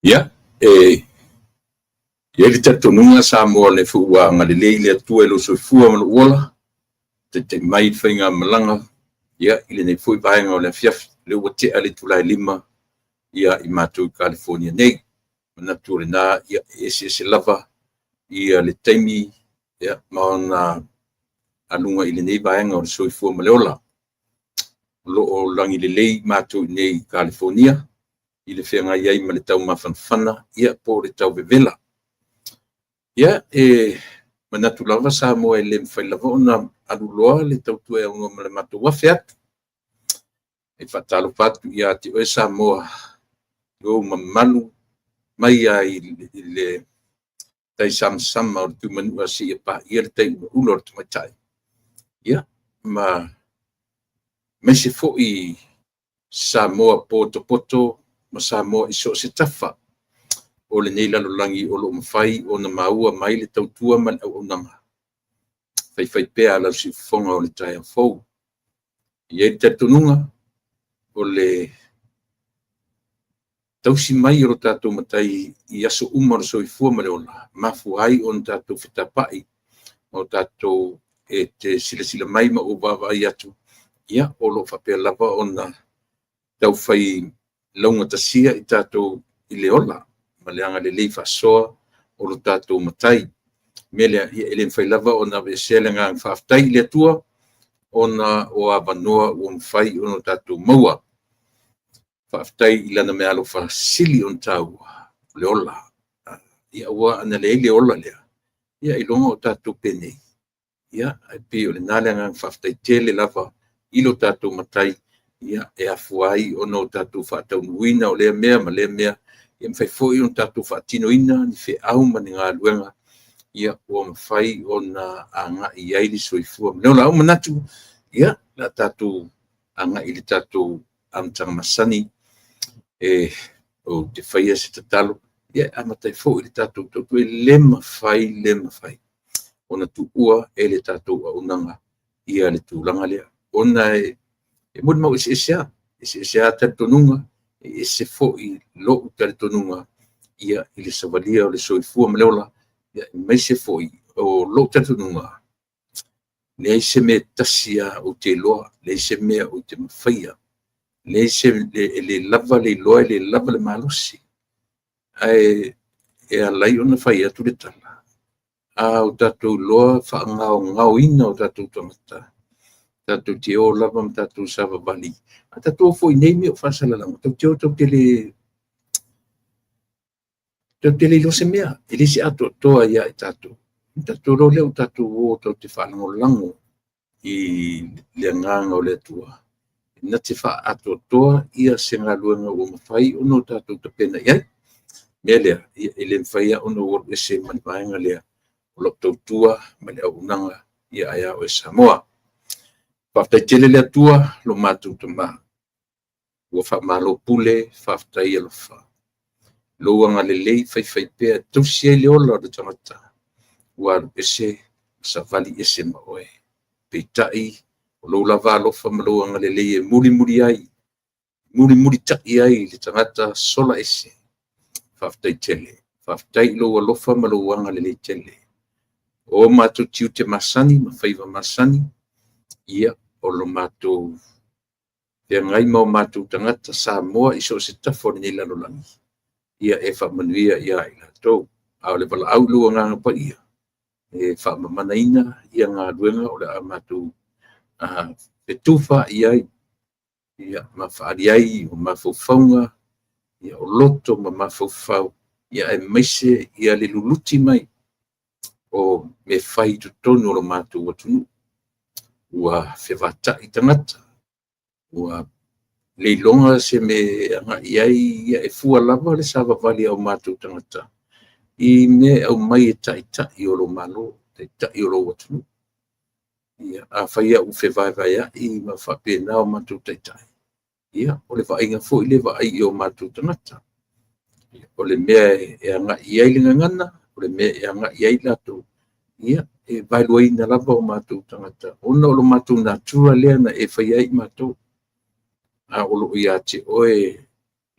Ia, e i ai le talitonuga Samoa o lea foi ua agalelei le Atua i lou soifua ma lou ola, taitai mai le faigamalaga i lenei foi vaega o le afiafi. O lea ua tea le itula e 5 i matou i Kalifonia nei. Manatu o lena e eseese lava le taimi ma ona aluga i lenei vaega o le soifua ma le ola. O lo o lagi lelei matou i inei i Kalifonia i le feagai ai ma le taumafanafana po o le tauvevela. Ia, e manatu lava Samoa e le mafai lava ona aluloa le tautua e aunoa ma le matou afe atu. E faatalofa atu ia te oe Samoa i lou mamalu mai lava i le taisamasama o le Tuimanua seia paia le taiulaula o le tamaitai, ia ma aemaise foi Samoa potopoto ma Samoa i so o se tafa o lenei lalolagi o lo o mafai ona maua mai le tautua ma le auaunaga faifaipea a lau siufofoga i le taeao fou. E i ai le talitonuga, o le tausi mai o lo tatou Matai i aso uma o le soifua ma le ola, e mafua ai ona tatou fetapai ma o tatou e te silasila mai ma ou vaavaai atu, ia, o lo o faapea lava ona taufai laugatasia i tatou i le ola ma le agalelei faasoa o lo tatou Matai. O le mea lea, e le mafai lava ona aveesea le agaga faafetai i le Atua ona o avanoa ua mafai ona tatou maua. Faafetai i Lana meaalofa sili ona taua, o le ola. Aua ana leai le ola lea, ailoga o tatou penei. Ae pei o lena le agaga faafetai tele lava i lo tatou Matai e afua ai ona o tatou faataunuuina o lea mea ma lea mea, e mafai foi ona tatou faatinoina ni feau ma ni galuega ua mafai ona agai i ai le soifua ma le ola. Ae ua ou manatu, ia, o le a tatou agai i le tatou amataga masani ou te faia se tatalo e amata ai foi le tatou tautua. E le mafai, le mafai ona tuua e le tatou auaunaga le tulaga lea, ona e molimau eseese lava, e eseese lava talitonuga, e ese foi lou talitonuga i le savalia o le soifua ma le ola, aemaise foi o lou talitonuga, e leai se mea e tasi lava ou te iloa, leai se mea ou te mafaia, leai se, e le lava le iloa, e le lava le malosi. Ae ala ai ona fai atu le tala, a o tatou iloa faagaogaoina o tatou tagata, tatou te o lava ma tatou savavali. A tatou o foi i nei mea o faasalalauga, tatou te o tatou te le iloa se mea, e le se atoatoa ia i tatou. Ona tatou iloa lea ua tatou o tatou te faalagolago i le agaga o le Atua, na te faaatoatoa se galuega ua mafai ona tatou tapena i ai. O le mea lea, e le mafai lava ona ou alu ese ma le vaega lea o lau tautua ma le auaunaga ae a oe Samoa. Faafetai tele le Atua lo matou Tama, ua faamalo pule, faafetai alofa. Lou agalelei faifaipea e tausi ai le ola o le tagata ua alu ese ma savali ese ma oe. Peitai, o lou lava alofa ma lou agalelei e mulimuli ai, mulimulitai ai le tagata sola ese. Faafetai tele. Faafetai i lou alofa ma lou agalelei tele. O matou tiute masani ma faiva masani, ia, o lo matou feagai ma o matou tagata Samoa i so o se tafa o lenei lalolagi, ia e faamanuia ia i latou. A o le valaau i lou Agaga Paia, e faamamanaina ia galuega o le a matou fetufaai ai ma faaali ai o mafaufauga, o loto ma mafaufau, aemaise ia le luluti mai o mea fai i totonu o lo matou atunuu. Ua fevatai tagata, ua le iloga se mea e agai i ai, e fua lava le savavali a o matou tagata i mea e aumai e taitai o lou Malo, taitai o lou atunuu. Ia, afai lava ua fevaevaeai ma faapena o matou taitai, ia, o le vaaiga foi lea e vaai i o matou tagata. O le mea e agai i ai le gagana, o le mea e agai i ai latou, ia, e vaeluaina lava o matou tagata ona o lo matou natura lea na e faia ai matou. A o loo ia te oe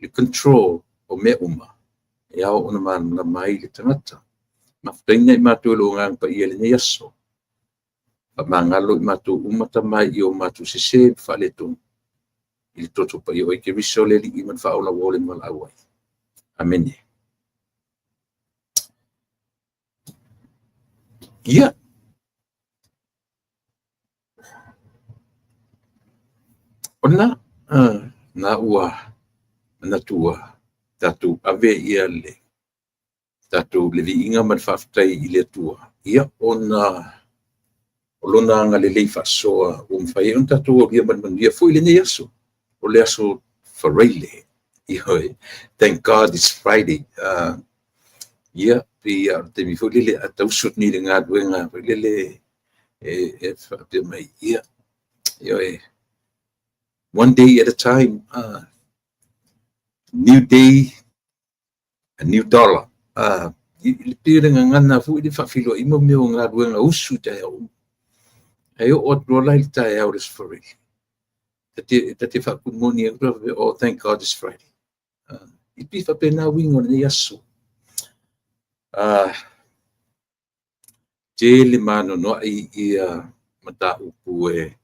le control o mea uma e ao ona malamalama ai le tagata. Mafutaina i matou e lou Agaga Paia i lenei aso. Faamagalo i matou uma Tama i o matou sese ma faaletonu i le toto paia o Oe Keriso le Alii ma le Faaola ua ola ma valaau ai. Amene. Ia, o lena, na ua manatu ua tatou ave ia le tatou le viiga ma le faafetai i le Atua, ia, ona o lona agalelei faasoa ua mafai ai ona tatou aulia ma le manuia foi lenei aso. O le aso Faraile. Ioe. Thank God it's Friday. Ia, pei o le taimi foi lele a tausu atu nei i le galuega foi lele e faapea mai, ia, ioe, one day at a time, new day, a new dollar. I pei o le gagana foi le faafiloai ma mea o galuega usu i taeao uma. Ae oo atu loa la i le taeao o le Aso Faraile, ta te faakumoni atu, "Oh, thank God it's Friday." I pei faapena uiga o lenei aso. Tele ma anoanoai ia mataupu e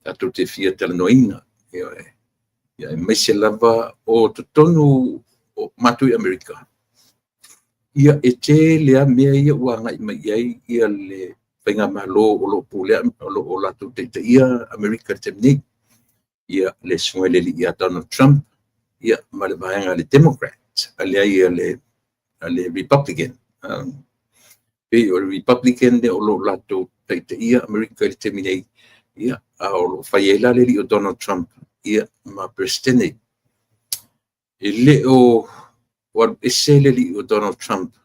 tatou te fia talanoaina. Ioe. Ia, aemaise lava o totonu o matou i Amerika. Ia, e tele lava mea ia ua agai mai i ai ia le faigamalo o lo o pulea, o lo o latou taitaia Amerika i le taimi nei. Ia, le susuga i le alii ia Donald Trump, ia, ma le vaega a le Democrat, leai, a le Republican. Pei o le Republican lea o lo o latou taitaia Amerika i le taimi nei, ia, a o lo o fai ai la le alii o Donald Trump, ia, ma Presidente. E le o alu ese le alii o Donald Trump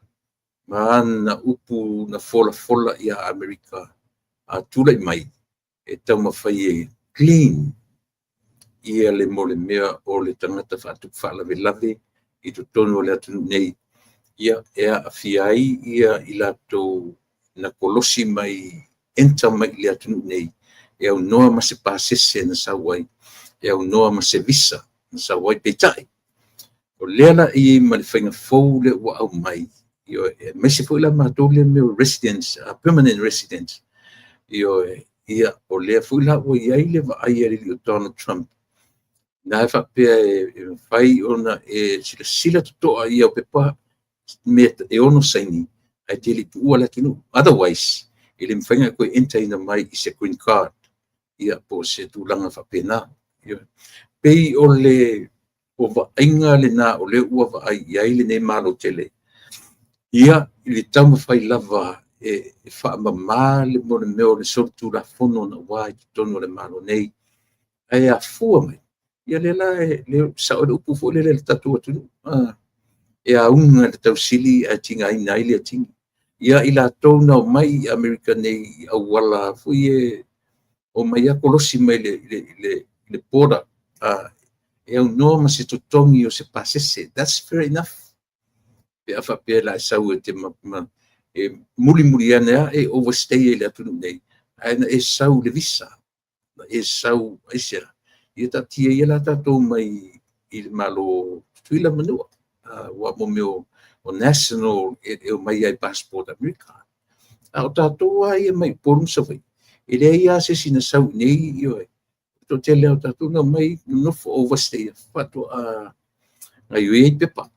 ma ana upu na folafola ia Amerika a tulai mai e taumafai e clean ia le mo le mea o le tagata faatupu faalavelave i totonu o le atunuu nei, ia, e aafia ai ia i latou na kolosi mai, enter mai i le atunuu nei e aunoa ma se pasese na sau ai, e aunoa ma se visa na sau ai. Peitai, o lea la e i ai ma le faiga fou lea ua aumai, ioe, aemaise foi la matou lea mea o residents, permanent residents, ioe, ia, o lea foi la ua i ai le vaai a le alii o Donald Trump na e faapea e mafai ona e silasila totoa i au pepa mea e ono saini ae te le i tuua le atunuu. Otherwise, e le mafai ona e toe enter ina mai i se green card, ia, po o se tulaga faapena. Ia, pei o le o vaaiga lena o lea ua vaai i ai lenei Malo tele. Ia, i le taumafai lava e faamama le mo le mea o le solitulafono na ua i totonu o le Malo nei. Ae afua mai, ia lea la e le sao le upu foi lele i le tatou atunuu. E auga le tausili ae tigaina ai le atigi. Ia, i latou na omai i Amerika nei i auala foi e omai a kolosi mai le border, e aunoa ma se totogi o se pasese. That's fair enough. Pe a faapea la e sau e te ma, e mulimuli ane a e overstay i le atunuu nei, ae na e sau le visa, na e sau aisea. Ia taatia ia la tatou mai i le Malo Tutuila Manua. Ua mo mea o national e omai ai passport Amerika. A o tatou a ia mai Upolu ma Savaii, e leai lava se isi na sau i nei, ioe. Toatele o tatou na omai nonofo overstay faatoa gaoioi ai pepa.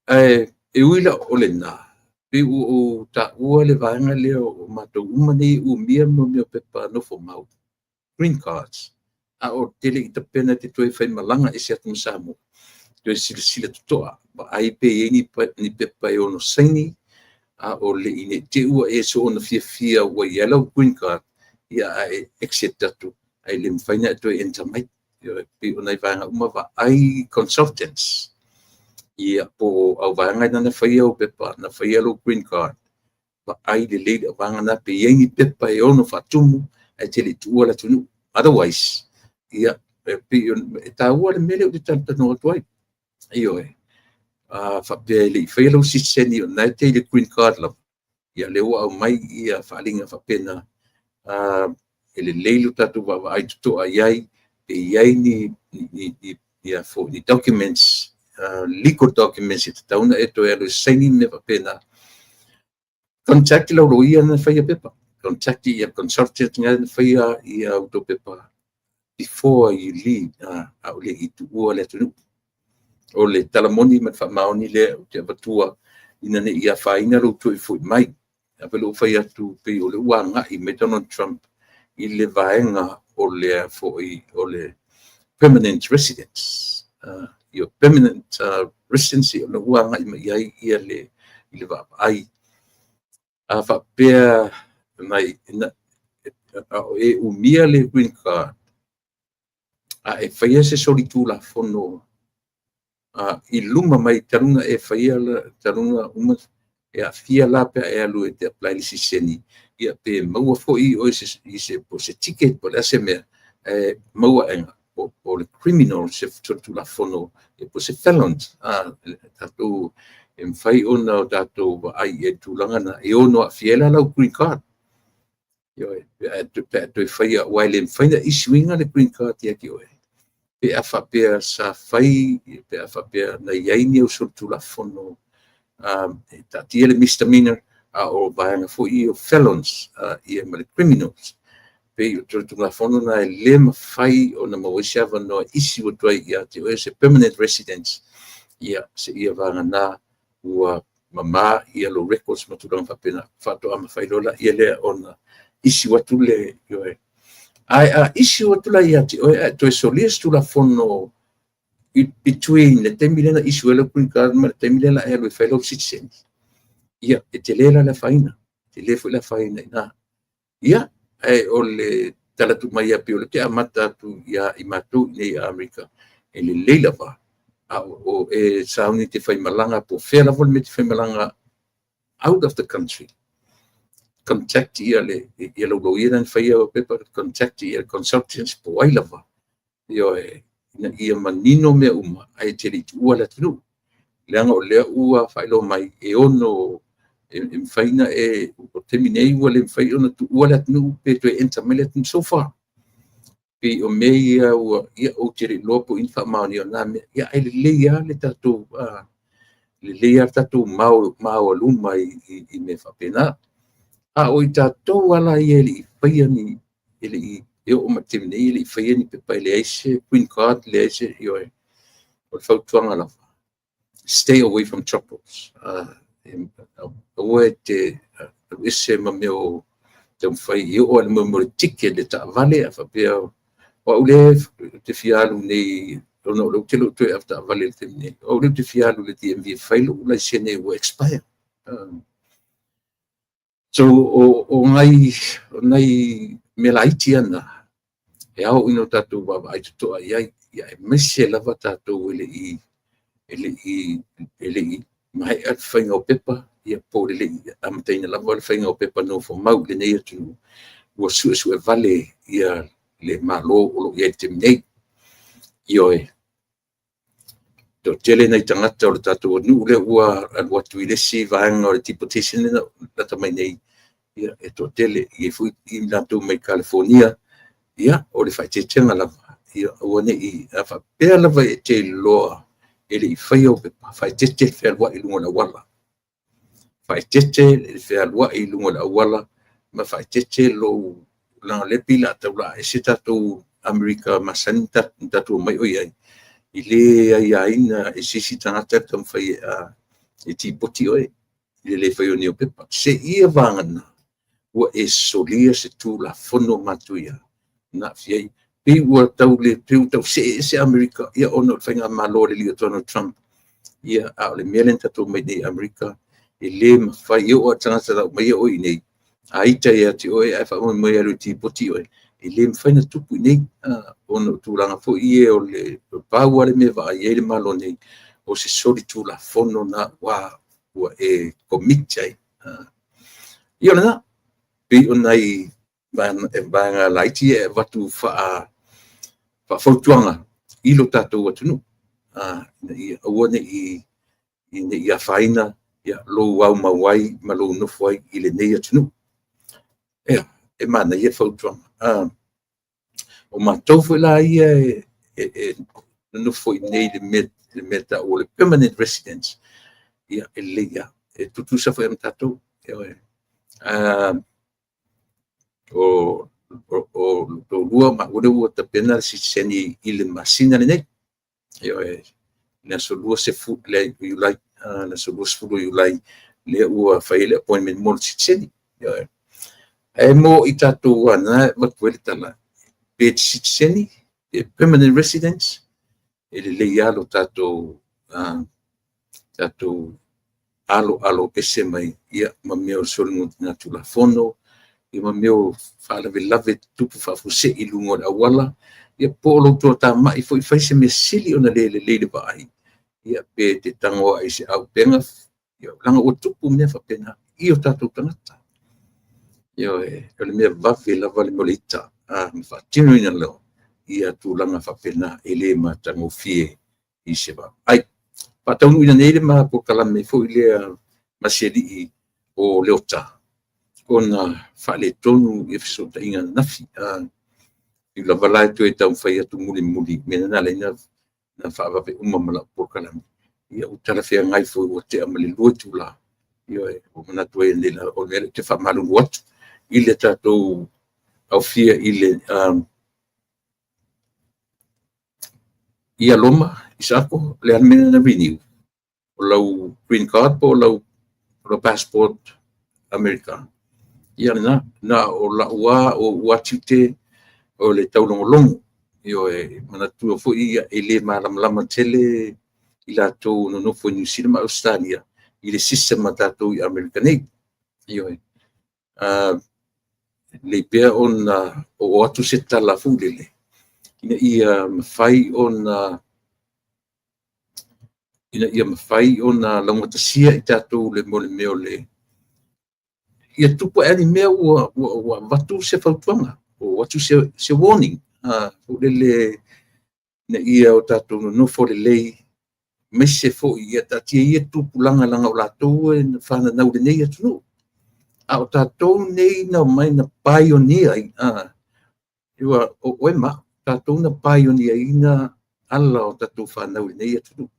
Ae e ui la o lena, pei ua ou taua le vaega lea o matou uma nei umia mo mea o pepa nofo mau, green cards, a o te le i tapena te toe faimalaga ese atu ma Samoa. Toe silasila totoa, vaai pe i ai ni pepa e ono saini, a o le i nei te ua e soona fiafia ua i ai lau green card, ia, ae exit atu, ae le mafai ona e toe enter mai. Ioe, pei o nai vaega uma vaai consultants, ia, po o au vaega na faia au pepa, na faia lau green card, vaai lelei le vaega na pe i ai ni pepa e ono faatumu ae te le i tuua le atunuu. Otherwise, ia, e pei e taua le mea lea ou te talatalanoa atu ai. Ioe, faapea e le i faia lau sitiseni o lena e te i le green card lava, ia, lea ua aumai ia faaaliga faapena, e lelei lo tatou vaavaai totoa i ai, pe i ai ni ni for ni documents, legal documents e tatau ona e toe alu e saini ma mea faapena. Contact lau loia na faia pepa. Contact ia consultant na faia ia outou pepa before you leave, a o le i tuua le atunuu. O le talamoni ma le faamaoni lea ou te avatua ina ne i afaina lou toe foi mai. A lou fai atu pei o le ua agai mai Donald Trump i le vaega o le foi o le permanent residence. Your permanent residency o le ua agai mai ai ia le i le vaavaai. A faapea mai na, e umia le green card, a e faia se solitulafono i luma mai talu ona e faia talu ona uma, e aafia la pe a e alu e te apply le sitiseni, ia pe maua foi oe i se po se ticket po o le a se mea e maua aega o le criminal, se solitulafono po o se felon. Tatou e mafai ona o tatou vaai i le tulaga na e ono aafia ai la lau green card. Ioe, pe a toe faia, aua e le mafai ona issue ina le green card ia te oe pe a faapea sa fai, pe a faapea na i ai ni au solitulafono, e taatia le misdemeanor, a o vaega foi o felons ia ma le criminals. Pei o tulafono na e le mafai ona maua ai se avanoa issue atu ai ia te oe se permanent residence, ia seia vagana ua mama ia lou records ma tulaga faapena, faatoa mafai loa laia lea ona issue atu le ioe. Ae a issue atu la ia te oe ae toe solia se tulafono between le taimi lea na issue ai lau green card ma le taimi lea la e alu e fai lau citizen, ia e tele la le afaina, tele foi le afaina i ina. Ia, ae o le tala atu mai ia pei o le te amata atu ia i matou i nei Amerika, e lelei lava a o e sauni te faimalaga po o fea lava le mea te faimalaga out of the country. Contact ia le ia lau loia na faia pepa, contact ia consultants po o ai lava. Ioe, ina ia manino mea uma ae te le i tuua le atunuu. Leaga o lea ua faailoa mai e ono e mafai ona e o taimi nei ua le mafai ona tuua le atunuu pe toe enter mai le atunuu so far. Pei o mea ia ua ia ou te le iloa po o i faamaonia o na mea. Ia ae lelei lava le tatou lelei lava le tatou maoaluma i mea faapena. A o i tatou ala ia e le i faia ni e le i e oo mai i le taimi nei e le i faia ni pepa, e leai se green card, leai se ioe. O le fautuaga lava, stay away from troubles. Aua e te ese ma mea o taumafai i oo lava i le mo le ticket le taavale a faapea o au lea te fia alu nei ona o lea ou te le o toe avetaavale i le taimi nei. O au lea ou te fia alu i le DMV e fai lou laisene ua expire. So o nai mea laiti ana e ao ina o tatou vaavaai totoa i ai, ia aemaise lava tatou e le i maea le faiga o pepa, ia po o le le i amataina lava le faiga o pepa nofomau i lenei atunuu, ua suesue vale ia le Malo o lo o i ai i le taimi nei. Ioe, toatele nai tagata o le tatou atunuu lea ua alu atu i le isi vaega o le deportation lea lata mai nei, ia e toatele i ai foi i latou mai California. Ia o le faaeteetega lava, ia aua ne i a faapea lava e te iloa e le i faia o pepa, faaeteete le fealuai i luga o le auala. Faaeteete le fealuai i luga o le auala ma faaeteete lou leaga o lea pei o le a tau ese tatou Amerika masani na tatou omai o i ai, i le aiaina e se isi tagata le taumafai e tipoti oe i le le fai o ni pepa. Seia vagana ua e solia se tulafono matuia na aafia ai. Pei ua tau le pei ua tau see ese Amerika ia ona o le faigamalo a le alii o Donald Trump. Ia a o le mea lea na tatou omai nei i Amerika e le mafai e oo lava i le tagata lau mai oe i nei a ita ia te oe ae faamoemoe e alu e tipoti oe, e le mafai ona tupu i nei ona o tulaga foi ia o le pau lava le mea e vaai ai le Malo nei o se solitulafono na ua e commit ai. Ia o lena, pei o nai vaega laiti e avatu faafautuaga i lo tatou atunuu ina ia aua ne i afaina ia lou aumau ai ma lou nofo ai i lenei atunuu. Ia, e manaia le fautuaga. O matou foi la ia e nonofo i inei i le mea taua o le permanent residence, ia e lelei lava. E tutusa foi ma tatou. O lou toalua maua lea ua tapena le sitiseni i le masina lenei. Ioe, le aso 20 o Iulai, le aso 20 o Iulai lea ua fai ai le appointment mo le sitiseni. Ioe. Ae mo i tatou lava na e avatu ai le tala, pe sitiseni, pe permanent residence, e lelei lava lo tatou aloalo ese mai ma mea o soligatulafono, ma mea o faalavelave tutupu faafuasei i luga o le auala, ia po o lou toatamai foi fai se mea sili ona le lelei i le vaai, ia pe te tago lava i se auupega, leaga ua tupu mea faapena i o tatou tagata. Ioe, o le mea vave lava le mea o le ita, ma faatinoina loa ia tulaga faapena e le matagofie i se vaavaai. Faataunuuina nei le ma polokalame foi lea ma si alii o Leota, ona faaletonu fesootaiga ananafi. E ui lava la e toe taumafai atu mulimuli, o le mea lena na ala ai ona faavave uma ma lau polokalame, ia ua talafeagai foi ua tea ma le 2 itula, ioe, ua manatu ai o le mea lea ou te faamalulu atu i le tatou aofia i le ia Roma, Isaako, o le a le mea lea na renew? O lau green card po o lau passport Amerika? Ia lena, na o lau lava, o ou lava tiute o le taulogologo. Ioe, manatua foi e le malamalama tele i latou o nonofo i Niu Sila ma Ausetalia i le system a tatou i Amerika nei. Ioe. Lelei pea ona oo atu se tala foi lele ina ia mafai ona laugatasia i tatou le mea o le ia tupu ae lava ni mea ua avatu se fautuaga, ua avatu se warning foi lele ina ia o tatou nonofo lelei, aemaise foi ia taatia ia tupulaga leaga o latou na fananau i lenei atunuu. A o tatou nei na omai na pioneer ai, o oe ma au, tatou na pioneer ina ala o tatou fanau i lenei atunuu.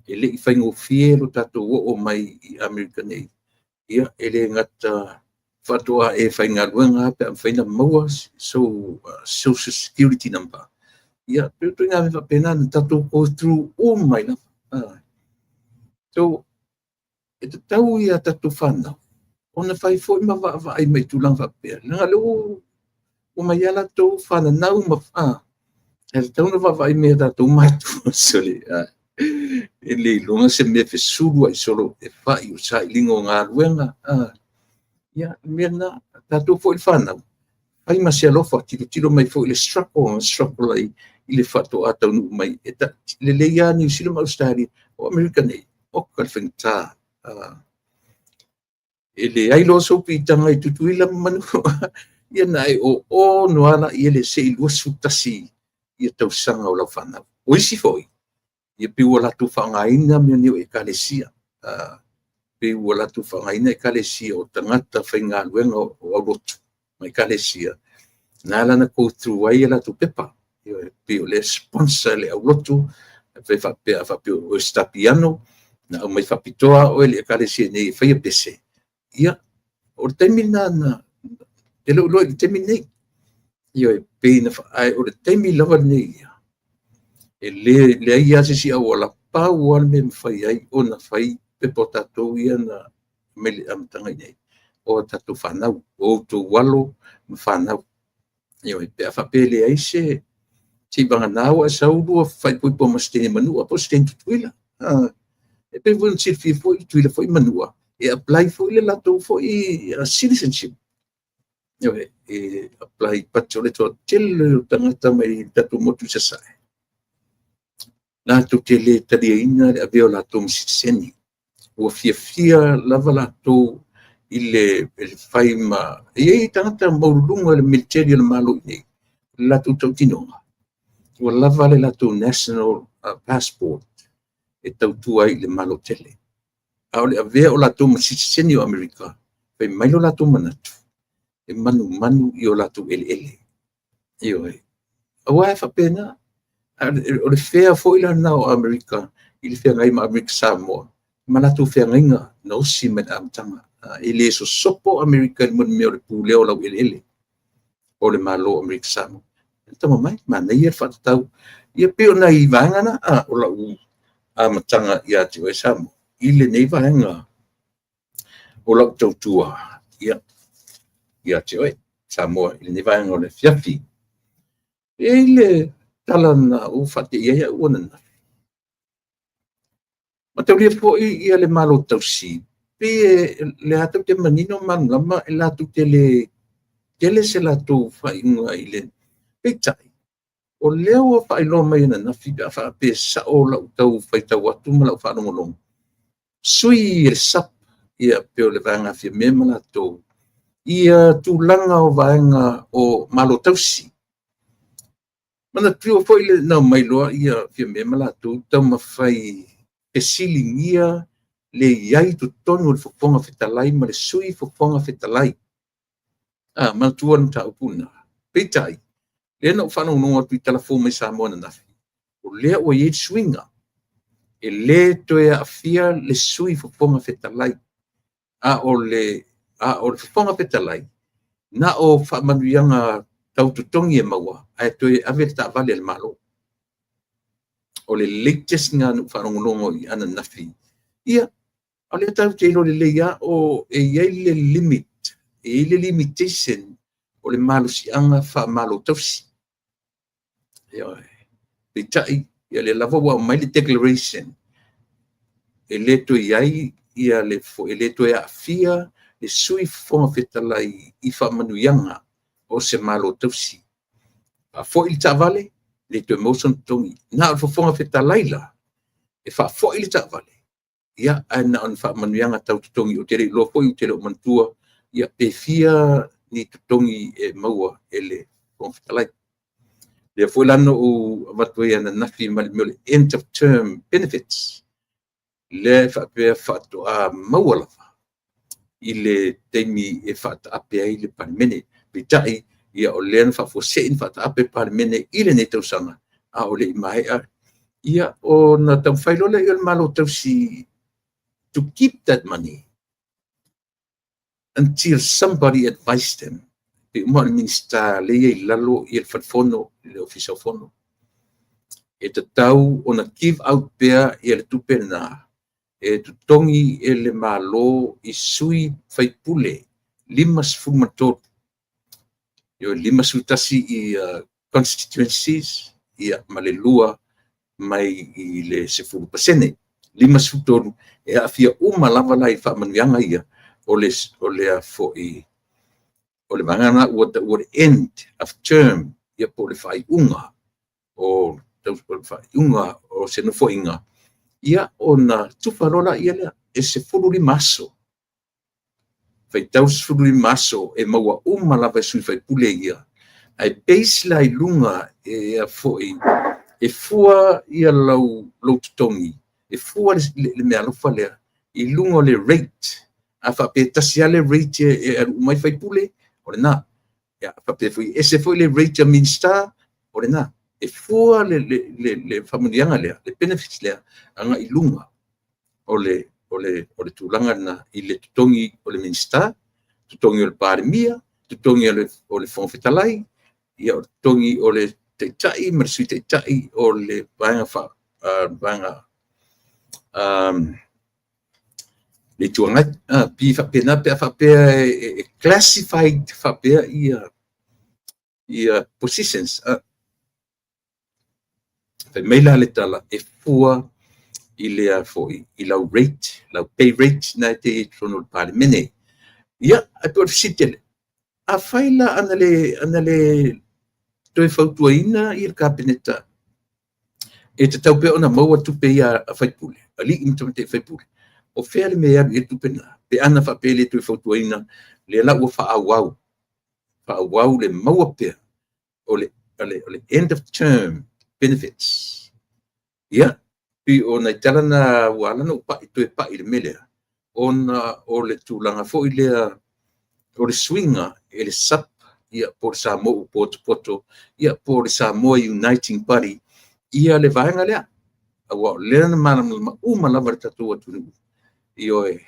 E le i faigofie lo tatou oo mai i Amerika nei. Ia, e le gata faatoa e faigaluega pe a mafai ona maua sou social security number. Ia, pei o ituaiga mea faapena na tatou go through uma ai lava. So, e tatau ia tatou fanau ona fai foi ma vaavaai mai i tulaga faapea, leaga o lea ua omai lava latou fananau ma e tatau ona vaavaai mai i o tatou matua. Sole, e le iloga se mea e fesulua'i solo e fai o le sailiga o galuega. Ia, o le mea lena, tatou foi le fanau, fai ma se alofa, tilotilo mai foi i le struggle na struggle ai i le faatoa taunuu mai. E lelei lava Niu Sila ma Ausetalia, o Amerika nei, oka le faigata. E leai loa sou piitaga i Tutuila ma Manua, ia na e oo noa lea le se i 21 ia tausaga o lau fanau. O isi foi, ia pei ua latou faaaogaina mea nei o ekalesia. Pei ua latou faaaogaina ekalesia o tagata faigaluega o aulotu ma ekalesia, na ala ona go through ai a latou pepa. Pei o lea e sponsor e le aulotu, e faapea a faapea o se tapiano, na aumai faapitoa oe e le ekalesia nei e faia pese. Ia, o le taimi lena na te le o iloa i le taimi lenei. Ioe, pei na ae o le taimi lava lenei ia, e leai lava se isi auala, pau lava le mea e mafai ai ona fai pepa o tatou ia na mai le amataga i inei, o a tatou fanau, o outou alo ma fanau. Ioe, pe a faapea e leai se seivagana ua e sau lua faaipoipo ma se teine Manua po o se teine Tutuila. E pei foi ona silafia foi Tutuila foi Manua, e apply foi le latou foi citizenship. Ioe, e apply, but o le toatele o tagata mai le tatou motu i Sasae, latou te le taliaina le avea o latou ma sitiseni. Ua fiafia lava latou i le fai ma... E i ai tagata maualuluga i le militeri o le Malo i inei, le latou tautinoga, ua lava le latou national passport e tautua ai i le Malo tele. A o le avea o latou ma sitiseni o Amerika, fai mai lo latou manatu, e manumanu i o latou eleele. Ioe. Aua e faapena. O le fea foi la lena o Amerika i le feagai ma Amerika Samoa ma latou feagaiga na osi mai le amataga. E le sosopo Amerika i le mea o le pulea o laueleele o le Malo o Amerika Samoa. Tama mai, manaia le faatatau. Ia pei o nai vaega na o lau amataga ia te oe Samoa i lenei vaega o lau tautua ia, ia te oe Samoa i lenei vaega o le afiafi. E i ai le tala na ou faateia ai au ananafi. Mataulia foi ia le Malo tausi, pei lea tou te manino ma malamalama e latou te le tele se latou faaiuga i le peitai, o lea ua faailoa mai ananafi pe a faapea e sao lau tau faitau atu ma lau faalogologo, sui e le SAP, ia pei o le vaega a Fiame ma latou, ia tulaga o vaega o Malo tausi. Manatua foi le na omai loa ia Fiame ma latou taumafai fesiligia le i ai i totonu o le Fofoga Fetalai ma le Sui Fofoga Fetalai. Manatua le mataupu lena. Peitai, lea na ou faalogologo atu i tala fou mai Samoa ananafi, o lea ua i ai le suiga. E le toe aafia le Sui Fofoga Fetalai, a o le Fofoga Fetalai, na o faamanuiaga tau totogi e maua, ae toe ave le taavale a le Malo. O le latest lena na ou faalogologo i ananafi. Ia, o lea tatou te iloa lelei lava o e i ai le limit, e i ai le limitation o le malosiaga faamalo tausi. Ioe. Peitai, ia lea lava ua aumai le declaration, e le toe i ai ia le e le toe aafia le Sui Fofoga Fetalai i faamanuiaga o se Malo tausi. Faafoi le taavale, le toe maua sona totogi. Na o le Fofoga Fetalai la, e faafoi le taavale, ia, ae na o ni faamanuiaga tau totogi. Ou te le iloa foi, ou te le o manatua, ia pe fia ni totogi e maua e le Fofoga Fetalai. Lea foi la na ou avatu ai ananafi ma le mea o le end of term benefits, lea e faapea faatoa maua lava i le taimi e faataape ai le Palemene. Peitai, ia o lea na faafuasei ona faataape le Palemene i lenei tausaga, a o le i maea, ia ona taumafai loa lea o le Malo tausi to keep that money until somebody advised them. Pe uma o le Minisita lea e i ai i lalo i le Falefono, le Ofisa o Fono. E tatau ona give out pea ia le tupe lena e totogi e le Malo i sui faipule 53. Ioe, 51 i constituencies, ia, ma le 2 mai i le 10%. 53 e aafia uma lava la i faamanuiaga ia o le foi o le vaega lena ua taua le end of term, ia po o le faaiuga o le faaiuga o se nofoaiga, ia ona tufa loa laia lea e 15 aso. Faitau 15 aso e maua uma lava e sui faipule ia, ae base la i luga e foi e fua ia lou totogi, e fua le meaalofa lea i luga o le rate. A faapea e tasi lava le rate e alu uma ai faipule, o lena. Ia, faapea foi ese foi le rate a Minisita, o lena. E fua le faamanuiaga lea, le benefits lea, agai i luga o le tulaga lena i le totogi o le Minisita, totogi o le Palemia, totogi o le Fofoga Fetalai, ia o le totogi o le Taitai ma le Sui Taitai o le vaega le Itu Agai. Pei faapena pe a faapea e classified faapea ia positions. Fai mai la le tala e fua i le foi i lau rate, lau pay rate na e te i totonu o le Palemene. Ia, ae pei o le fesili tele, afai la ana le toe fautuaina i le Kapeneta e tatau pea ona maua tupe ia a faipule, alii ma tamaitai faipule, o fea le mea e alu i ai le tupe lena? Pe ana faapea e le toe fautuaina, lea la ua faaauau, faaauau le maua pea o le end of term benefits. Ia, pei o nai tala na ua ala ona ou pai, toe pai i le mea lea, ona o le tulaga foi lea o le suiga e le SAP, ia, po o le Samoa ua potopoto, ia, po o le Samoa Uniting Party. Ia le vaega lea, aua o lea na malamalama uma lava le tatou atunuu. Ioe,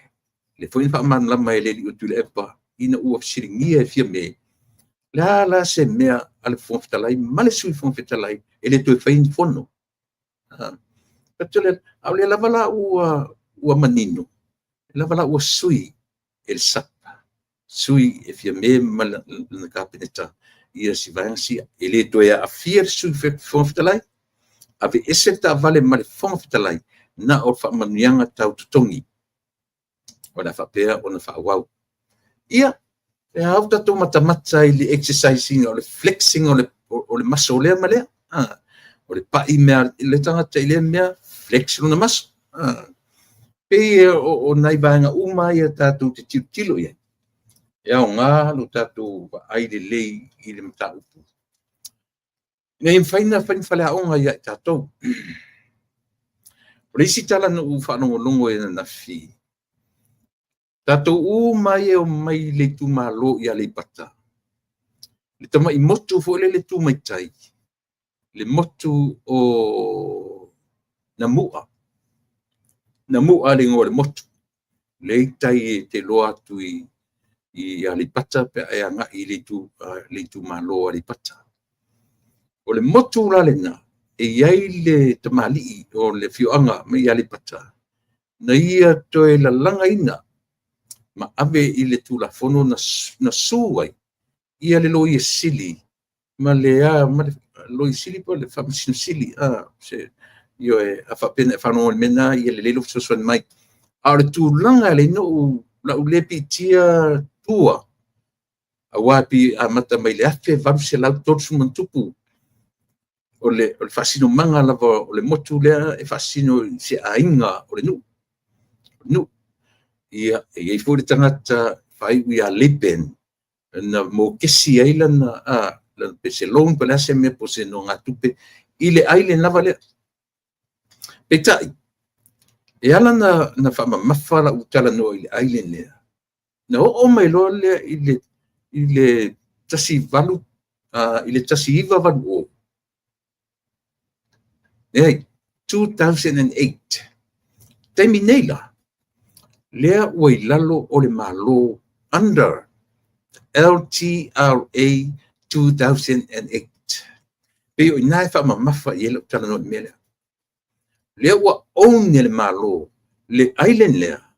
lea foi na faamalamalama e le alii o Tuilaepa ina ua fesiligia e Fiame, le a la se mea a le Fofoga Fetalai ma le Sui Fofoga Fetalai e le toe faia ni fono. A o lea lava la ua manino, o lea lava la ua sui e le SAP, sui e Fiame ma lana Kapeneta ia si vaega sia. E le toe aafia le Sui Fofoga Fetalai, aveese le taavale ma le Fofoga Fetalai, na o faamanuiaga tau totogi o le a faapea ona faaauau. Ia, e ao tatou matamata i le exercise ina o le flexing o le muscle lea ma lea. O le pai mea le tagata i lea mea, flex lona muscle. Pei o nai vaega uma ia tatou te tilotilo i ai, e aoga lo tatou vaai lelei i le mataupu, ina ia mafai ona fai ni faleaoga ia i tatou. O le isi tala na ou faalogologo i ai ananafi, tatou uma ia e omai i le itumalo i Aleipata, le tamai motu foi lea e tu mai tai, le motu o Namua, Namua le igoa o le motu, lea e i tai e te iloa atu i Aleipata pe a e agai i le itumalo o Aleipata. O le motu la lena, e i ai le tamalii o le afioaga mai Aleipata, na ia toe lalagaina ma ave i le Tulafono na sue ai ia le Loia Sili ma le Loia Sili po o le Faamasino Sili, ioe, a faapea na e faalogo i le mea lena, ia lelei lou fesoasoani mai. A o le tulaga e ala ai ona ou le piitia tua, aua e pei e amata mai le 1830+, o le faasinomaga lava o le motu lea e faasino i se aiga o le nuu. Ia, e i ai foi le tagata faaiu ia Laban na mokesi ai lana, pe se loan po o le a se mea po o se nogatupe i le island lava lea. Peitai, e ala ona faamamafa lau talanoa i le island lea, na oo mai loa lea i le 1980, leai, 2008, taimi nei la, lea ua i lalo o le Malo under LTRA 2008. Pei o i ina e faamamafa i ai lau talanoa i le mea lea. Lea ua own e le Malo le island lea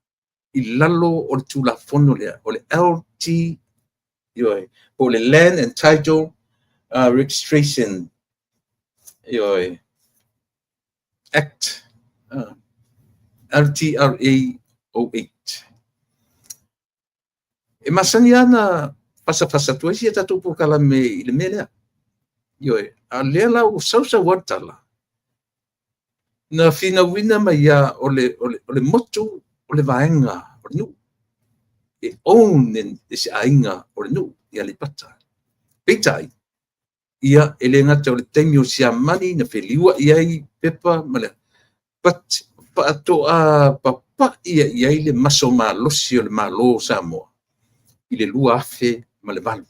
i lalo o le Tulafono lea, o le LT, ioe, po o le Land and Title Registration, ioe, Act, LTRA 08. E masani lava ona fasafasa atu ai si a tatou polokalame i le mea lea. Ioe, a o lea la ua sau sau lava le tala, na finauina mai lava o le motu o le vaega o le nuu, e own e se aiga o le nuu i Aleipata. Peitai, ia e le gata o le taimi o Siamani na feliuai ai pepa ma le, but faatoa papai i ai le maso malosi o le Malo o Samoa i le 2008,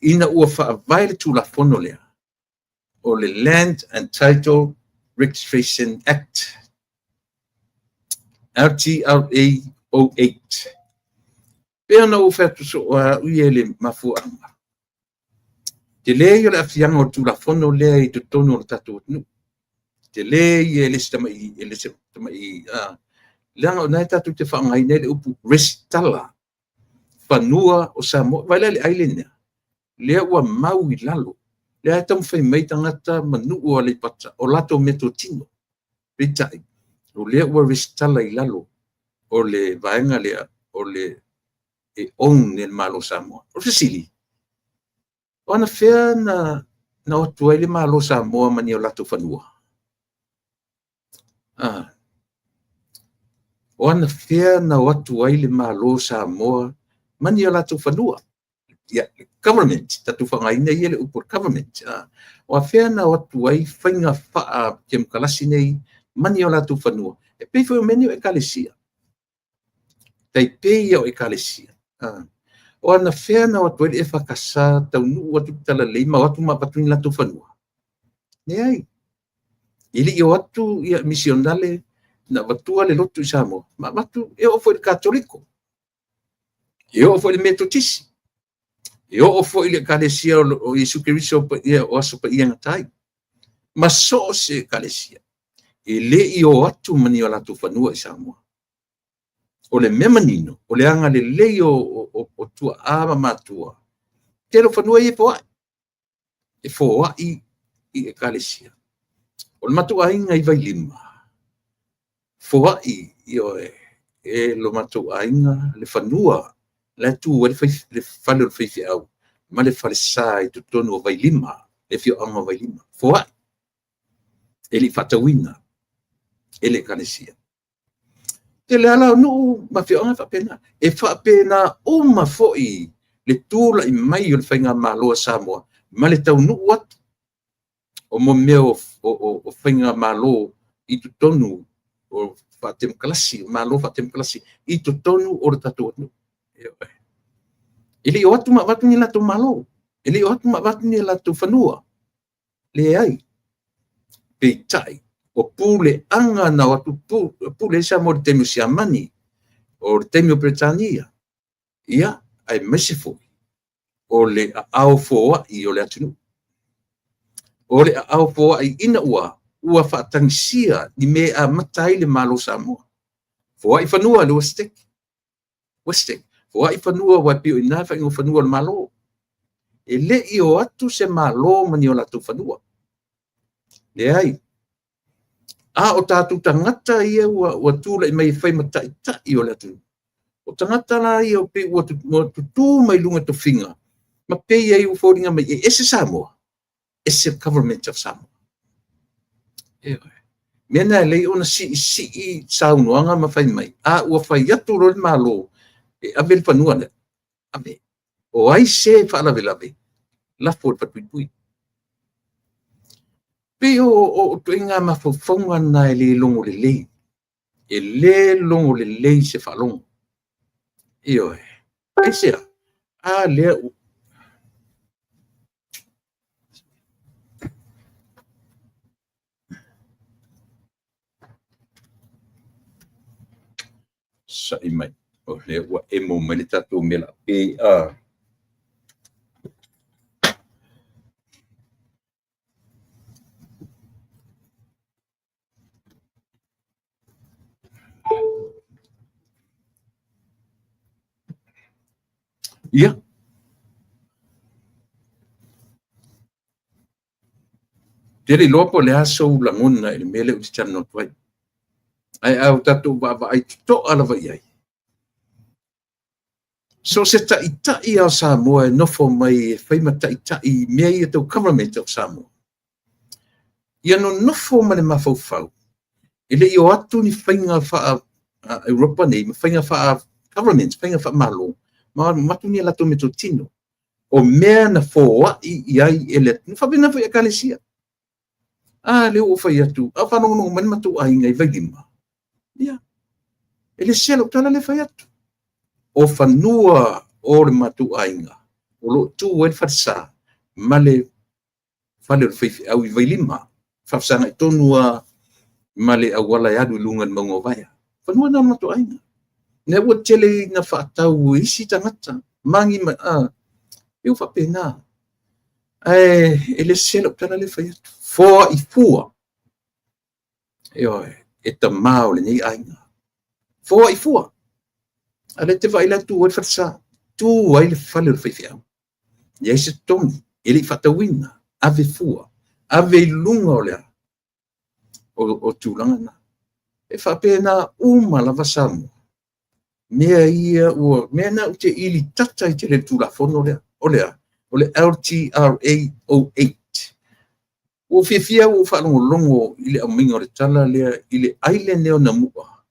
ina ua faavae le Tulafono lea o le Land and Title Registration Act, LTRA 08. Pei ona ou fai atu soo au ia i le mafuaaga, tele ia o le aafiaga o le Tulafono lea i totonu o le tatou atunuu. Tele ia, e le se tamai, leaga o lena tatou te faaaogaina ai le upu resitala fanua o Samoa. Vaai la i le island lea, lea ua mau i lalo, lea e taumafai mai tagata ma nuu o Aleipata o latou meatotino. Peitai, o lea ua resitala i lalo o le vaega lea o le e own e le Malo o Samoa. O le fesili, o anafea na o atu ai le Malo o Samoa ma ni o latou fanua? O anafea na o atu ai le Malo o Samoa ma ni o latou fanua? Ia, government, tatou faaaogaina ia le upu government. O afea na o atu ai faiga faa-temokarasi nei ma ni o latou fanua? E pei foi o mea nei o ekalesia. Tai pei ia o ekalesia. O anafea na o atu ai le EFKS taunuu atu le talalelei ma o atu ma avatu ni latou fanua? Leai. E le i o atu ia misionale na avatua le lotu i Samoa, ma avatu e oo foi i le Katoliko, e oo foi i le Metotisi, e oo foi i le Ekalesia o Iesu Keriso o Aso Paia e Gata ai, ma so o se Ekalesia, e le i o atu ma ni o latou fanua i Samoa. O le mea manino, o le agalelei o tuaa ma matua, tele o fanua ia e foai, e foai i Ekalesia. O le matou aiga i Vailima, foai, ioe, e lo matou aiga le fanua la e tu ai le fale o le faifeau ma le falesa i totonu o Vailima, le afioaga o Vailima. Foai, e le i faatauina e le Ekalesia. Tele lava la o nuu ma afioaga e faapena. E faapena uma foi le tulai mai o le faigamalo a Samoa ma le taunuu atu o mea o faigamalo i totonu o faatemokarasi, Malo faatemokarasi i totonu o le tatou atunuu. E le i o atu ma avatu ni latou malo, e le i o atu ma avatu ni latou fanua. Leai. Peitai, o puleaga na o atu pule ai Samoa i le taimi o Siamani, o le taimi o Peretania, ia, aemaise foi o le aao foai o le atunuu. O le aao foai ina ua faatagisia ni mea e amata ai le Malo o Samoa. Foai fanua i le Esetete, foai fanua aua e pei o i ina le faaiuga fanua o le Malo. E le i o atu se Malo ma ni o latou fanua. Leai. A o tatou tagata ia ua tulai mai e fai ma taitai o le atunuu, o tagata la ia pei ua tutu mai luga o tofiga, ma pei ai ua foliga mai e ese Samoa, ese le government of Samoa. Ioe. Mea na e alai ona siisii saunoaga ma fai mai, a ua fai atu loa le Malo e ave le fanua lea, ave. O ai se faalavelave, lafo i le falepuipui. Pei o ituaiga mafaufauga na e le logo lelei, e le logo lelei se faalogo. Ioe. Aisea? A lea ua sa'i mai, o lea ua emo mai le tatou mea lape. Ia, te le iloa po o le a sou lagona i le mea lea ou te talanoa atu ai. Ae a tatou vaavaai totoa lava i ai, so o se taitai lava o Samoa e nofo mai e fai ma taitai i mea ia tau government of Samoa, ia nonofo ma le mafaufau, e le i o atu ni faiga faa-Europa nei, ma faiga faa-government, faiga faa-Malo, ma avatu ni a latou meatotino, o mea na foai i ai e le atunuu. Faapena foi i Ekalesia. A lea ua ou fai atu, a o faalogologo mai le matou aiga i Vailima, ia, e le sese lau tala lea e fai atu. O fanua o le matou aiga, o lo o tu ai le falesa ma le fale o le faifeau i Vailima, faafesagai tonu lava ma le auala e alu i luga i le mauga o Vaea. Fanua na o le matou aiga. Lea ua tele ina faatau e isi tagata, magi ma e faapena. Ae e le sese lau tala lea e fai atu. Foai fua, ioe, e tama o lenei aiga. Foai fua. A lea te vaai la tu ai le falesa, tu ai le fale o le faifeau. Leai se totogi, e le i faatauina, ave fua, ave i luga o le o tulaga na. E faapena uma lava Samoa. Mea ia ua, mea na ou te ili tata i tele Tulafono lea. O lea, o le LTRA 08. Ua fiafia ua ou faalogologo i le aumaiga o le tala lea i le island lea o Namua.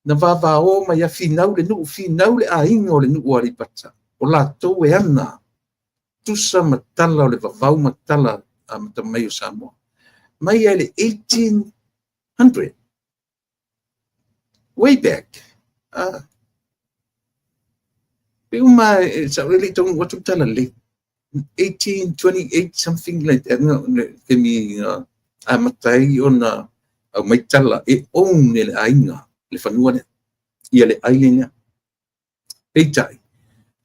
Na vavao mai a finau le nuu, finau le aiga o le nuu o Aleipata. O latou e ana tusa ma tala o le vavau ma tala amata mai o Samoa. Mai ai le 1800. Way back. Pe uma e sa le taunuu atu le tala lelei. 1828 something like that. No, le taimi Amata ai ona aumai tala e own e le aiga le fanua lea, ia le island lea. Peitai,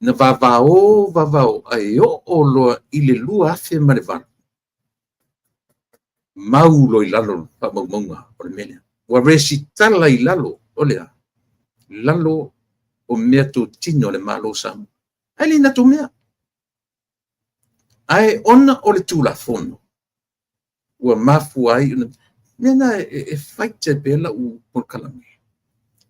na vavao vavao ae oo loa i le 2008, mau loa i lalo faamaumauga o le mea lea. Ua resitala i lalo o le a? Lalo o mea totino a le Malo o Samoa. Ae le na mea. Ae ona o le Tulafono, ua mafua ai ona mea na e fight pea lau polokalame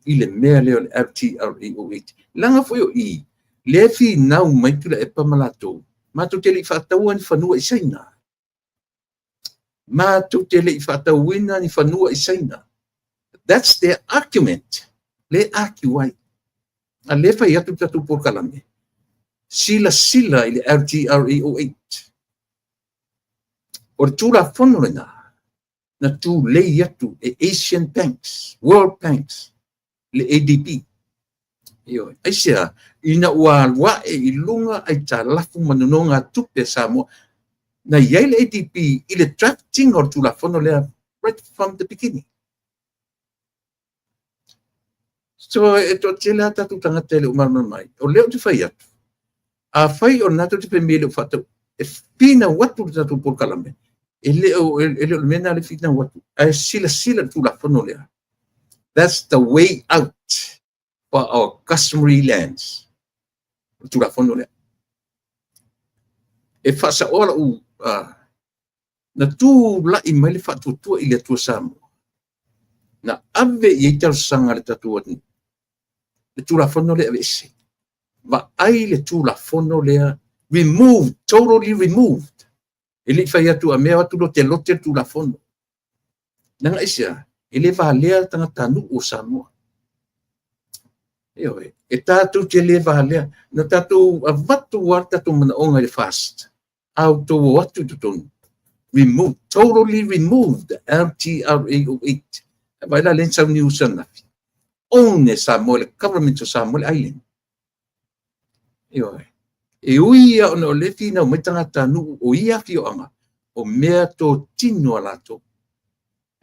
i le mea lea o le LTRA08. Leaga foi o i, lea e finau mai Tuilaepa ma latou, matou te le i faataua ni fanua i Saina. Matou te le i faatauina ni fanua i Saina. That's their argument. Le argue ai. A lea fai atu le tatou polokalame, silasila i le LTRA08. O le Tulafono lena, na tulei atu e Asian Banks, World Banks, le ADB. Ioe. Aisea, ina ua alu ae i luga aitalafu ma nonogatupe a Samoa. Na i ai le ADB i le drafting o le Tulafono lea right from the beginning. So e toatele a tatou tagata e le o malamalama mai. O lea ou te fai atu, a fai o lena tou te fai mai e le o faatau, e finau atu le tatou polokalame, e le o le mea lena le finau atu, ae silasila le Tulafono lea. That's the way out for our customary lands. O le Tulafono lea. E faasaoa lau na tulai mai le Faatuatua i le Atua Samoa. Na ave i ai talosaga a le tatou atunuu. Le Tulafono lea aveese. Vaai le Tulafono lea, removed, totally removed. E le i fai atu a mea atu lote lote le Tulafono. Leaga aisea, e le valea tagatanuu o Samoa. Ioe, e tatou te le valea. Na tatou avatu lava le tatou manaoga i le FAST. A outou o atu i totonu. Remove, totally removed LTRA 08. Vai la lea sau news ananafi. Own e Samoa, le government o Samoa le island. Ioe. E ui ia ona o le finau mai tagatanuu o ia afioaga, o mea totino a latou.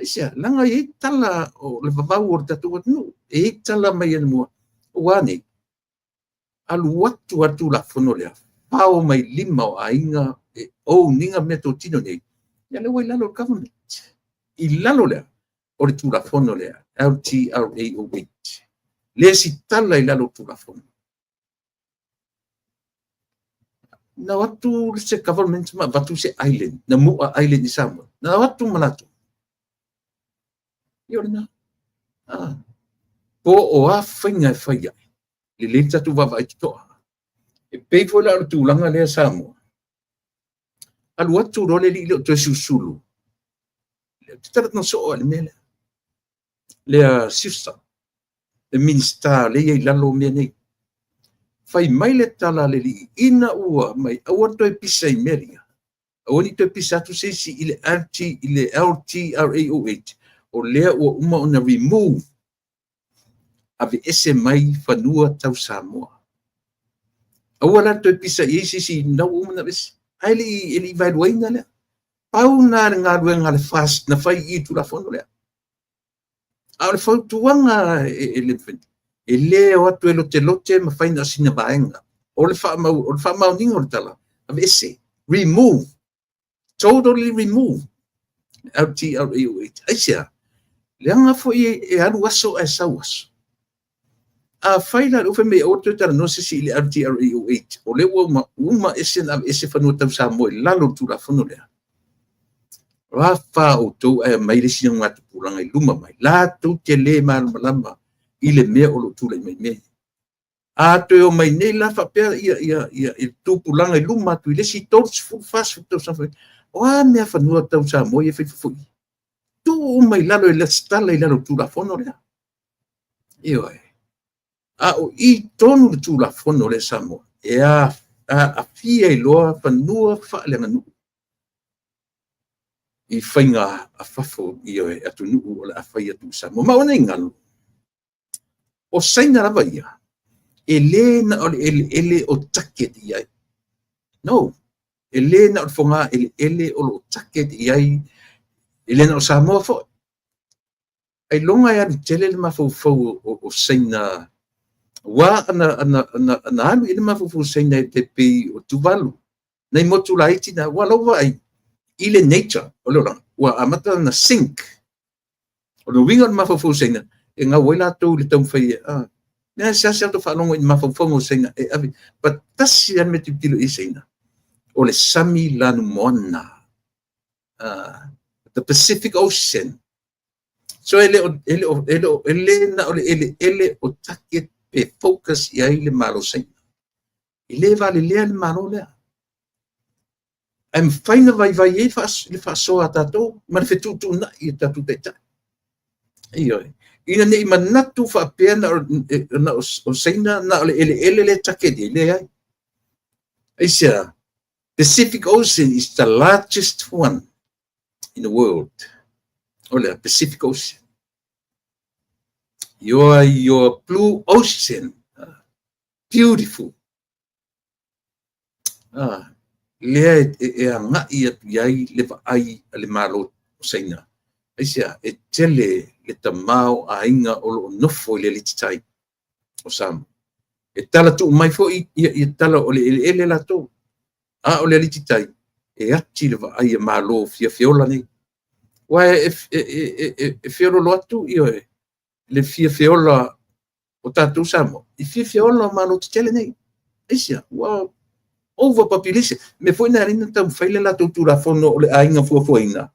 Aisea, leaga e i ai tala o le vavau o le tatou atunuu. E i ai tala mai anamua. Ua nei, alu atu a le Tulafono lea, fao mai lima o aiga e own ina mea totino nei, ia lea ua i lalo o le government. I lalo lea o le Tulafono lea, LTRA 08. Le sitala i lalo o le Tulafono. Na o atu se government ma avatu se island, na mua island i Samoa. Na o atu ma latou. Ia o lena. Ah. Po o a faiga e fai ai, lelei le tatou vaavaai totoa. E pei foi la o le tulaga lea Samoa. Alu atu loa le alii lea o toe susulu. Ou te talanoa soo lava i le mea lea. Lea Siusa, le Minisita lea e i ai i lalo o mea nei. Fai mai le tala a le alii, ina ua mai, aua le toe pisa i mea ia. Aua ne i toe pisa atu se isi i le LT, i le LTRA08, o lea ua uma ona remove, aveese mai fanua tau Samoa. Aua la le toe pisa i ai se isi, na ua uma ona aveese. Ae le i vaeluaina lea. Pau na le galuega a le FAST na fai i Tulafono lea. A o le fautuaga e le e le o atu e lotelote ma fai na o sina vaega. O le faamaoniga o le tala, aveese, remove, totally remove, LTRA08. Aisea? Leaga foi e alu aso ae sau aso. A fai la le fai mai aua toe talanoa se isi i le LTRA08, o lea ua uma ese na aveese fanua tau Samoa i lalo o le Tulafono lea. O a fa outou ae aumai le isi tupulaga i luma mai, latou te le malamalama i le mea o lo o tulai mai nei. A toe o mai nei la faapea ia tupulaga i luma atu i le isi 30, 40 tausaga, o a mea fanua tau Samoa ia fai foi. Tuu uma i lalo e lesitala i lalo o le Tulafono lea. Ioe. A o i tonu le Tulafono lea Samoa, e aafia ai loa fanua faaleaganuu i faiga a fafo i atunuu o le a fai atu i Samoa. Ma ona i galo, o Saina lava ia, e le na o le eleele o target i ai. No, e le na o le foga eleele o lo o target i ai E le na o Samoa foi. Ailoga e alu tele le mafaufau o Saina, ua ana alu i le mafaufau o Saina e te pei o Tuvalu, nai motu laiti na, ua lau vaai i le nature o le olaga, ua amata ona sink. O le uiga o le mafaufau o Saina, e gau ai latou i le taumafai e, mea se atu faalogo i le mafaufauga o Saina e ave, patasi lava le mea tilotilo i Saina, o le sami lanumoana, the Pacific Ocean. So e le na o le eleele o target pe focus i ai le Malo Saina. E le valelea le Malo lea. Ae mafai na vaivai ai le faasoa a tatou ma le fetuutuunai i tatou taitai. Ioe. Ina nei manatu faapea na o Saina na o le eleele le target i leai. Aisea, Pacific Ocean is the largest one in the world. O le Pacific Ocean. Your blue ocean. Beautiful. Lea e agai atu i ai le vaai a le Malo o Saina. Aisea, e tele le tamao aiga o loo nofo i le alititai o Samoa. E tala tuu mai foi ia tala o le eleele latou. A o le alititai, e ati le vaai a Malo fia feola nei. Ua e feololo atu ioe, le fia feola o tatou Samoa, i fia feola o Malo tetele nei. Aisea, ua overpopulation. Me foi na alina taumafai le latou Tulafono o le aiga fuafuaina,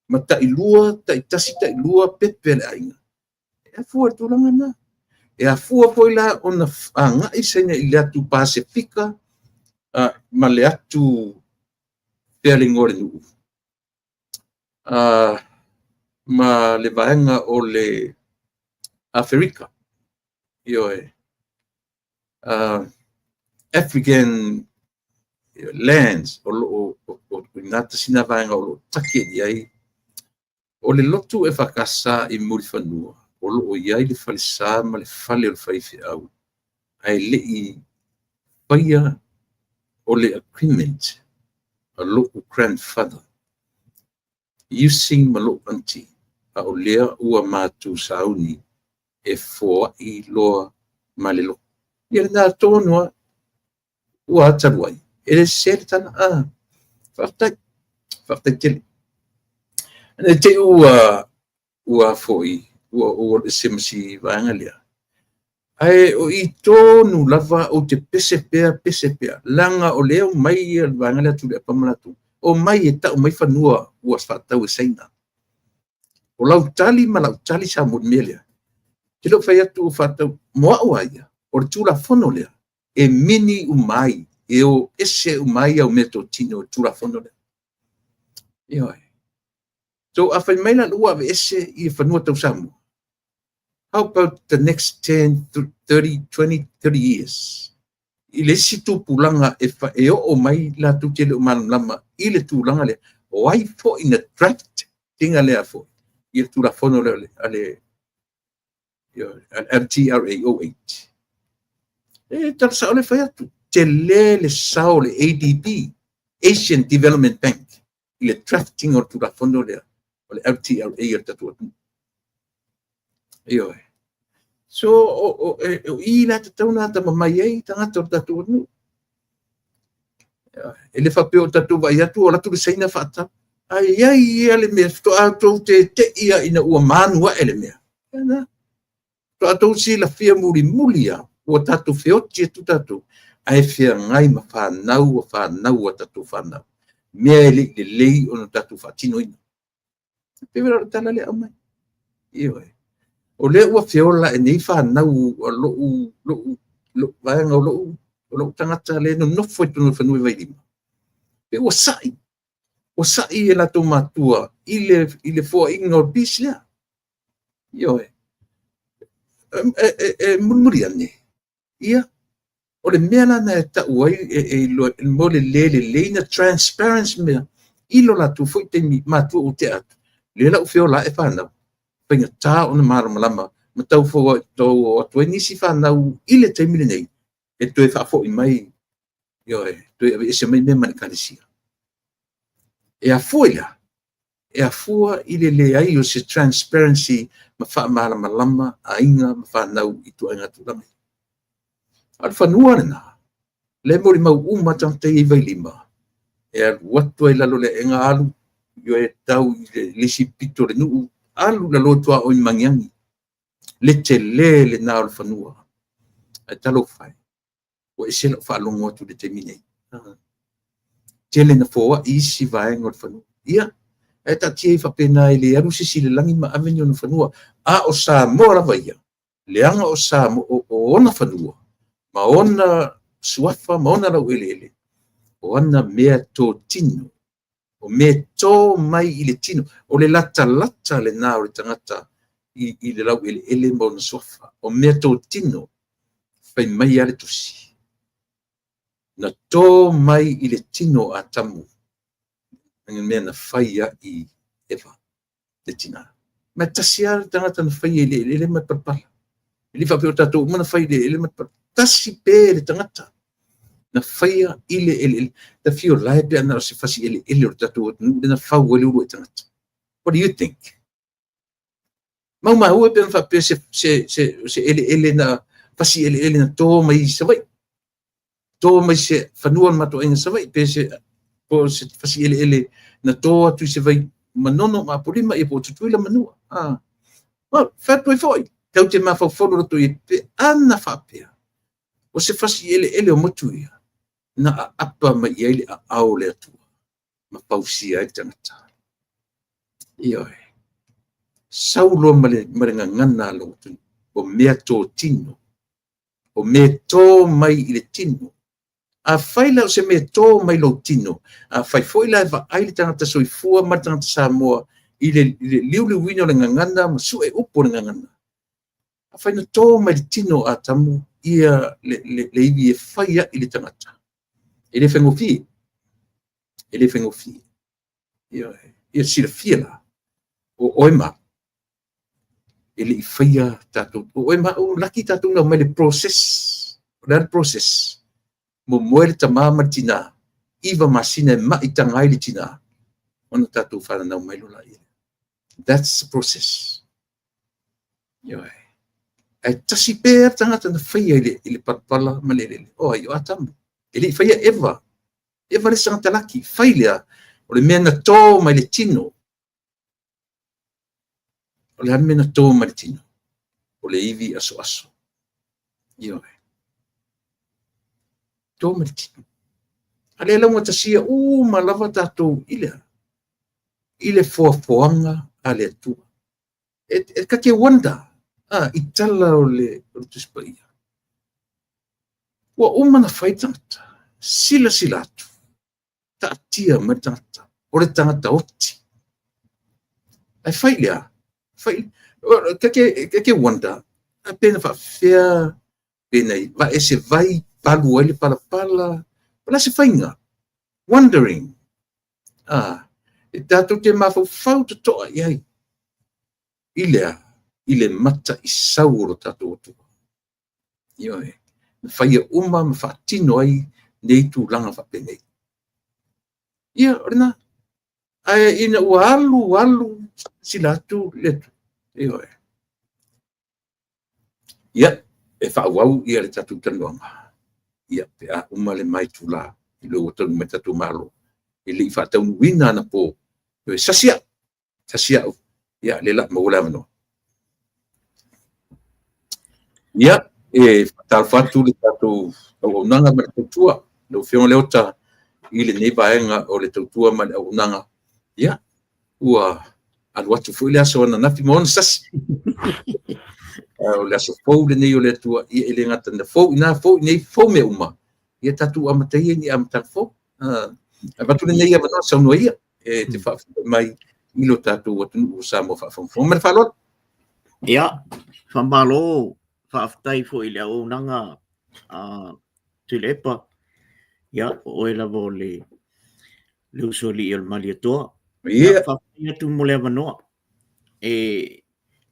ma tailua, taitasi, tailua, pepe le aiga. E afua le tulaga na. E afua foi la ona agai Saina i le atu Pasefika ma le atu pea le igoa o le nuu. Ma le vaega o le Aferika. Ioe. African lands o loo o ina tasina vaega o loo take i ai. O le lotu e whakasa i Muriwhanua, o loo iai le falesa ma le fale o le faifeau, ae lei faia o le agreement a lou grandfather, using ma lou auntie, a o lea ua mātou sauni e foai loa ma le lotu. Ia le nā tonu ua atalu ai. E le se le tala, faafetai, faafetai tele. E te ua foi, ua ese ma si vaega lea. Ae o i tonu lava o te pese pea, pese pea. Langa o lea mai ia le vaega lea tuli apa malatu. O mai e tau mai fanua ua whaatau e Saina. O lau tali ma lau tali sa mo mea lea. Te leo whai atu o whaatau moa ua ia. O le Tulafono lea. E mini umai. E o ese umai au mea totino o le Tulafono lea. Ioe. So a whai mai la ua ave ese i fanua tau Samoa. How about the next 10, 30, 20, 30 years? I le isi tupulaga e oo mai latou te le o malamalama i le tulaga lea. O ai foi na draft tinga lea foi i le Tulafono lea a le LTRA 08. E tala sao le fai atu. Te le le sao le ADB, Asian Development Bank, i le drafting o le Tulafono lea o le LTRA o le tatou atunuu. Ioe. So, o i la tatau na atamamai ai tagata o le tatou atunuu. E le faapea o tatou vaai atu o latu le Saina faatau. Ai ai ia le mea, faatoa tou te ia ina ua manu ae le mea. Faatoa tou silafia mulimuli a, ua tatou feoti atu tatou, ae feagai ma whanau a whanau a tatou whanau. Mea e le lelei ona tatou faatinoina. Pe wera o le tala lea au mai. Ioe. O lea ua feola e nei whanau o lou vaega o lou tagata le nonofo i tonu whanua i Vailima. Pe ua sai. Ua sai e latou matua i le foaiga o le peace lea. Ioe. E mulimuli ane. Ia. O le mea lana e tau ai e mo le le lelei na transparency mea. I lo latou foi taimi matua o te atu. Le lau feola e whanau. Whainga tā ona malamalama. Ma tau fo tau atu ai nisi whanau i le taimi lenei. E toe whaafoi mai. Ioe. Toe ave ese mai mea ma le ekalesia. E afua ia. E afua i le leai o se transparency ma faamalamalama aiga ma fanau i ituaiga tulaga ia. A o le fanua lena, lea e molimau uma tagata ia i Vailima, e alu atu ai i lalo o le aega alu, e tau i le isi pito o le nuu, alu i lalo i tuaoi ma Magiagi. Le tele lena o le fanua. Ae talofa e, ua ese lau faalogo atu i le taimi nei. Tele na foai isi vaega o le fanua. Ia, ae taatia ai faapena e le alu se isi i le lagi ma ave ni ona fanua. A o Samoa lava ia, leaga o Samoa, o ona fanua, ma ona suafa ma ona laueleele, o ana mea totino, o mea to mai i le tino, o le latalata lena o le tagata i le laueleele ma ona suafa, o mea totino, fai mai lava le tusi, na to mai i le tino o Atamu, le mea na fai ai Eva, le tina. Ma e tasi lava le tagata na faia i le eleele ma le palapala. E le faapea o tatou uma na fai i le eleele ma le palapala. Tasi pē le tagata na faia i le eleele. Ta fio lae pe ana o se fasi eleele o le tatou atunuu lea na fau ai le uluai tagata. What do you think? Maumau e pe ana faapea se eleele na fasi eleele na to mai i Savaii. To mai se fanua o le matou aiga Savaii pe se po o se fasi eleele na to atu i se vai Manono ma Apolima ia po o Tutuila Manua. Ah. Well, fai atu ai foi, tatou te mafaufau loloto i ai pe ana faapea o se fasi eleele o motu ia na aapa mai i ai le aao o le Atua ma fausia ai le tagata. Ioe. Sau loa ma le, ma le gagana a lou atunuu, o mea totino, o mea tō mai i le tino. Afai la o se mea tō mai lou tino, afai foi la e vaai le tagata soifua ma le tagata Samoa i le, i le liuliuina o le gagana ma sue upu o le gagana, afai na tō mai le tino o Atamu ia le, le, le ivi e fai ai le tagata, e le faigofie, e le faigofie. Ioe, ia silafia la, o oe ma au, e le i faia tatou, o oe ma au, laki tatou na aumai le process. O le a le process? Momoe le tama ma le tina, 9 masina e maitaga ai le tina, ona tatou fananau mai loa laia. That's the process. Ioe. Ae tasi pea le tagata na faia i le, i le palapala ma le eleele. O ai, o Atamu. E le i faia Eva. Eva le isi tagata laki. Fai lea, o le mea na tō mai le tino. O le a le mea na tō mai le tino? O le ivi asoaso. Ioe. Tō mai le tino. A lea laugatasia uma lava tatou i le a? I le foafoaga a le Atua. E, e ta te wonder, a, i tala o le, o le Tusi Paia. Ua uma na fai tagata, silasila atu, taatia mai le tagata, o le tagata oti. Ae fai le a? Fai, ta te, ta te wonder, a pe na faafefea, pe na vae se vai, palu ai le palapala, o le a se faiga? Wondering. Ah, e tatou te mafaufau totoa i ai i le a? I le mataisau o lo tatou Atua. Ioe, na faia uma ma faatino ai nei tulaga faapenei. Ia, o lena. Ae ina ua alu alu sila atu le Atua. Ioe. Ia, e faaauau ia le tatou talanoaga. Ia, pe a uma le maitula i lo ua taunuu mai tatou Malo. E le i faataunuuina anapo. Ioe, sasi au, sasi au. Ia, lea la maua le avanoa. Ia, e faatalofa atu le tatou auaunaga ma le tautua. Lau Afioga Leota, i lenei vaega o le tautua ma le auaunaga. Ia, ua alu atu foi le aso ananafi ma ona sasi. O le aso fou lenei o le Atua, ia e le gata na fou inā, fou inei, fou mea uma. Ia tatou amataia ni amataga fou. Avatu lenei avanoa, saunoa ia, e te faafetai mai i lo tatou atunuu o Samoa faafogafoga. Ma le faaaloalo. Ia, faamalo, faafetai foi i le auaunaga a Tuilaepa. Ia, o oe lava o le le usoalii o le Malietoa. Ia, faafetai atu mo le avanoa. E,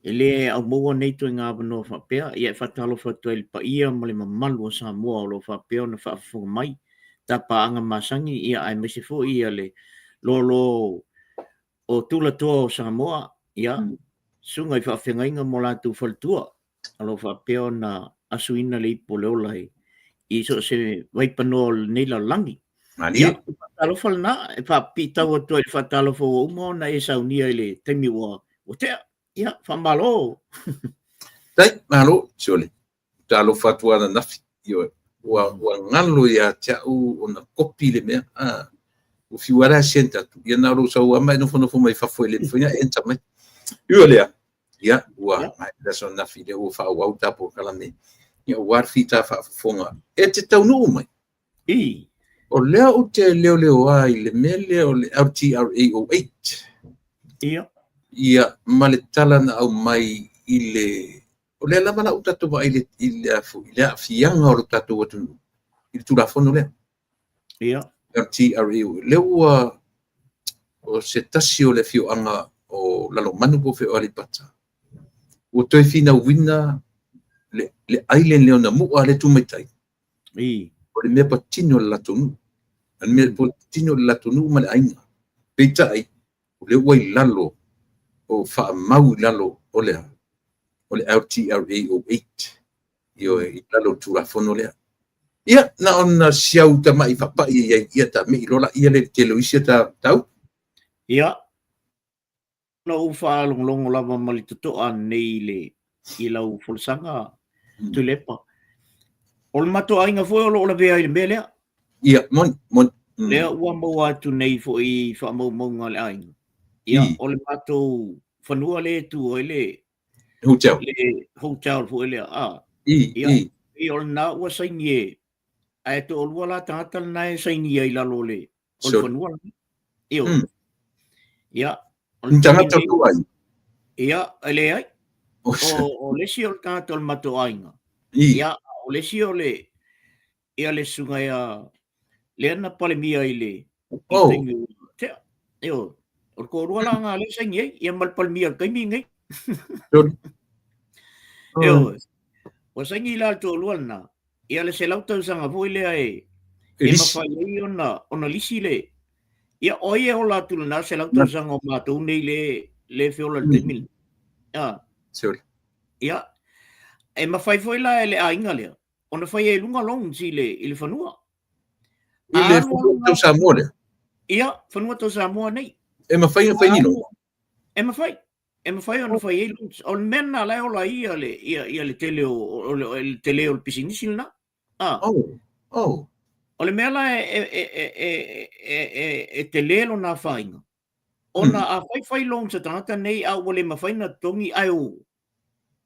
e le aumaua nei ituaiga avanoa faapea, ia e faatalofa atu ai i le paia ma le mamalu o Samoa o lo o faapea ona faafofoga mai, tapaaga masani, ia aemaise foi ia le loaloa o Tulatoa o Samoa, ia, susuga i faafeagaiga ma o latou faletua, o lo o faapea ona asuina le ipu o le ola i so o se vaipanoa o lenei lalolagi. Malie. Ia, faatalofa lena, e faapipitau atu ai i le faatalofa ua uma ona e saunia i le taimi ua tea. Ia, faamalo. Tai, malo, sole. Talofa atu ananafi, ioe. Ua galo ia te au ona kopi le mea. Ua fiu lava la e send atu. Ia na o lou sau lava ma e nofonofo mai fafo e le mafai ona enter mai. Ui o lea, ia, ua maea le aso ananafi lea ua faaauau ta polokalame. Ia, aua le fita faafofoga e te taunuu mai. I. O lea ou te leoleoa i le mea lea o le LTRA 08. Ia. Ia, ma le tala na aumai i le O lea lava la ua tatou vaai i le, i le aafiaga o le tatou atunuu i le Tulafono lea. Ia. LTRA, lea ua o se tasi o le afioaga o Lalomanu po o fea o Aleipata, ua toe finauina le island lea o Namu'a lea e tu mai tai. I. O le mea patino o le latou nuu. O le mea patino o le latou nuu ma le aiga. Peitai, o lea ua i lalo o faamau i lalo o le a? O le LTRA 08. Ioe, i lalo o le Tulafono lea. Ia, na ona si au tama'i faapa'i e i ai, ia ta me'i loa laia lea i le tele o isi a ta upu. Ia, na ou faalogologo lava ma le totoa nei i le i lau folasaga Tuilaepa. O le matou aiga foi o lo o lavea i le mea lea. Ia, moni, moni. Lea ua maua atu nei foi i faamaumauga a le aiga. Ia, o le matou fanua lea e tu ai le hotel. Le hotel foi lea. Ah. I, ia, i. I, o lena ua saini e, ae toalua la tagata lena e saini ai i lalo o le, o le fanua lena. Ioe. Ia, o le tagata o ai. Ia, e leai. O le isi o le tagata o le matou aiga. Ia, o le isi o le, ia le susuga ia lea na palemia i le i taimi o tea. Ioe. O le toalua la na lea e saini ai, ia ma le palemia o le taimi lenei. Ioe. Ua saini la le toalua lena, ia le 100 tausaga foi lea e E e lisi. mafai ai ona lisi le ia o ai e ola atu lena 100 tausaga o matou nei le le feola i le taimi lenei. Ah. Sorry. Ia, e mafai foi la e le aiga lea ona fai ai i luga loans i le i le fanua. I le fanua tau Samoa lea. Ia, fanua tau Samoa nei. E mafai ona fai ni loan? E mafai. E mafai ona fai ai loans. O le mea lena la e ola ai ia le ia ia le tele o o le, le tele o le pisinisi lena. Ah. Oh. Oh. O le mea la e e e e e e, e tele lona afaina. Ona a fai fai loans a tagata nei a ua le mafai ona totogi ae o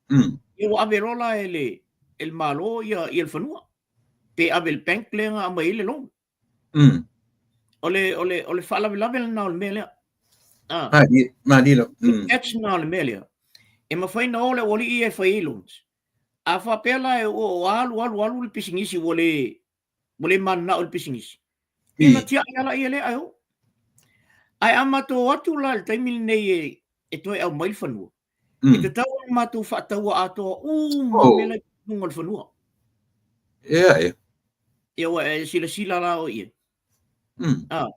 Ia ua ave loa la e le e le Malo ia ia le fanua. Pe ave i le bank lea na aumai ai le loan. O le o le o le faalavelave lena o le mea lea. Ah. Malie, malie la. Catch lena o le mea lea. E mafai ona o le aualii ia e fai ai loans. A faapea la e ua alu alu alu le pisinisi ua le ua le mananao i le pisinisi. Ia na tiai lava laia lea ae o. Ae a matou o atu la i le taimi lenei e e toe aumai le fanua, e tatau ona matou faataua atoa uma mea la i luga o le fanua. Ia, ia. Ia ua e silasila la oe i ai. Ah.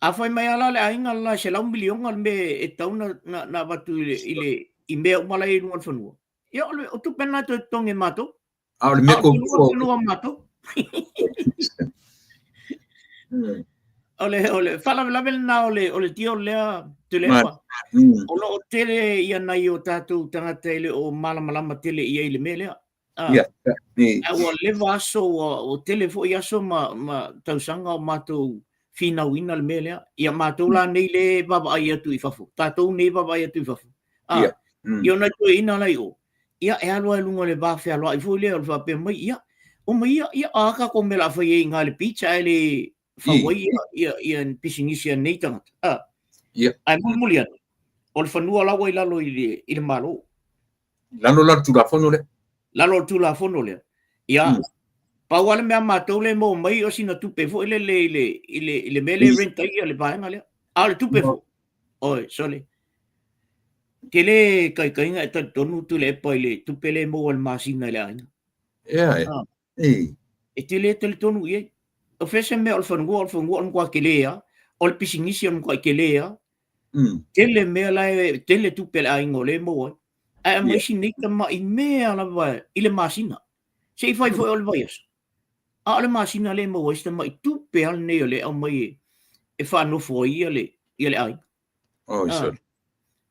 A fai mai lava la le aiga le la e 100 miliona le mea e tatau ona na, na avatu i le, i le i mea uma la i luga o le fanua. Ia o, le, o tupe lena e toe totogi e matou. A o le mea ko fanua matou. O le o le faalavelave lena o le o le deal lea Tuilaepa. O lo o tele ia nai o tatou tagata e le o malamalama tele i ai i le mea lea. Ah. Ia, ia. A ua leva aso, ua tele foi aso ma tausaga o matou finauina le mea lea. Ia matou la nei le vaavaai atu i fafo. Tatou nei vaavaai atu i fafo. Ah. Ia. Ia o nai toeaiina la i o. Ia e alu lava i luga o le va fealoai foi lea o le faapea mai, ia, oma ia, ia, a tatou mea o le a fai ai i ina i le beach ae le fau ai ia, ia, ia ni pisinisi a nei tagata. Ah. Ia. Ae mulimuli ane, o le fanua la ua i lalo i le, i le Malo. Lalo la o le Tulafono lea. Lalo o le Tulafono lea. Ia, pau lava le mea a matou lea e maua mai o sina tupe foi lele i le, i le, i le mea lea e rent ai le vaega lea. A o le tupe foi, oi, sole, tele taitaiga e talitonu Tuilaepa i le tupe lea e maua i le masina i le aiga. Ea e. Ah. Ei. E tele talitonu i ai. O fea se mea o le fanua, o le fanua o le matua tele lava, o le pisinisi o le matua tele lava. Tele mea la e tele tupe a le aiga o lea e maua ai. Ae aumai si nei tamai mea lava i le masina. Se i fai foi o le vaiaso. A o le masina lea e maua ai si tamai tupe lava lenei o lea e aumai e faanofo ai ia le, ia le aiga. Oh, ah.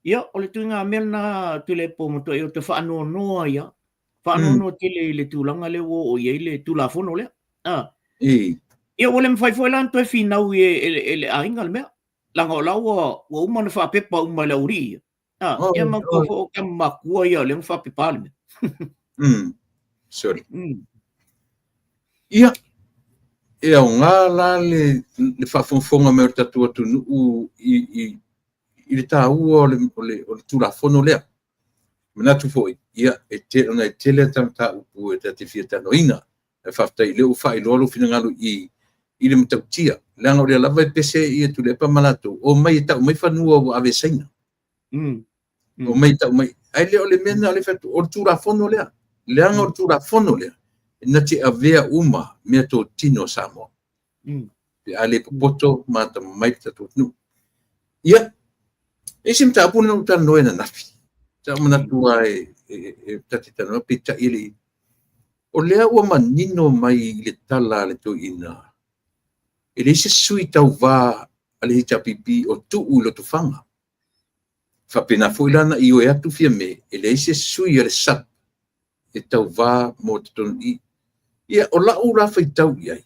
Ia, o le ituaiga mea lena Tuilaepa ua matuai ou te faanoanoa ia. Faanoanoa tele i le tulaga lea ua oo i ai le Tulafono lea. Ah. Ia, ua le mafai foi la ona toe finau e, e, e le aiga le mea. Leaga o la ua, ua uma ona faapepa uma e le aualii ia. Ah, oh, ia ma oh. o ka makua ia o lea na faapepa le mea. Sorry. Ia, e aoga la le, le faafogafoga mai o le tatou atunuu i, i, i le taua o le, o le, o le Tulafono lea. Manatu foi, ia, e te, ona e tele ata mataupu e ta te fia talanoaina. Ae faafetai o lea ua faailoa lou finagalo i i le matautia, leaga o lea lava e pese ia Tuilaepa ma latou, omai e tau mai fanua ua ave e Saina. Omai e tau mai. Ae le o le mea lena o lea e fai atu, o le Tulafono lea. Leaga o le Tulafono lea, na te avea uma meatotino a Samoa. Pe a le popoto ma atamamai le tatou atunuu. Ia, e i ai se mataupu na ou talanoa ananafi. Sa ou manatu lava e, e, e ta te talanoa peitai e le i. O lea ua manino mai i le tala a le toeaina, e leai se sui tauva a le HRPP o tuu i Lotofaga. Faapena foi la na ioe atu Fiame, e leai se sui a le SUPP e tauva mo totonu i i. Ia, o lau la faitau i ai,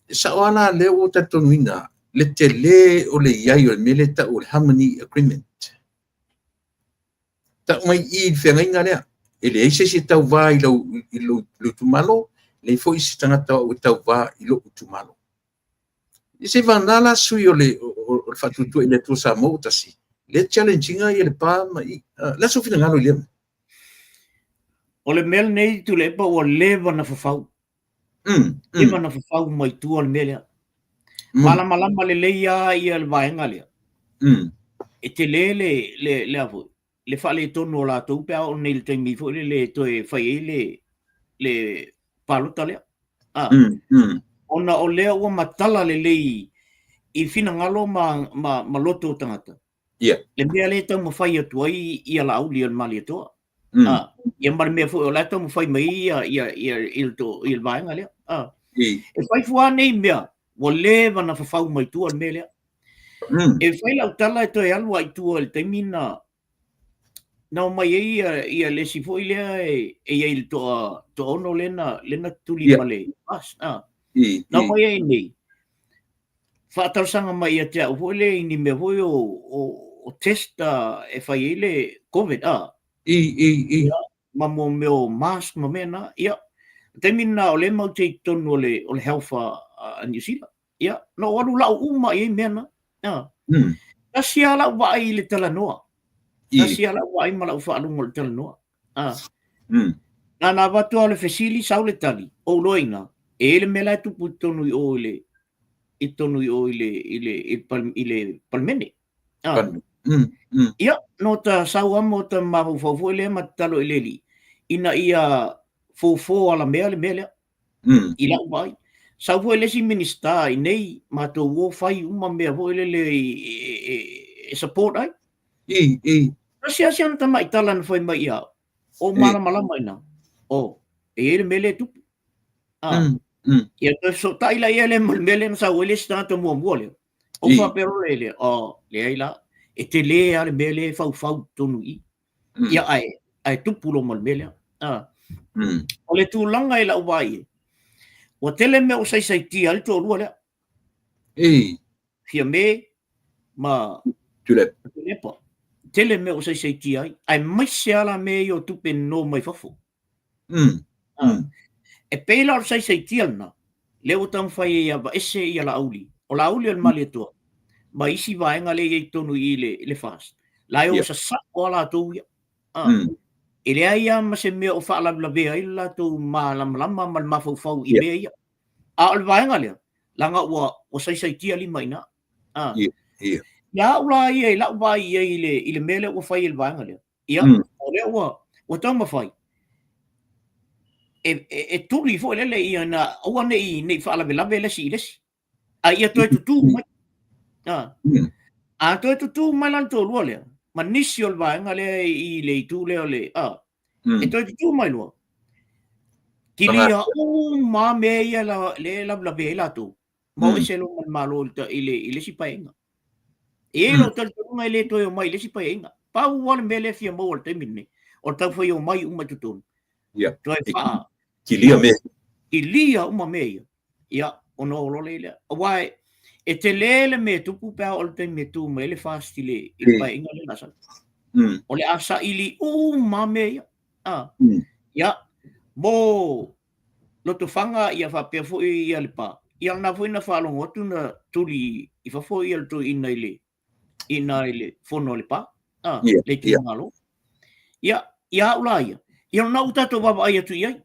e sao lava la lea ua talitonuina le tele o le i ai o le mea lea e tau o le Harmony Agreement. Tau mai i i le feagaiga lea, e leai se isi e tauva i lou, i lou, lou itumalo, leai foi se tagata o au e tauva i lou itumalo. I se vagana la sui o le, o, o le Faatuatua i le Atua Samoa ua tasi, lea challenge ina ia Lepa ma i. Uh, le a sou finagalo i lea mea? O le mea lenei Tuilaepa ua leva na fafau. Leva na fafau mai tua le mea lea. Malamalama lelei lava ia le vaega lea. E tele le, le, le a foi, le faaletonu o latou pe a oo nei i le taimi foi lele e toe fai ai le, le palota lea. Ah. Ona o lea ua matala lelei i finagalo ma, ma, ma loto o tagata. Le mea lea e taumafai atu ai ia Laauli o le Malietoa. Ah, ia ma le mea foi o la e taumafai mai ia, ia, ia, ia, le, to, ia le vaega lea. Ah. E fai fua nei mea, ua leva na fafau mai tua le mea lea. E fai lau tala e toe alu ai tua i le taimi na na omai ai ia, ia le isi foi lea e, e i ai le toa, toaono lea na, lea na tuli ma le bus. Ah. Na omai ai nei, faatalosaga mai ia te au foi lea i ni mea foi o, o, o test uh, e fai ai le COVID. Ah. I, i, i. Ia, ma mo mea o mask ma mea na. Ia, taimi na o lea mau te i totonu o le, o le health a, a New Zealand. Ia, na ou alu lau uma i ai mea na. Ia. Tasi lava lau vaai i le talanoa. Tasi lava lau vaai ma lau faalogo i le talanoa. Ah. Na na avatu lava o le fesili, sau le tali, ou loa i ina, e i ai le mea la e tupu i totonu i o i le i totonu i o i le i le i le, i le Palemene. Ah. Ia, no ta sau lava ma ta mafaufau foi lea ma tatalo i le Alii, ina ia fofo alamea le mea lea. I lau vaai. Sau foi le isi Minista i nei, matou o fai uma mea foi lele e, e, e support ai. I, i. Tasi lava si ana tamai tala na fai mai ia au, o malamalama ina, o, e i ai le mea lea e tupu. Ah. Ia toe fesootai la ia lea ma le mea lea na sau ai le isi tagata muamua lea. O faapea loa lea, o, leai la, e tele lava le mea lea e faufau i totonu i i. Ia, ae, ae tupu loa ma le mea lea. Ah. O le tulaga i lau vaai i ai, ua tele mea ua saisaitia ai le toalua lea. Ei. Fiame ma Tuilaepa. Tuilaepa. Tele mea ua saisaitia ai, aemaise lava la mea ia o tupe nono mai fafo. Ah. E pei la o le saisaitia lena, lea ua taumafai ai e aveese ia Laauli. O Laauli o le Malietoa, ma isi vaega lea e i ai i totonu i i le, le FAST. La e o sasao lava latou ia. Ah. E leai lava ma se mea o faalavelavea ai le latou malamalama ma le mafaufau i mea ia. A o le vaega lea, leaga ua, ua saisaitia lima i ina. Ah. Ia au la ia i lau vaai i ai i le, i le mea lea ua fai e le vaega lea. Ia, o lea ua, ua taumafai e, e, e tuli foi lele ia na aua ne i, ne i faalavelave le isi i le isi. A ia toe tutū mai. Ah. A toe tutū mai la le toalua lea, ma nisi o le vaega lea i le itu lea o le, a, e toe tutū mai loa. Kilia uma mea ia la, le lavelave ai latou, ma o ese loa ma le Malo i le, i le isi paeaiga. E i ai lou talitonuga e le toe omai i le isi paeaiga. Pau lava le mea lea e fia maua i le taimi lenei, o le taufai omai uma i totonu. Toe faa... Kilia mea. Kilia uma mea ia. Ia, ona o loa lea. Aua e tele le mea e tupu pe a oo i le taimi e tu mai ai le FAST i le, i le paeaiga lea o le a sau. O le a saili uma mea ia. Ah. Ia, mo Lotofaga ia faapea foi ia Lepa, ia lena foi na faalogo atu na tuli i fafo ia le toeaina i le ina i le fono a Lepa, ah, le itumalo. Ia, ia au la ia, ia lena ua tatou vaavaai atu i ai.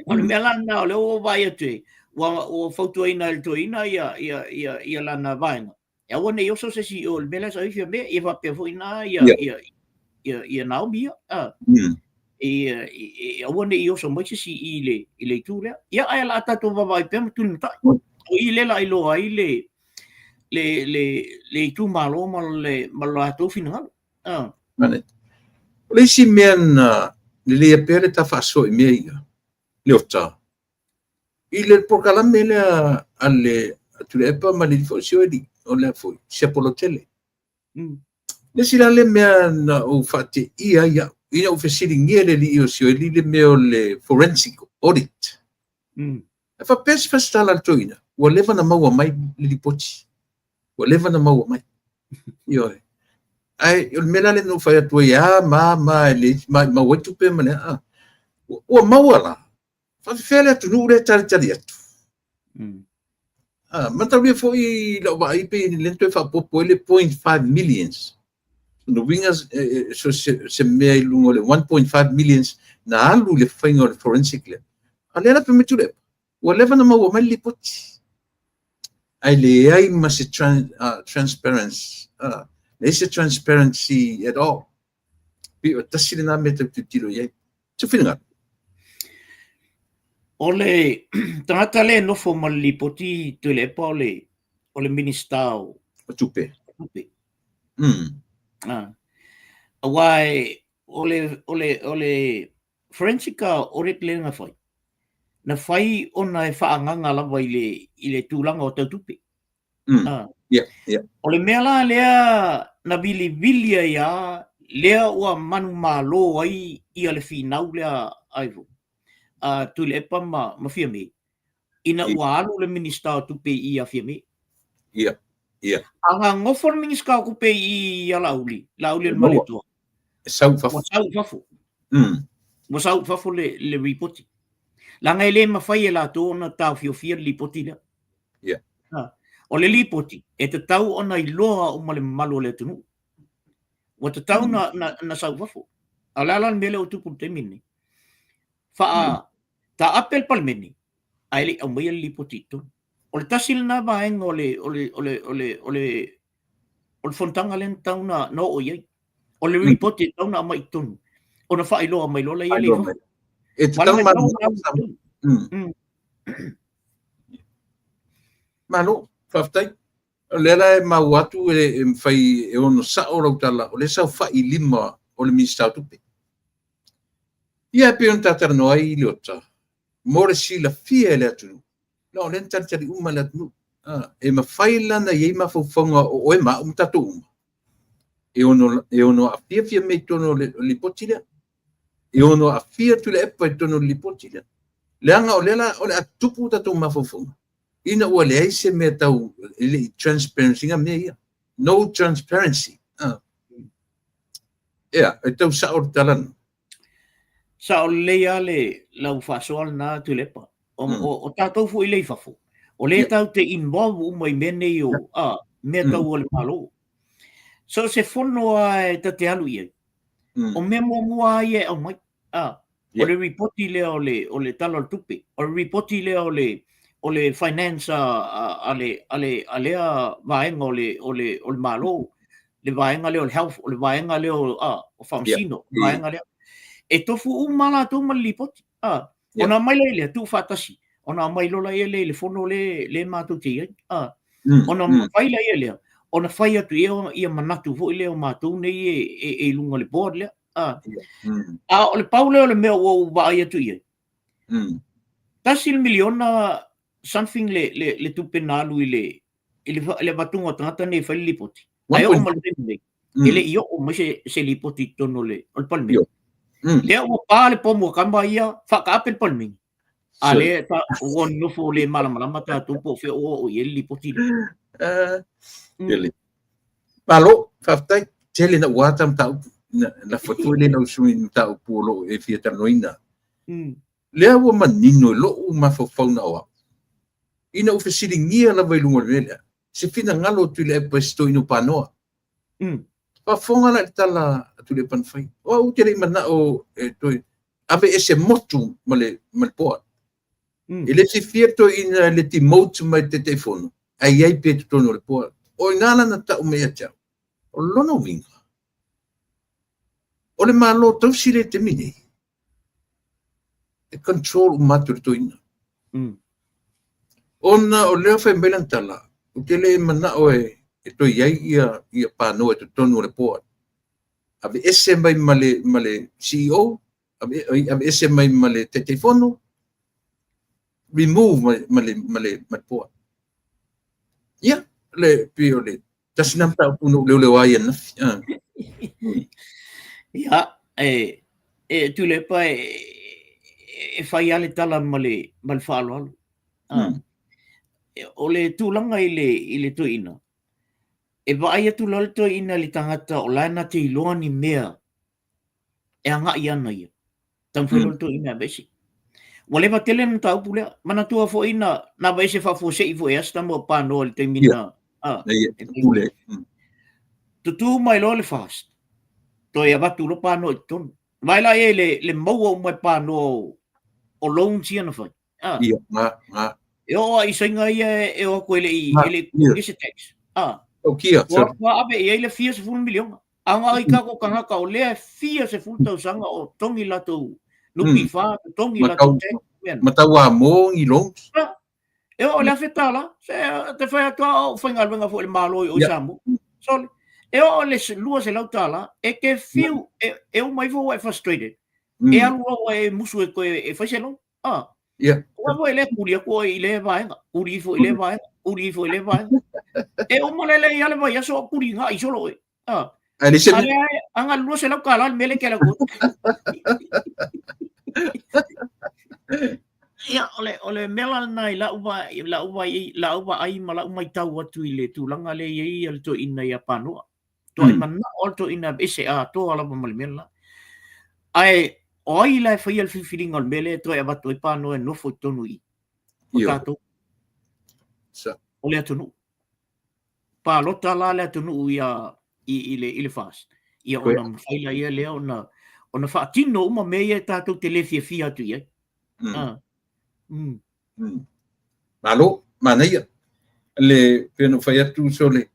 O le mea la lena o lea ua vaai atu ai, ua fautuaina e le toeaina ia, ia, ia, ia lana vaega. E aua ne i oso se isi i o i le mea lea sa ifia mea, ia faapea foi na ia, ia, ia, ia Naomi ia. Ah. E aua ne i oso mai se isi i le, i le itu lea. Ia, ae o le a tatou vaavaai pea ma tulimatai. O i lea o le a iloa ai le, le, le, le itumalo ma le, ma le latou finagalo. Ah. Mane. O le isi mea na leleia pea le ta faasoa i mea ia, Leota, i le polokalame lea a le Tuilaepa ma le alii foi o Sioeli, o lea foi, Siapolotele. Le isi la lea mea na ou faateia ai au, ina ua fesiligia e le alii o Sioeli le mea o le forensic audit. E faapea se fasitala a le toeaina, ua leva na maua mai le lipoti. Ua leva na maua mai. Ioe. Ae o le mea la lea na ou fai atu ai, e a ma a ma e le maua ai tupe ma le a. Ua maua la, faafefea le atunuu lea e talitali atu. Ah, mataulia foi i lau vaai pei lea na toe faaopoopo ai le 0.5 millions. Lona uiga so se mea i luga o le 1.5 millions na alu i le faiga o le forensic lea. A o lea la fai mai Tuilaepa, ua leva na maua mai le lipoti. Ae leai ma se transparency, leai se transparency at all. Pei o tasi lena mea tau tilotilo i ai. Sou finagalo. O le tagata lea e nofo ma le lipoti Tuilaepa o le o le Minisita o Tupe. Tupe. Ah. Aua o le o le o le forensic audit lea na fai, na fai ona e faaagaga lava i le i le tulaga o tau tupe. Ah. Yeah, yeah. O le mea la lea na vilivili ai a lea ua manumalo ai ia le finau lea ai fo. A Tuilaepa ma Fiame ina ua alu le Minisita o Tupe i ia Fiame. Yeah. Yeah. A na nofo le Minisita o Tupe i ia Laauli, Laauli o le Malietoa. E sau i fafo. Ua sau i fafo. Ua sau i fafo le ripoti. Leaga e le mafai e latou ona taofiofia le lipoti lea. Yeah. Ha. O le lipoti, e tatau ona iloa uma le mamalu o le atunuu. Ua tatau na sau i fafo. A o le a la le mea lea ua tupu i le taimi lenei? Faa, taape le Palemene, ae le i aumaia le lipoti i totonu. O le tasi lena vaega o le, o le, o le, o le, o le, o le fonotaga lea na tatau na oo i ai. O le lipoti e tatau ona aumai i totonu, ona faailoa mai loa lea i fafo. E tatau na Malo, faafetai. O lea la e maua atu e mafai e ono sao lau tala, o lea e saofai i lima o le Minisita o Tupe. Ia e pei ona ta talanoa ai Leota, mo le silafia e le atunuu, no, o lea na talitali uma le atunuu. E mafai la ona i ai mafaufauga o oe ma au ma tatou uma, e ono aafia Fiame i totonu o le lipoti lea. E ono aafia Tuilaepa i totonu o le lipoti lea. Leaga o lea la o le a tupu tatou mafaufauga, ina ua leai se mea tau e le i transparency ina mea ia. No transparency. Ea, e tau sao le tala lena. Sao lelei lava le lau faasoa lena Tuilaepa. O tatou foi lea i fafo, o lea tatou te involve uma i mea nei o mea tau a le Malo. So se fono lava e ta te alu i ai, o mea muamua lava ia e aumai. O le ripoti lea o le o le Tala o le Tupe, o le ripoti lea o le o le finance a le a le a lea vaega o le o le o le Malo, le vaega lea o le health, o le vaega lea o o faamasino, le vaega lea. E tofu uma latou ma le lipoti. Ona aumai lea lea tuufaatasi, ona aumai loa lea i le fono lea lea matou te i ai. Ona mafai lea lea ona fai atu i ai ia manatu foi lea o matou nei e i luga o le board lea. A o le pau lea o le mea ua ou vaai atu i ai, $1 miliona something le tupe na alu i le avatuga o tagata nei e fai le lipoti. Ae oo mai le taimi nei, e le i oo mai se lipoti i totonu o le Palemene. Lea ua pa le pomu a tama ia, faataape le Palemene. A lea ua nofo le malamalama tatou po o fea ua oo i ai le lipoti lea. Tele. Malo, faafetai. Tele na ua ata mataupu. Lafo atu foi le lau sui mataupu o lo o e fia talanoaina. Lea ua manino i lou mafaufau na o au. Ina ua fesiligia lava i luga o le mea lea, se finagalo o Tuilaepa i se toeaina o Panoa. Faafofoga la i le tala a Tuilaepa na fai. O au ou te le i manao e toe ave ese motu ma le board. E le fiafia le toeaina i le demote mai le Taitaifono, ae i ai pea i totonu o le board. O i ina la na tau mai ia te au. O lona uiga, o le Malo tausi le taimi nei, e control uma atu le toeaina. Ona o lea fai mai lana tala, ou te le manao e toe i ai ia Panoa i totonu o le board. Ave ese mai ma le CEO, ave ese mai ma le Taitaifono, remove ma le board. Ia, le pei o le tasi na mataupu na ou leoleo ai ananafi. Ia, e Tuilaepa e fai lava le tala ma le faaaloalo. O le tulaga i le toeaina, e vaai atu loa le toeaina i le tagata o la e na te iloa ni mea e agai ana ia. Taumafai loa le toeaina e aveese. Ua leva tele le mataupu lea. Manatua foi na aveese faafuasei foi e Asta ma o Panoa i le taimi na. Pule. Tutū mai loa le FAST. Toe avatu loa Panoa i totonu. Vaai la i ai le maua uma e Panoa o loans ia na fai. Ia, nga, nga. E oo a i Saina ia e o atu e le i e le i se tax. O kia. Ua ave i ai le fia 10 miliona. A nga i kako tagata o lea e fia 10 tausaga o togi latou NPF, togi latou tax. Ma tau a mo ni loans. E oo le $1,000. Se te fai atu a o faigaluega foi le Malo i o i Samoa. Sole. E oo le $200 e te fiu e uma ifo ua e frustrated. E alu loa e musu e toe e fai se loan. Ua foi le kuli atu oe i lea vaega, kuli ifo i lea vaega, kuli ifo i lea vaega. E uma lele i ale vai aso o kuli ngā i solo oe. Ai le se Ale ai anga $200 le mele ke la ko. Ia, o le mea la lena i lau va i lau va i lau vaai ma lau matau atu i le tulaga lea e i ai le toeaina ia Panoa. Toai manao le toeaina ese atoa lava ma le mea lela. Ae o ai la e faia le filifiliga o le mea lea e toe avatu ai Panoa e nofo i totonu i o tatou o le atunuu. Palota la le atunuu ia i le FAST. Ia ona mafai la ia lea ona faatino uma mea ia e tatou te le fiafia atu i ai. Malo, manaia. Le pei ona ou fai atu sole,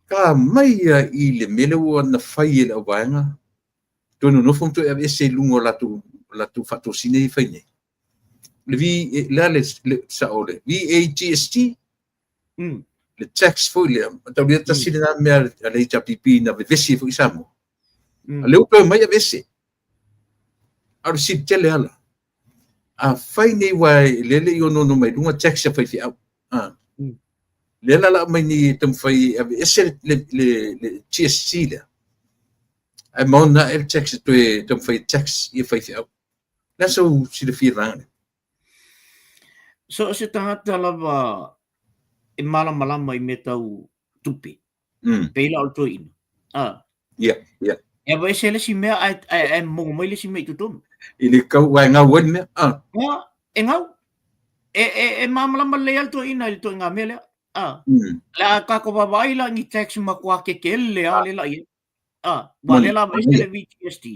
ka mai ia i le mea lea ua na fai e le auvaega, toe nonofo ma toe aveese i luga o latou faatosina ia e fai nei. Le V, le le sao le VAGST, le tax foi lea, mataulia tasi lena mea a le HRPP na vevesi ai foi Samoa. A lea ua toe mai aveese. A o le sili tele ala. A fai nei ua e lele i ono mai luga tax a faifeau. Lea la la mai nei e taumafai e aveese le GST lea. Ae maona e le tax e toe taumafai e tax ia faifeau. Le sau silafia vaega lea. So se tagata lava e malamalama i mea tau tupe. Pei la o le toeaina. Ia. E aveese le isi mea ae mogo mai le isi mea i totonu. I le kau ai ngau ai le mea. E ngau. E malamalama lelei lava le toeaina i le toaiga mea lea. Le a tatou vaavaai la ni tax matua tetele lava le la i ai. Ua lea la aveese le VGST.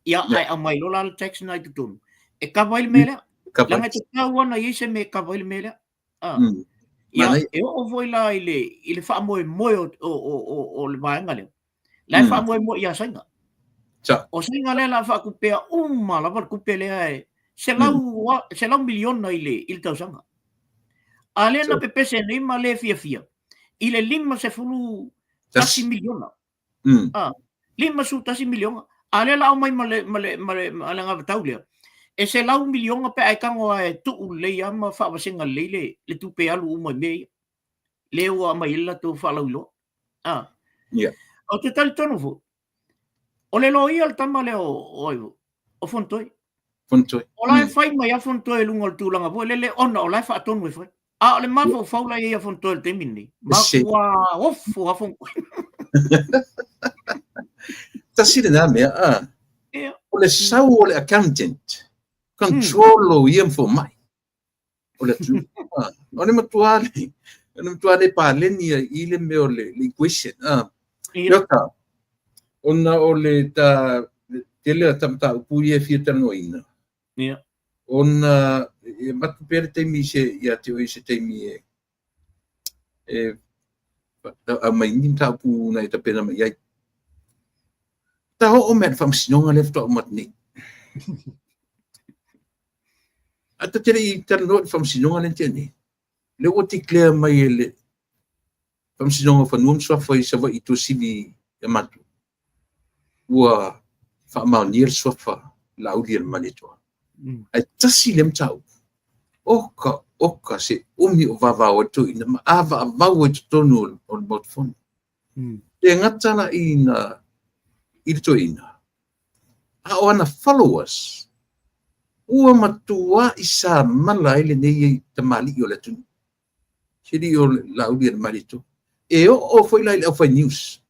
Ia, ae aumai loa la le tax na i totonu. E kava ai le mea lea. Leaga e tatau lava ona i ai se mea e kava ai le mea lea. Ia, e oo foi la i le faamoemoe o le vaega lea. La e faamoemoe ia Saina. O Saina lea la faatupea uma lava le tupe lea e 100 miliona i le tausaga. A lea na pepese nei ma le fiafia. i le 51 miliona. Ah, 51 miliona. A lea la aumai ma le, ma le, ma le, ma le anavatau lea, e 100 miliona pe a e tago lava e tuu lelei lava ma faavasega lelei le, le tupe alu uma i mea ia. Lea ua aumai ai le latou faalauiloa. Ah. Yeah. Ou te talitonu foi, o le loia le tama lea o, o ai foi, o Fonotoe. Fonotoe. O la e fai mai a Fonotoe i luga o le tulaga foi lele ona o la e faatonu e fai. A o le mafaufau la e i ai a Fonotoe i le taimi lenei, matua ofo a Fonotoe. Tasi lena mea, a. Ia. O le sau o le accountant, control lo ia ma fomai. O le atunuu. A, o le matua le, o le matua le paleni ai i le mea o le, le equation. A. Ia. Leota, ona o le ta, tele a ta mataupu ia e fia talanoaina. Ia. Ona e avatu pea le taimi i se, ia te oe i se taimi e, e aumai ni mataupu na e tapena mai ai. Ta oo mai i le faamasinoga lea faatoa uma atu nei. A ta te le i talanoa i le faamasinoga lea na tea nei. Lea ua declare mai e le Faamasinoga o Fanua ma Suafa i Savaii i Tuasivi ia matou, ua faamaonia le suafa Laauli a le Malietoa. Ae tasi lea mataupu, oka oka se umi o vavao ai le toeaina ma avaavau ai totonu o le Maota Fono. Le gata la i na i le toeaina, a o ana followers, ua matuai samala ai lenei tamalii o le atunuu. Se alii o Laauli a le Malietoa. E oo foi la i le aufai news.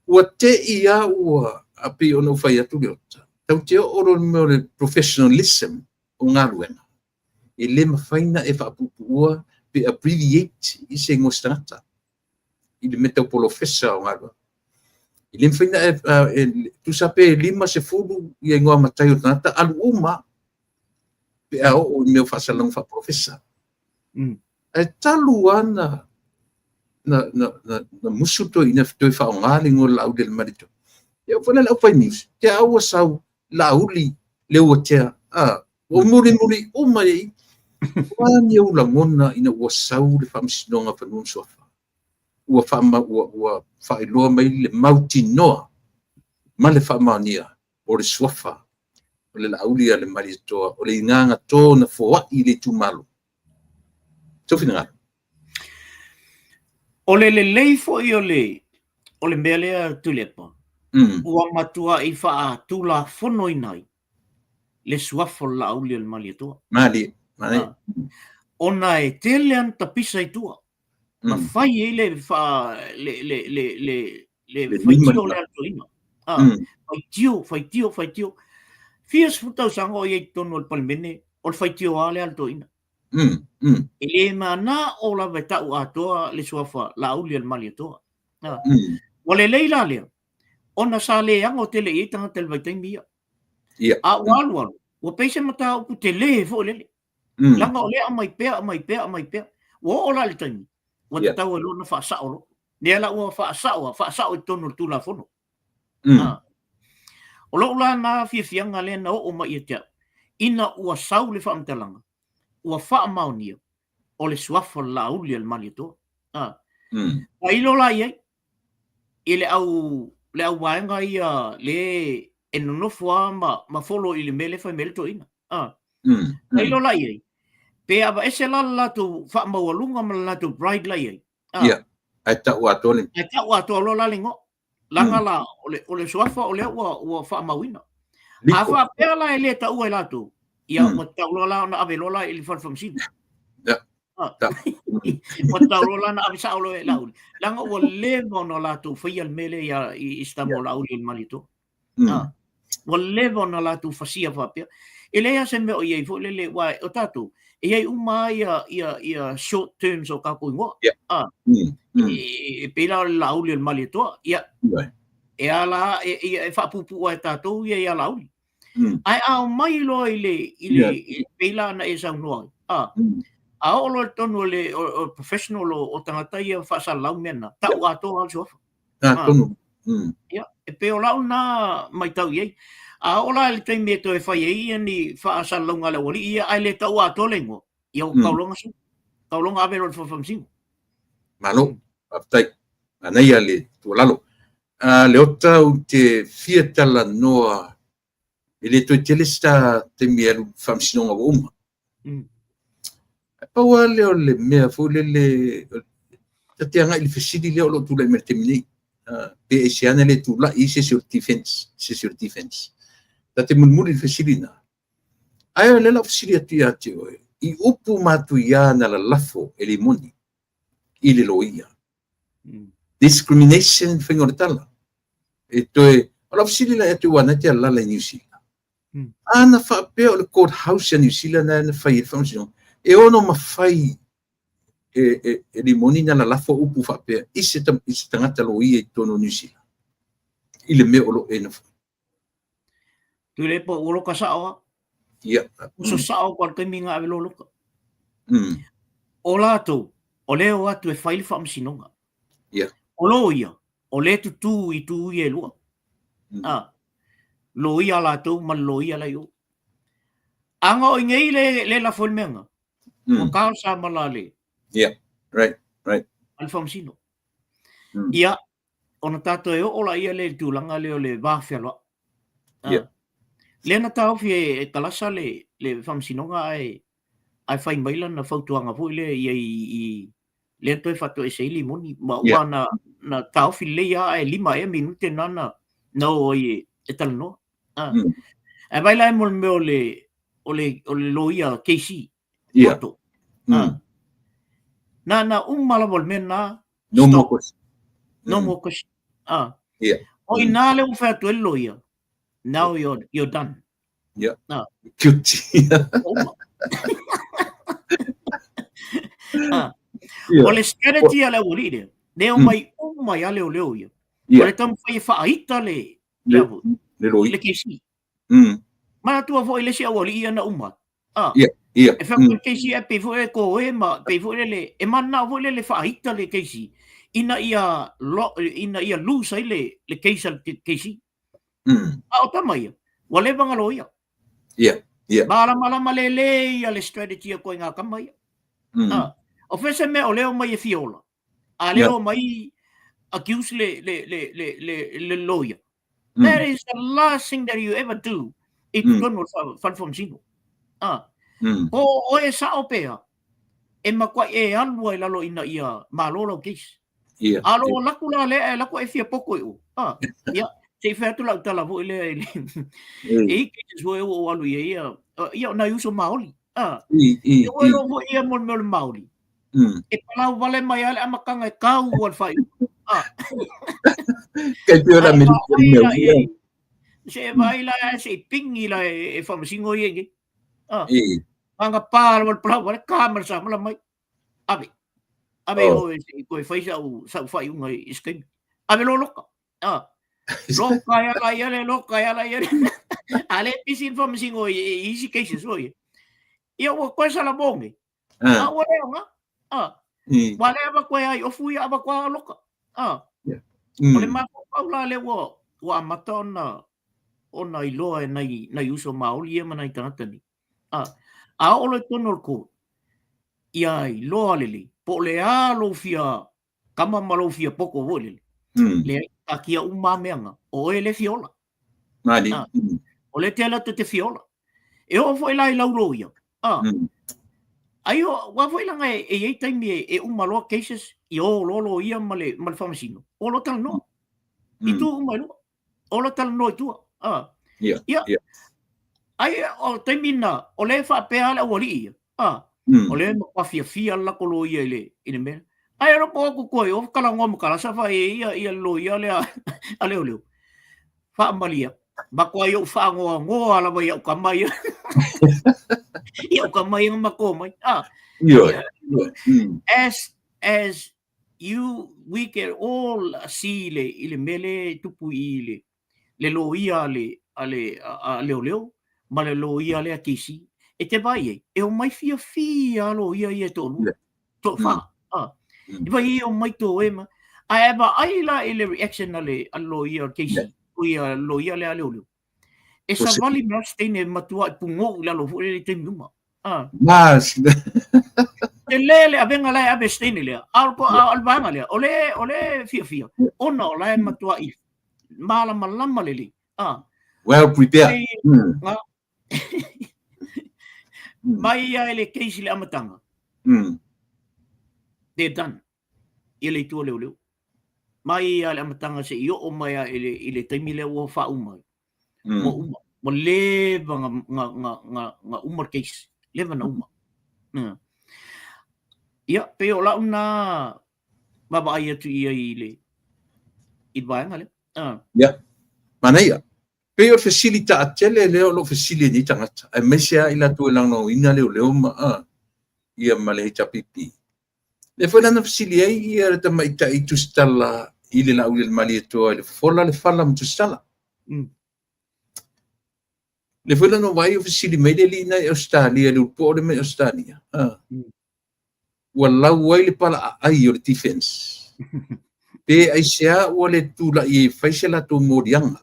Ua te i lava ua, a pei ona ou fai atu Leota, tatou te oo loa i le mea o le professionalism o galuega, e le mafai ona e faapuupuua pe abbreviate i se igoa o se tagata i le mea tau polofesa o galuega. E le mafai ona e, tusa pe 50 ia igoa matai o le tagata, alu uma pe a oo i mea o faasalalauga faapolofesa. Ae talu lava na na, na, na, na musu toeaina toe faaaoga le igoa o le Laauli a le Malietoa. Ia foi la le aufai news, te a ua sau Laauli Leuatea, a, ua mulimuli uma i o a ni ou lagona ina ua sau le Faamasinoga o Fanua ma Suafa, ua faama, ua, ua faailoa mai le mautinoa ma le faamaonia o le suafa o le Laauli a le Malietoa, o le igaga to na foai i le itumalo. Sou finagalo. O le lelei foi o le, o le mea lea Tuilaepa, ua matuai faatulafonoina ai le suafa o le Laauli a le Malietoa. Malie, malie. Ah. Ona e tele ana tapisa i tua. Na fai ai le fa le le le le le faitio o le toeaina. Ah, faitio, faitio, faitio. Fia sefulu tausaga o i ai i totonu o le Palemene, o le faitio lava lea a le toeaina. E le manao lava e tau atoa le suafa Laauli a le Malietoa. Ah. Ua lelei la lea, ona sa le ano tele i ai tagata i le vaitaimi ia. A ua alu alu, ua pei se mataupu tele foi lele. Leaga o lea aumai pea, aumai pea, aumai pea. Ua oo la i le taimi, ua tatau ai loa ona faasao loa. Lea la ua faasao, faasao i totonu o le Tulafono. Ah. O lou la na fiafiaga lea na oo mai ia te au, ina ua sau le faamatalaga, ua faamaonia, o le suafa o le Laauli a le Malietoa. Ah. Tailo la i ai, i le au, le au vaega ia le e nonofo lava ma, ma follow i le mea lea e fai mai ai le toeaina. Ah. Tailo la i ai, pe aveese la le latou faamaualuga ma le latou pride la i ai. Ah. Ia, ae tau atoa le... Ae tau atoa loa la le igoa. Leaga la, o le, o le suafa o lea ua, ua faamauina. A faapea la e le taua e latou, ia ua tatau loa la ona ave loa la i le fale faamasino. Ia. Ah. Ua tatau loa la ona ave sao loa e Laauli. Leaga ua leva ona latou faia le mea lea ia, i, i se tama o Laauli o le Malietoa. Ah. Ua leva ona latou fasia faapea. E leai lava se mea o i ai foi lele, aua o tatou, e i ai uma lava ia, ia, ia short terms o tatou igoa. Yeah. Ah. E pei la o le Laauli o le Malietoa, ia, e ala, e, e, e faapuupuu lava e tatou ia ia Laauli. Ae a omai loa i le, i le, i, pei la na e saunoa ai, ah, a oo loa i totonu o le o, o professional o, o tagata ia faasalalau mea na, tau atoa lava le suafa. Tonu. Ia, e pei o lau na matau i ai. A oo la i le taimi e toe fai ai ia ni faasalalauga a le aualii ia, ae le tau atoa le igoa, ia ua tau loa na sui. Tau loa na ave loa i le fale faamasino. Malo, faafetai. Manaia le tuualalo. Leota ou te fia talanoa, e le toe tele se ta taimi e alu i le faamasinoga ua uma. Ae pau lava lea o le mea foi lele, ta te agai i le fesili lea o lo o tulai mai i le taimi nei, pe aisea na le tulai ai se isi o le defense, se isi o le defense. Ta te mulimuli i le fesili lena. Ae o lea la ou fesili atu ia te oe, i upu matuia na lalafo e Limoni i le loia. Discrimination faiga o le tala. E toe, o lau fesili la ia te oe, aua na e te alaala i Niu Sila. A na faapea o le court house a Niu Sila na na fai ai le faamasinoga, e ono mafai e Limoni na lalafo upu faapea i se tagata loia i totonu o Niu Sila i le mea o lo o e nofo ai. Tuilaepa ua loka sao a. Ia. Uso sao ko le taimi nga ave loka. O latou, o le o atu e fai le faamasinoga. Ia. O loia, o le tutū i tū ia e lua. A, loia latou ma le loia la i o. A na o i nei le lafo i le mea na, ua ta o le samala a le Yeah, right, right. A le faamasino. Ia, ona tatou e oo laia lea i le tulaga lea o le va fealoai. Yeah. Lea na taofi e Kalasa le faamasinoga ae fai mai lana fautuaga foi lea i ai i lea na toe faatoese ai Limoni ma ua na taofi lelei lava ae 5 ea minute na na oo ai e talanoa. Ae vaai la mo le mea o le loia KC. Yeah. Na uma lava o le mea na. No more question. No more question. Yeah. O ina le ua fai atu ai le loia. Now you're done. Yeah. Cute. O le strategy a le aualii lea, le omai uma ai leoleo ia. O le taumafai e faaita le le loia. Le KC. Manatua foi le isi aualii ia na uma. Yeah, yeah. E fai le KC e pei foi e koe ma pei foi le e manao foi le faaita le KC ina ia lo, ina ia lose ai le case a le KC. A o tama ia, ua leva na loia. Yeah, yeah. Malamalama lelei ia le strategy a koe ngā tama ia. O fea se mea o leo mai e fia ola. A leo mai accuse le lawyer. That is the last thing that you ever do i totonu o le fale faamasino. Po o oe sao pea, e matua e alu ai i lalo ina ia malo lau case. Yeah. A lo laku la lea e laku e fia poko i o. Ia, se i fai atu lau tala foi lea i le e i cases foi ua ou alu i ai ia, ia o nai uso Maoli. E ua iloa foi ia mo le mea o le Maoli. E palau vale mai lava le amataga e kau a le faaiuga. Kai pei o le Amerika i mea ia. Se e vaai la se i pingi la e faamasino ia i nei. Aga pa lava le palau vale, ka ma le samala mai. Ave. Ave oe se i toe fai sa'u faaiuga i se taimi. Ave loa loka. Loka e ala ia le, loka e ala ia le. A le pisi le faamasino i isi cases foi. Ia ua toe salamo nei. A ua le aoga. Ua le ava koe ai ofu ia ava koa loka. O le mafaufau la lea ua amata ona iloa e nai uso Maoli ia ma nai tagata nei. A oo loa i totonu o le court, ia iloa lelei po o le a lou fia kama ma lou fia poko foi lele. Leai, taatia uma lava mea na, o oe lea e fia ola. Mali. O lea te alu atu e te fia ola. E oo foi la i lau loia. Ai o, aua foi leaga e i ai taimi e uma loa cases, ia o loa loia ma le faamasino, o loa talanoa. I tu uma e lua. O loa talanoa i tua. Ia. Ai o taimi na, o lea e faapea lava le aualii ia. O lea e matua fiafia le latou loia i le mea. Ae loko atu koe o talanoa ma Kalasa fai e ia ia le loia lea a leoleo. Faamalie atu. Matua i ou faanoanoa lava i au tama ia. I au tama ia na matou omai. Ioe. As you, we can all see i le mea lea e tupu i le loia a leoleo ma le loia lea KC. E te vaai ai, e omai fiafia lava loia ia e toalua, toafa. E vaai ai e omai toe ma, ae vaai la i le reaction a le loia o le KC, o ia loia lea a leoleo. E savali mai lava se teine e matuai pugou i lalo foi lele i taimi uma. Mas. Tele le avega la e ave se lea. A o le vaega lea, o le fiafia, ona o la e matuai malamalama lelei. Ah. Well prepared. Mai ia i le case i le amataga. They're done. Ia le itu o leoleo. Mai ia le amataga seia oo mai lava i le taimi lea ua faauma ai. Ua uma. Ua leva na uma le case. Leva na uma. Ia, pei o lau na vaavaai atu i ai i le i le vaega lea. Ia, manaia. Pei o le fesili taatele lea o lo o fesili ai nei tagata, aemaise lava i latou e lagolagoina leoleo ma ia ma le HRPP. Lea foi la na fesili ai ia le tamaitai Tusitala i le Laaulialemalietoa i le fofola le fala ma Tusitala. Lea foi la na vaai o fesili mai le alii na i Ausetalia, le ulupoa lea mai Ausetalia. Ua lau ai le pala aai o le defense. Pe aisea ua le tulai e fai se latou moliaga,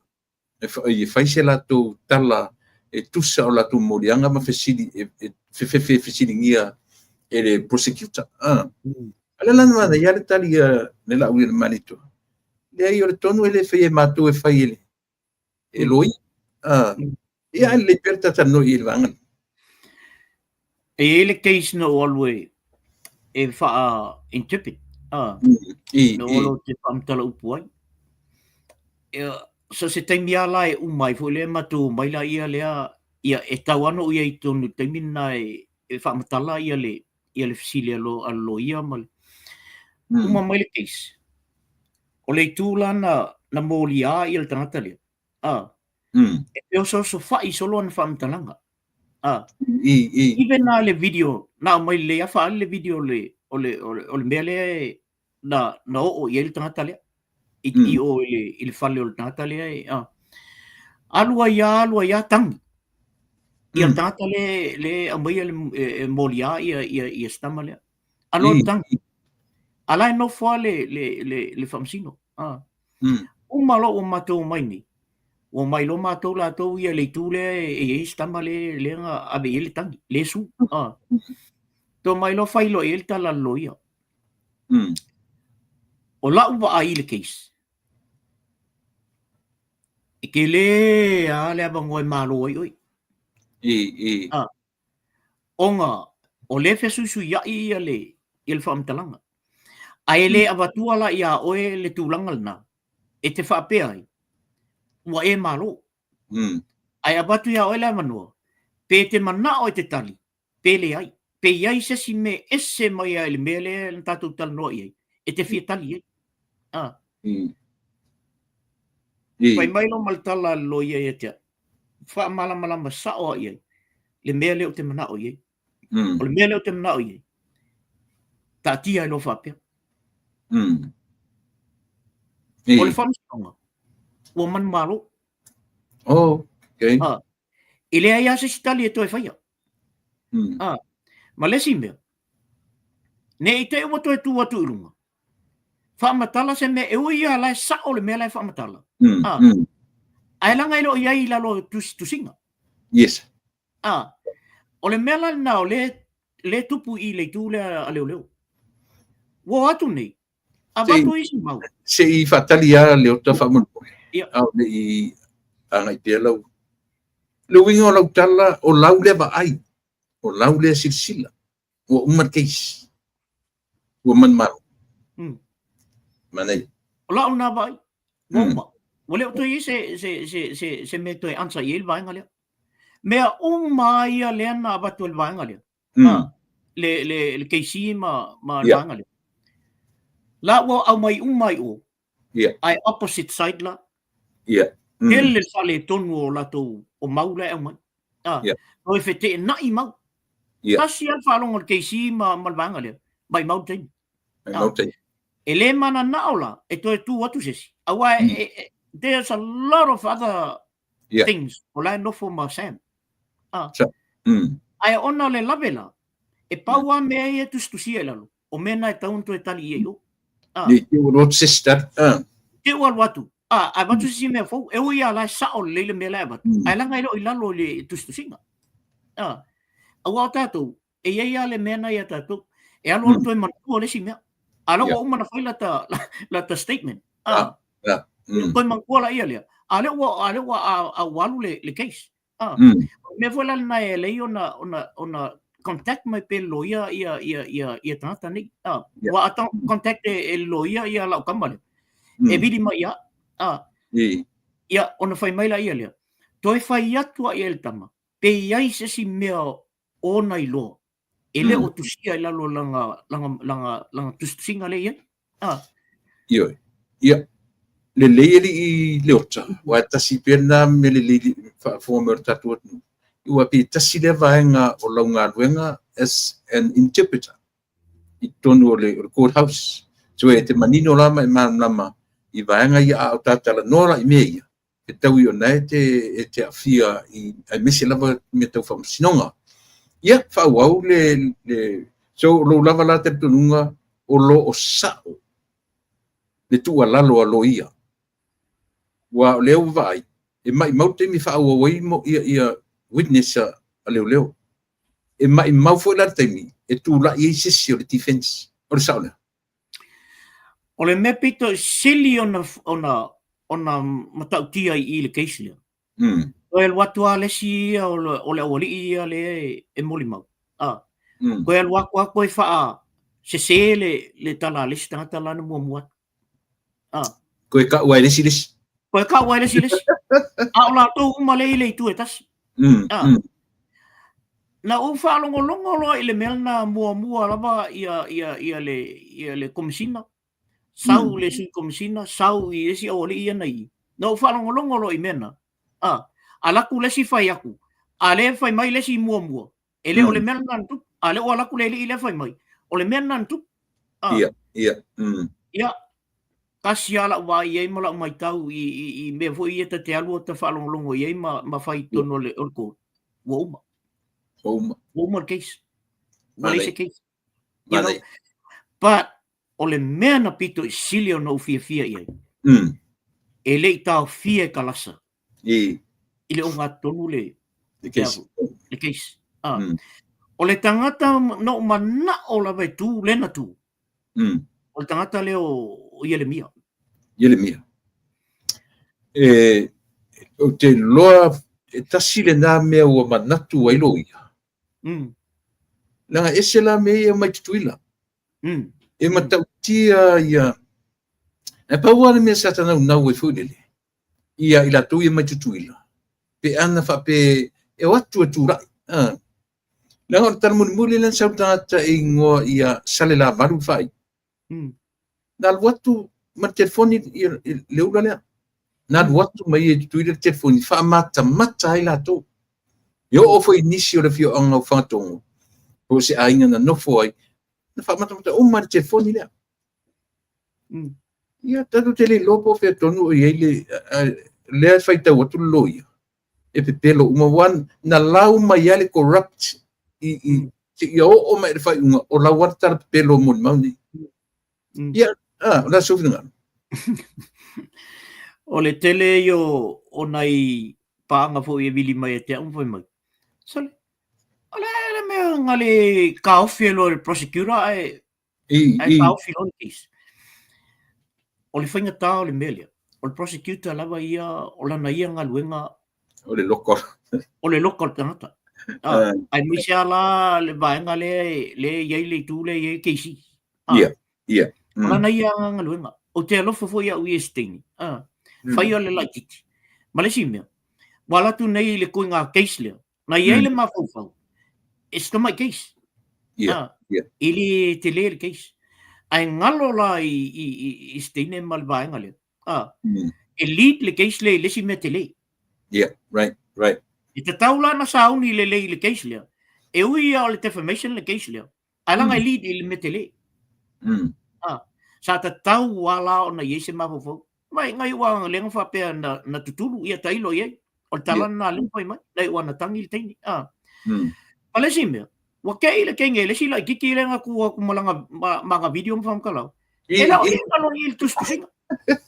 e fai se latou tala e tusa o latou moliaga ma fesili, e fefefe e fesiligia e le prosecutor. A lea la na manaia le tali a le Laaulialemalietoa. Leai, o le tonu e le faia e matou, e fai e le e loia. Ia, ae lelei pea le talatalanoa i le vaega lea. E i ai le case na ou alu e faa-interpret, na ou alu ou te faamatala upu ai. Ia, so se taimi lava la e uma ai foi lea matou omai laia lea, ia e tatau lava ona ou i ai i totonu i le taimi lena e faamatala ia le ia le fesili a le loia ma le uma mai le case. O le itu la na molia ia le tagata lea, e feosoosofai solo ana faamatalaga. Even na le video, na aumai lelei lava faaali le video o le mea lea na oo i ai le tagata lea, i o i le fale o le tagata lea e, alu ai lava, alu ai lava tagi. Ia le tagata lea e aumaia e molia ia si tama lea. Alu alu tagi. A la e nofo lava le faamasino. Uma loa ua matou omai nei, ua omai loa matou latou ia i le itu lea e i ai si tama lea na ave i ai le tagi, lea e sue. Toe omai loa fai loa i ai le tala a le loia. O lau vaai i le case, e tele lava le avanoa e malo ai oe. Ona o lea e fesuisuiai ia le ia le faamatalaga. Ae le avatua la ia oe le tulaga lena e te faapea ai ua e malo. Ae avatu ia oe le avanoa pe te manao e te tali pe leai. Pe i ai se isi mea ese mai lava i le mea lea na tatou talanoa i ai e te fia tali ai. Fai mai loa ma le tala a le loia ia te au, faamalamalama sao lava i ai le mea lea ou te manao i ai. O le mea lea ou te manao i ai, taatia ai loa faapea. O le faamasinoga, ua manumalo. Oh, okay. E leai lava se isi tali e toe faia. Ma le isi mea, ne i te i ua toe tu atu i luga, faamatala se mea e ui lava la e sao le mea la e faamatala. Ae leaga e le o i ai i lalo o tusiga. Yes. O le mea la lena o lea e tupu i le itu lea a leoleo. Ua o atu nei, avatu isi mau. Se i faatali lava Leota faamolemole. A o le i agai pea lau. Le uiga o lau tala, o lau lea vaai, o lau lea silasila, ua uma le case. Ua manumalo. Manaia. O lau na vaai, ua uma. Ua le o toe i ai se mea e toe answer i ai le vaega lea. Mea uma lava ia lea na avatu e le vaega lea. Le KC ma le vaega lea. La ua aumai uma i o. Ae opposite side la. Tele le faaletonu o latou o mau la e aumai. Toe feteenai mau. Tasi lava le faalogo a le KC ma le vaega lea, maimau le taimi. E le mananao la e toe tu atu se isi. Aua there's a lot of other things o la e nofo ma Sam. Ae ona o le lave la, e pau lava mea ia e tusitusia i lalo, o mea na e tatau ona toe tali i ai o. Ne i te i ua alu atu se isi tali. Te i ua alu atu, ae avatu se isi mea fou, e ui lava la e sao lelei le mea la e avatu, ae leaga e le o i lalo i le tusitusiga. Aua o tatou, e i ai lava le mea na ia tatou. E alu alu toe manatua le isi mea. A lea ua uma ona fai lata, lata statement. Ah. Toe manatua la ia lea. A lea ua, a lea ua, a, a ua alu le, le case. Ah. O le mea foi la lena e ala ai ona, ona, ona contact mai pea e le loia ia, ia, ia, ia tagata nei. Ah. Ua a contact e, e le loia ia lau tama lea. E vili mai ia. Ah. Ia, ona fai mai la ia lea. Toe fai atu a ia e le tama, pe i ai se isi mea ona iloa e le o tusia i lalo o lana, lana, lana, lana tusitusiga lea e i ai. Ah. Ioe. Ia, lelei alii Leota, aua e tasi pea lena mea lelei faafofoga mai o le tatou atunuu, aua pe tasi lea vaega o lau galuega as an interpreter i totonu o le, o le court house. So e te manino la ma e malamalama i vaega ia a o ta talanoa la i mea ia, fetaui ona e te, e te aafia i, aemaise lava mea tau faamasinoga. Ia, faaauau le, le, so o lou lava la talitonuga o lo o sa'o le tuualalo a loia. Aua o lea ua vaai, e maimau le taimi e faaauau ai mo, ia, ia witness a, a leoleo. E maimau foi la le taimi e tulai ai se isi o le defense. O le sa'o lea. O le mea pito sili ona, ona, ona matautia i i le case lea. Toe alu atu lava le isi ia o le, o le aualii ia lea e, e molimau. Ah. Toe alu atu lava toe faa sese le, le tala a le isi tagata la na muamua atu. Ah. Koe ka'u ai le isi le isi. Koe ka'u ai le isi le isi. A o latou uma lea i le itu e tasi. Ah. Na ou faalogologo loa i le mea lena muamua lava ia, ia, ia le, ia le Komesina, sau le Sui Komesina, sau i isi aualii ia na i i. Na ou faalogologo loa i mea na, ah, alu atu le isi fai atu, a lea fai mai le isi muamua, e le o le mea lena na tupu, a lea ua alu atu le alii lea fai mai, o le mea lena na tupu. Ah. Ia, ia. Ia, tasi lava lau vaai i ai ma lau matau i, i, i mea foi ia ta te alu ta faalogologo i ai ma, ma fai i totonu o le, o le court. Ua uma. Ua uma. Ua uma le case. Ua leai se case. You know? But, o le mea na pito i sili ona ou fiafia i ai, e le i taofia e Kalasa i le ogatotonu le, le case. Le case. Ah. O le tagata na ou mana'o lava e tu, lea na tu. O le tagata lea o Ielemia. Ielemia. E, ou te iloa e tasi lena mea ua manatu ai loia. Leaga ese la mea ia mai Tutuila. E matautia ia, e pau lava le mea sa ta naunau ai foi lele, ia i latou ia mai Tutuila, pe ana faapea e o atu e tulai. Ah. Leaga o le tala mulimuli lea na sau le tagata e igoa ia Salelavalu le faaiu. Na alu atu ma le telefoni le ula lea. Na alu atu ma ia i Tutuila le telefoni faamatamata ai latou. E oo foi i nisi o le afioaga o Fagatogo, po o se aiga na nofo ai, na faamatamata uma le telefoni lea. Ia, tatou te le iloa po o fea tonu o i ai le, lea e faitau atu le loia, e pepelo uma, aua na lau mai lava le corrupt i, i, seia oo mai i le faaiuga, o lau lava le tala pepelo o molimau nei. Ia, ah, o le a sou finagalo? O le tele ia o, o nai paaga foi e vili mai ia te au ma fai mai, Sole, o le a le mea na le taofi ai loa e le prosecutor ae Ae taofi loa le case. O le faigata o le mea lea, o le prosecutor lava ia, o lana ia galuega. O le loka. O le loka o le tagata. Ah, aemaise lava la le vaega lea lea e i ai le itu lea e i ai KC. Ah, Ia, ia. O lana ia galuega. Ou te alofa foi au i se taimi. Ah, fai o le laitiiti. Ma le isi mea, ua alu atu nei i le koiga case lea, Na i ai le mafaufau, e se tamai case. Yeah. E le tele le case. Ae galo la i, i, i, i se teine ma le vaega lea. Ah, E lead le case lea i le isi mea tele. Yeah, right, right. E tatau la na sauni lelei i le case lea. E ui ia o le defamation le case lea. Ae leaga e lead i le mea tele. Ah, sa tatau lava la ona i ai se mafaufau. Mai ngai ua lea na faapea na, na tutulu ia tailo i ai. O le tala na lea fai mai, nai ua na tangi le teine. Ah. Ma le isi mea, ua kei le teine, le isi laitiiti lea na tu atu ma lana, ma, ma ana video ma faamatalaga. E le o ia na loia i le tusitusiga.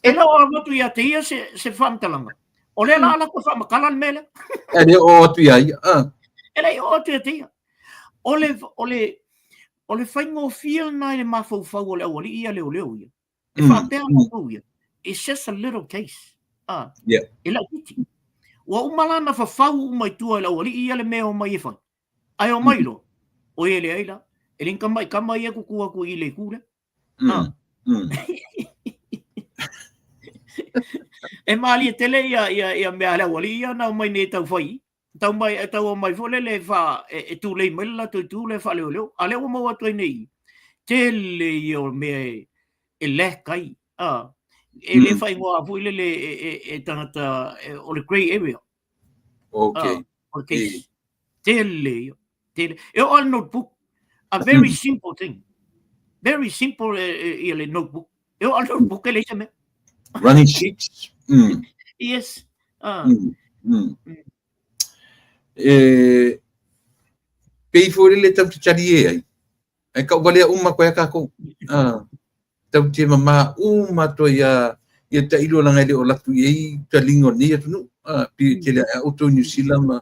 E le o avatu ia te ia se, se faamatalaga. O lea la ala atu e faamatala le mea lea. E le oo atu ia ia. Ah. E le oo atu ia te ia. O le, o le, O le faigofie lena i le mafaufau o le aualii ia leoleo ia. E faapea latou ia, it's just a little case. Ah, e laitiiti. Ua uma la ona fafau uma i tua e le aualii ia le mea e omai e fai. Ae omai loa, oi e leai la, e le ni tamai tama ia e tutu atu i le itu lea. Ah. E malie tele ia, ia, ia mea a le aualii ia na omai nei e tau fai. Tau mai, e tau omai foi lele e, fa, e, e tulei mai le latou itu lea faaleoleo. A lea ua maua atu ai nei, tele ia o mea e, e lack ai. Ah, e le faaigoa foi lele e, e, e tagata, e, o le grey area. Okay. Ah, o le case. Tele ia. Tele. E oo lava le notebook. A very simple thing. Very simple e, e, ia le notebook. E oo lava le notebook e leai se mea. Running sheets. Yes. Ah. E, pei foi lele tau te talie ai. Ai kau valea uma koe a kākou. Ah, tau te mamā uma atoa ia ia tailo langa e le o latu i ai taliga o lenei atunuu. Ah, pi tele ae a outou i Niu Sila ma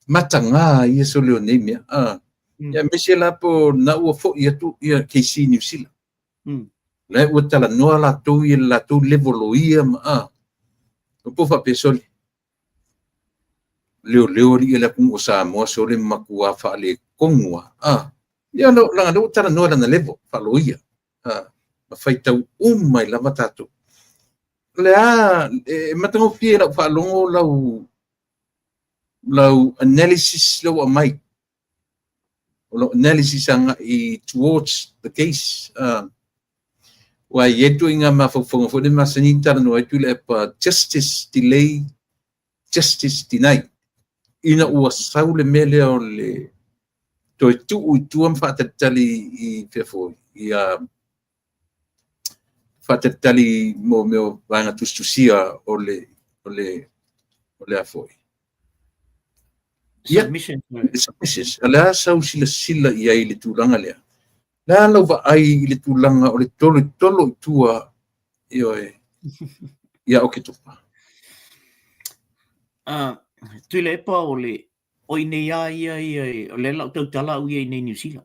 matagā ia sole o nei mea. Ah, ia aemaise la po o lena ua fo'i atu ia KC Niu Sila. La ua talanoa latou ia le latou level loia ma ah. O po faapea sole. Leoleo alii a le atunuu o Samoa sole matua faaletonu lava. Ah, ia leaga lea ua talanoa i lana level faaloia. Ah, ma faitau uma ai lava tatou. O le a, e matagofie i lau faalogo lau lau analysis lea ua aumai. O lau analysis agai towards the case. Ah, aua e i ai le ituaiga mafaufauga foi lea e masani ona talanoa ai Tuilaepa, justice delay, justice denied. Ina ua sau le mea lea o le toe tuu i tua ma faatalitali i fea foi, i a faatalitali mo mea o vaega tusitusia o le o le o le a foi. Ia, Submission. submissions. O le a sau silasila i ai i le tulaga lea? Le a lau vaai i le tulaga o le tolo tolo i tua, ioe, ia Oketopa? Uh, Tuilaepa o le o i nei a ia ia o le lau tautala au ia i nei Niu Sila.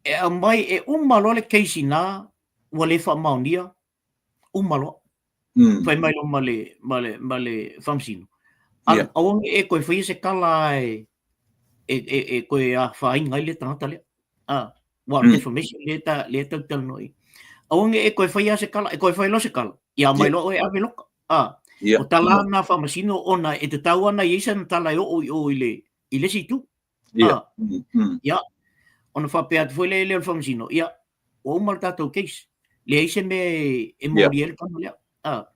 E aumai e uma loa le case inā ua le faamaonia, uma loa. Fai mai loa ma le, ma le, ma le faamasino. Yeah. Aua ne i e toe faia se tala e, e, e, e toe afaina ai le tagata lea. Ah, aua o le defamation lea ta, lea tatou te talanoa i ai. Aua ne i e toe faia se tala, e toe fai loa se tala, ia aumai loa oe e ave loka. Ah, Yeah. o tala na faamasino ona e tatau ana i ai sana tala e oo i o i le, i le isi itu. Ia. Ah. Ia. Ona faapea atu foi lea i le o le faamasino, ia, ua uma le tatou case. Leai se mea e, e moli ai le tama lea. Ah.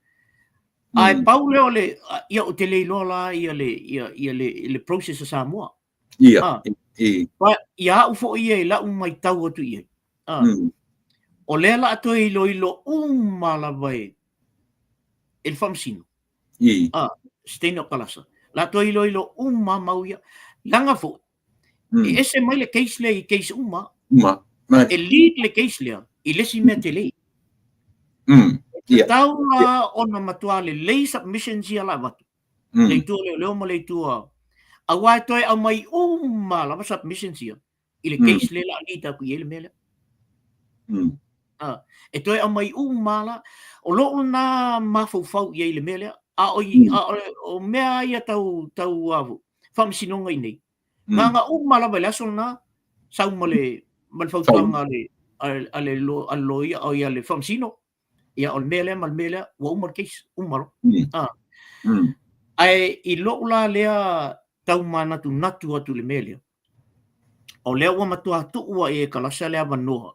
Ae pau lea o le, ia, ou te le iloa la ia le, ia, ia le, le process a Samoa. Ia. Ah. I. But, ia au foi ia i lau maitau atu i ai. Ah. O lea la a toe iloilo uma lava e, e le faamasino. I. Ah, se teine o Kalasa. La toe iloilo uma mau ia. Leaga foi, e ese mai le case lea i case uma. Uma. Mai. E lead le case lea i le isi mea tele. E tatau la ona matua lelei submissions ia la avatu. Le itu o leoleo ma le itu a... Aua e toe aumai uma lava submissions ia i le case lea la lead atu i ai le mea lea. Ah, e toe aumai uma la. O lou lena mafaufau i ai i le mea lea. A o, i, a o, o mea ia tau, tau uh, faamasinoga i nei. Na ona uma lava i le aso lena, sau ma le, ma le fautuaga a le, a, a le, a le loia, o ia le faamasino, ia o le mea lea ma le mea lea, ua uma le case, uma loa. Ah. Ae i lou la lea tau manatunatu atu i le mea lea, o lea ua matua tuu ai e Kalasa le avanoa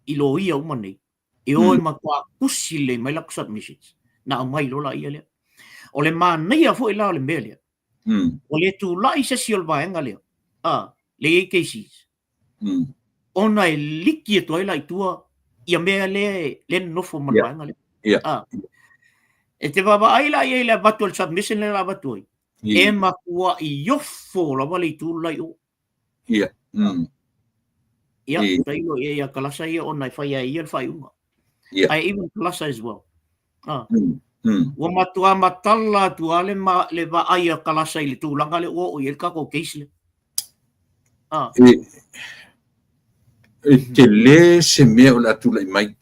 i loia uma nei, e o e matua tusi lelei mai latou submissions, na aumai loa laia lea. O le manaia foi la o le mea lea, ua le tulai se isi o le vaega lea, a, le i ai cases, ona e liki atu ai la i tua ia mea lea lea nonofo ma le vaega lea. A, e te vaavaai la i ai i le avatu o le submission lea la avatu ai, e matuai ofo lava le itu le la i o. Ia. Ia, tailo ia ia Kalasa ia ona e fai ai e ia le faaiuga. Ae even Kalasa as well. Ah. Ua matua matala atu lava le, ma, le vaai a Kalasa i le tulaga lea ua oo i ai le tatou case lea. E tele se mea o le a tulai mai.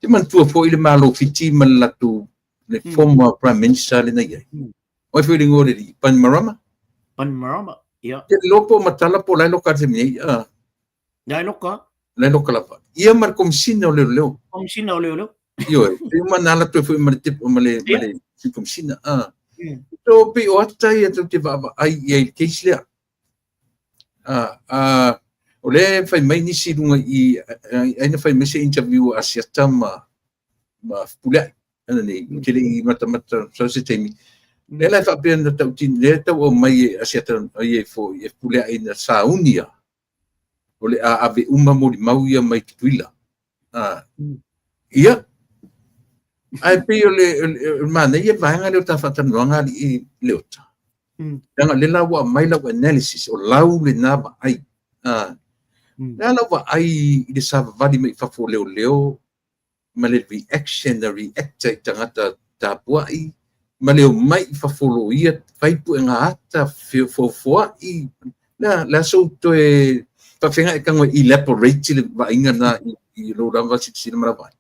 Te manatua foi le Malo Fiti ma le latou le former Prime Minister lena i ai. O ai foi le igoa o le alii? Bainimarama? Bainimarama, ia. Te iloa po o matala po o la e loka i le taimi nei. La e loka. La e loka lava. Ia ma le Komisina o Leoleo. Komisina o Leoleo. Ioe, e uma na ala toe foi ma le ma le ma le Sui Komisina. So pei o ata ia tou te vaavaai i ai i le case lea. O lea e fai mai nisi i luga i ai na fai mai se interview a Asiata ma Fepuleai ana nei, ou te le i matamata sau se taimi. Lea la e faapea na tautino, lea e tau aumai e Asiata ai foi e Fepuleai na sauni ia o le a ave uma molimau ia mai Tutuila. Ia, ae pei o le manaia vaega lea o ta faatalanoaga alii Leota. Leaga o lea la ua aumai lau analysis, o lau lena vaai. Le a lau vaai i le savavali mai i fafo o leoleo ma le reaction na react ai tagata tapuai ma le omai i fafo o loia fai puega ata fefoafoa'i le a sou toe faafega'i tago e elaborate le vaaiga na i lou lava silasila ma lau vaai.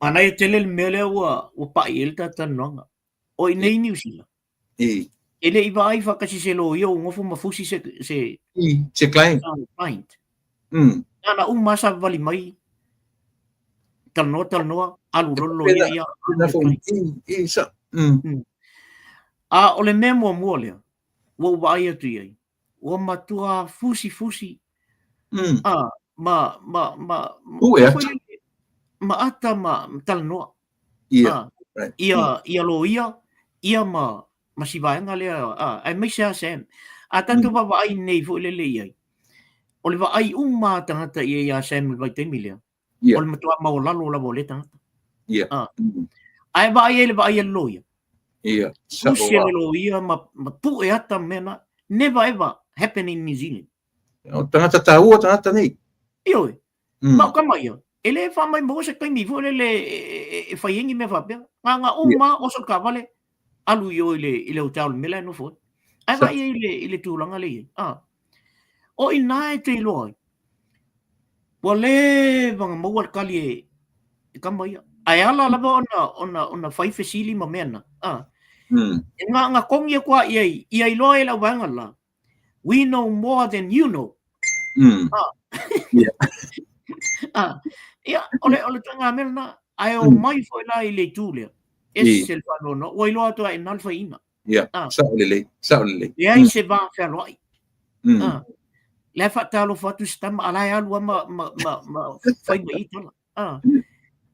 Manaia tele le mea lea ua pa'i ai le ta talanoaga. O i nei Niu Sila. E le i vaai faatasi se loia ua nofo ma fusi se se se client. Client. Na na uma savavali mai talanoa talanoa alu loa le loia ia. Na fo i sa. A o le mea muamua lea ua ou vaai atu i ai, ua matua fusi fusi ma ma ma Pue ata. Ma ata ma talanoa. Right. Ia ia loia, ia ma si vaega lea, aemaise lava Sam. A tatou vaavaai nei foi lele i ai, o le vaai uma a tagata i ai ia Sam i le vaitaimi lea, o le matua maualalo lava o lea tagata. Ae vaai ai le vaai a le loia. Fusi a le loia ma pue ata ma mea na. Never ever happen in New Zealand. O tagata taua tagata nei. Ioe. Ma o tama ia, e le faamai maua se taimi foi lele e fai ai ni mea faapea. Na na uma oso le taavale, alu i o i le hotel i le mea la e nofo ai. Ae vaai ai i le tulaga lea e i ai. O i ina e te iloa ai, ua leva ona maua le tali e tama ia. Ae ala lava ona fai fesili ma mea na. E na togi atu lava i ai, ia iloa ai e le auvaega le la, we know more than you know. Ia, o le ituaiga mea lena. Ae o mai foi la i le itu lea, ese le faanoanoa. Ua iloa atu lava i ina le faiina. Ia, sao lelei, sao lelei. Leai se va fealoai. La e faatalofa atu si tama, a la e alu lava ma fai mai i tala.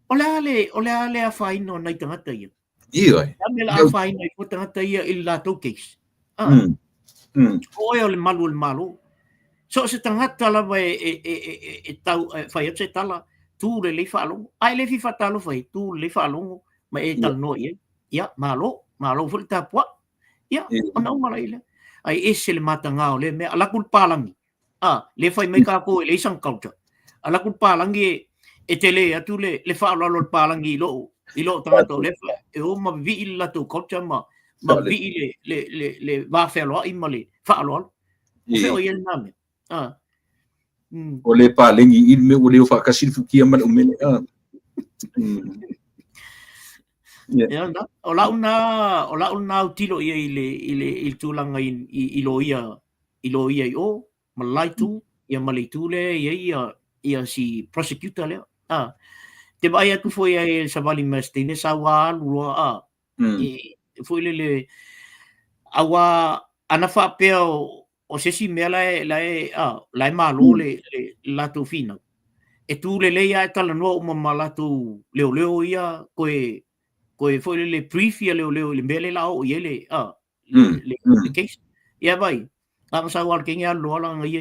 O le a le, o le a le afaina o nai tagata ia? Ioe. O le a le mea o le a afaina ai fua tagata ia i le latou case? O oe o le malu o le Malo. So o se tagata lava e tau e fai atu se tala, tu lelei faalogo. A e le fia faatalofa ai, tu lelei faalogo ma e talanoa i ai. Ia, malo, malo foi le tapuai. Ia, ona uma laia lea. Ae ese le mataga o lea mea. Alu atu le palagi, lea fai mai tatou e leai sana culture. Alu atu le palagi e tele atu le faaaloalo a le palagi i lou tagata o lea e o ma vivii le latou culture ma vivii le va fealoai ma le faaaloalo. O fea o i ai lena mea? O le paleni i le mea ua le o faatasi le futia ma le umele. Yeah. O lau na, o lau na autilo i ai i le tulaga i loia, i loia i o, ma le la itu, ia ma le itu lea e i ai ia si prosecutor lea. Te vaai atu foi ai e savali mai se teine sau a alu loa, e foi lele, aua ana faapea o se isi mea la e malo le latou finau, e tu lelei lava e talanoa uma ma latou leoleo ia, toe foi lele brief ia leoleo i le mea lea o le a oo i ai le case. Ia vai, na ona sau lava o le teine alu loa lana ia.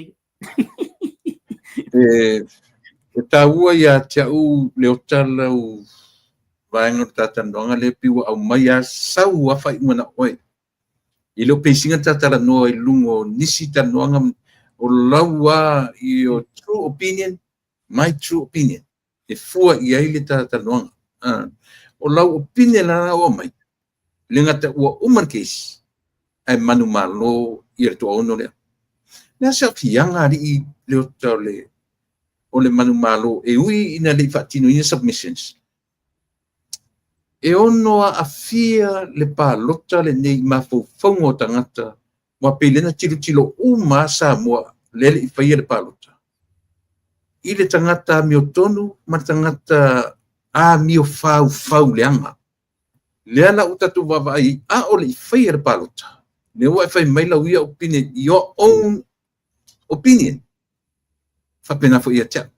E taua ia te au Leota lau vaega o le talatalanoaga lea pei ua aumai lava sau lava faaiuga na oe. E le o peisiga talatalanoa i luga o nisi talanoaga o lau lava your true opinion, my true opinion. E fua i ai le talatalanoaga. O lau opinion la ua aumai, le gata ua uma le case, ae manumalo ia le toaono lea. Le a se aafiaga alii Leota o le manumalo e ui ina le i faatinoina submissions? E ono aafia le palota lenei i mafaufauga o tagata, ua pei lena tilotilo uma Samoa lea le i faia le palota. I le tagata amiotonu ma le tagata amio faufau leaga. Lea la ua tatou vaavaai a o le i faia le palota. Lea ua e fai mai lau ia opinion, your own opinion. Faapena foi ia te au.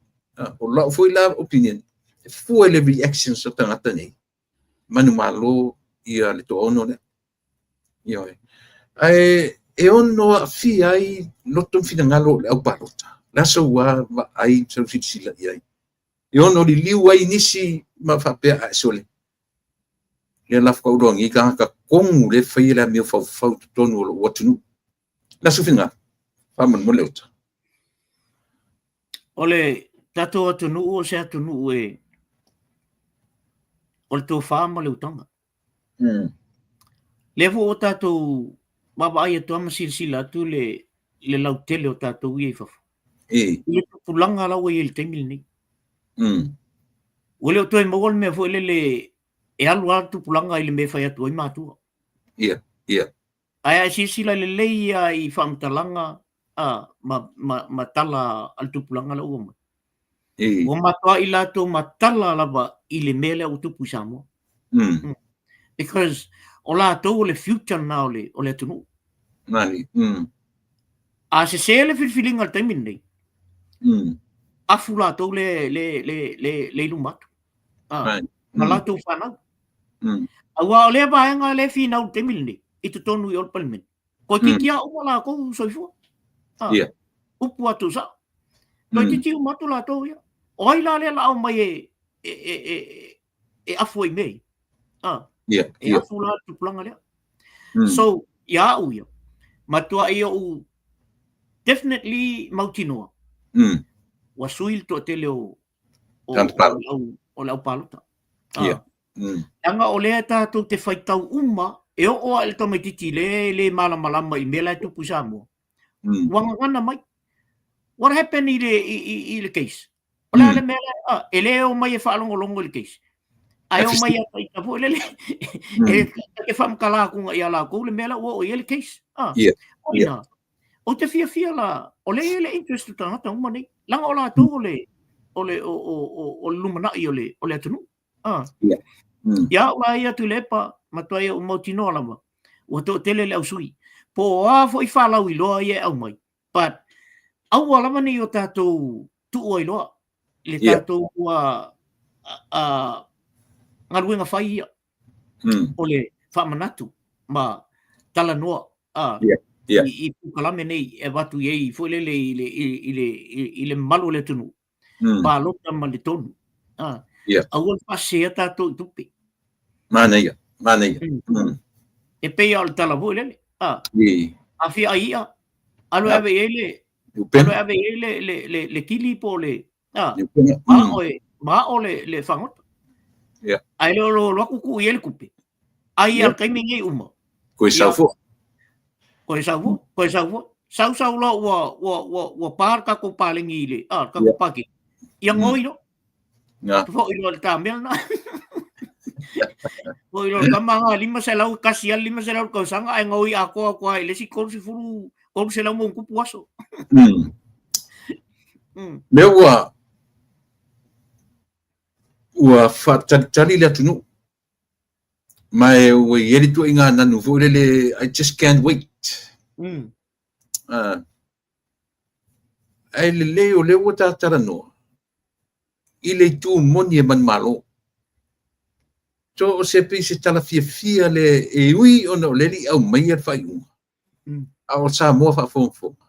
O lau foi la opinion, e fua i le reactions o tagata nei. Manumalo ia le toaono lea. Ioe. Ae e ono aafia ai loto ma finagalo o le au palota. Le aso ua vaai sau silasila i ai. E ono liliu ai nisi ma faapea a sole. Lea la faauloagi tagata kogu le faia le amio faufau totonu o lou atunuu. La su finagalo. Faamolemole Leota. O le tatou atunuu o se atunuu e o le tofa ma le utaga. Lea foi ua tatou vaavaai atu lava ma silasila atu le lautele o tatou ia i fafo. I le tupulaga la ua i ai i le taimi lenei. Ua le o toe maua le mea foi lele e alu lava le tupulaga i le mea e fai atu ai matua. Ia, ia. Ae a silasila lelei lava i faamatalaga ma tala a le tupulaga la ua mai. Ua matuai latou matala lava i le mea lea ua tupu i Samoa. Because o latou o le future lena o le atunuu. Nani. A sese le filifiliga i le taimi lenei, afu latou le i luma atu. Ma latou fanau. Aua o lea vaega le finau i le taimi lenei, i totonu i o le Palemene. Koe titi a uma latou soifua. Upu atu sao. Toe titi uma atu latou ia. O ai la lea la au mai e afu ai mea ia? E afu la le tupulaga lea. So, ia au ia, matuai ou definitely mautinoa. Ua sui le toatele o le au palota. Leaga o lea tatou te faitau uma, e oo lava i le tamaitiiti le le malamalama i mea la e tupu i Samoa. Ua gagana mai. What happened i le case? O le a le mea la, e le o mai e faalogologo i le case. Ae o mai a ita foi lele, e te faamatala atu ia latou le mea la ua oo i ai le case. O ina, o te fiafia la, o le i le interest o tagata uma nei. Leaga o latou o le lumanai o le atunuu. Ia au la ia Tuilaepa, matuai ou mautinoa lava, ua toatele le au sui. Po o a foi faalauiloa ia e aumai. But, aua lava nei o tatou tuua iloa le tatou galuega fai ia. O le faamanatu ma talanoa i polokalame nei e avatu i ai foi lele i le mamalu o le atunuu. Palota ma le tonu. Aua le faasesea tatou i tupe. Manaia, manaia. E pei o le tala foi lele. A fia ai ia, alu e ave i ai le alu e ave i ai le kili po le ma o le fagota. Ae le o lo atu tuu i ai le tupe. Ai al taimi nei uma. Koe sau fo. Koe sau fo, koe sau fo. Sau sau loa ua pa le tatou palegi i le tatou pāketi. Ia ngoi loa. Foi loa le tamea lena. Foi loa le tama na 501 a 500 le tausaga ae gaoi atoa atu lava i le isi 30, 300 ma ona tupu aso. Lea ua faatalitali le atunuu. Ma e ua i ai le tuuaiga nanu foi lele, "I just can't wait." Ae lelei o lea ua tatalanoa i le itu moni e manumalo. So o se pei se tala fiafia le e ui ona o lea le i aumaia le faaiuga. A o Samoa faafogafoga.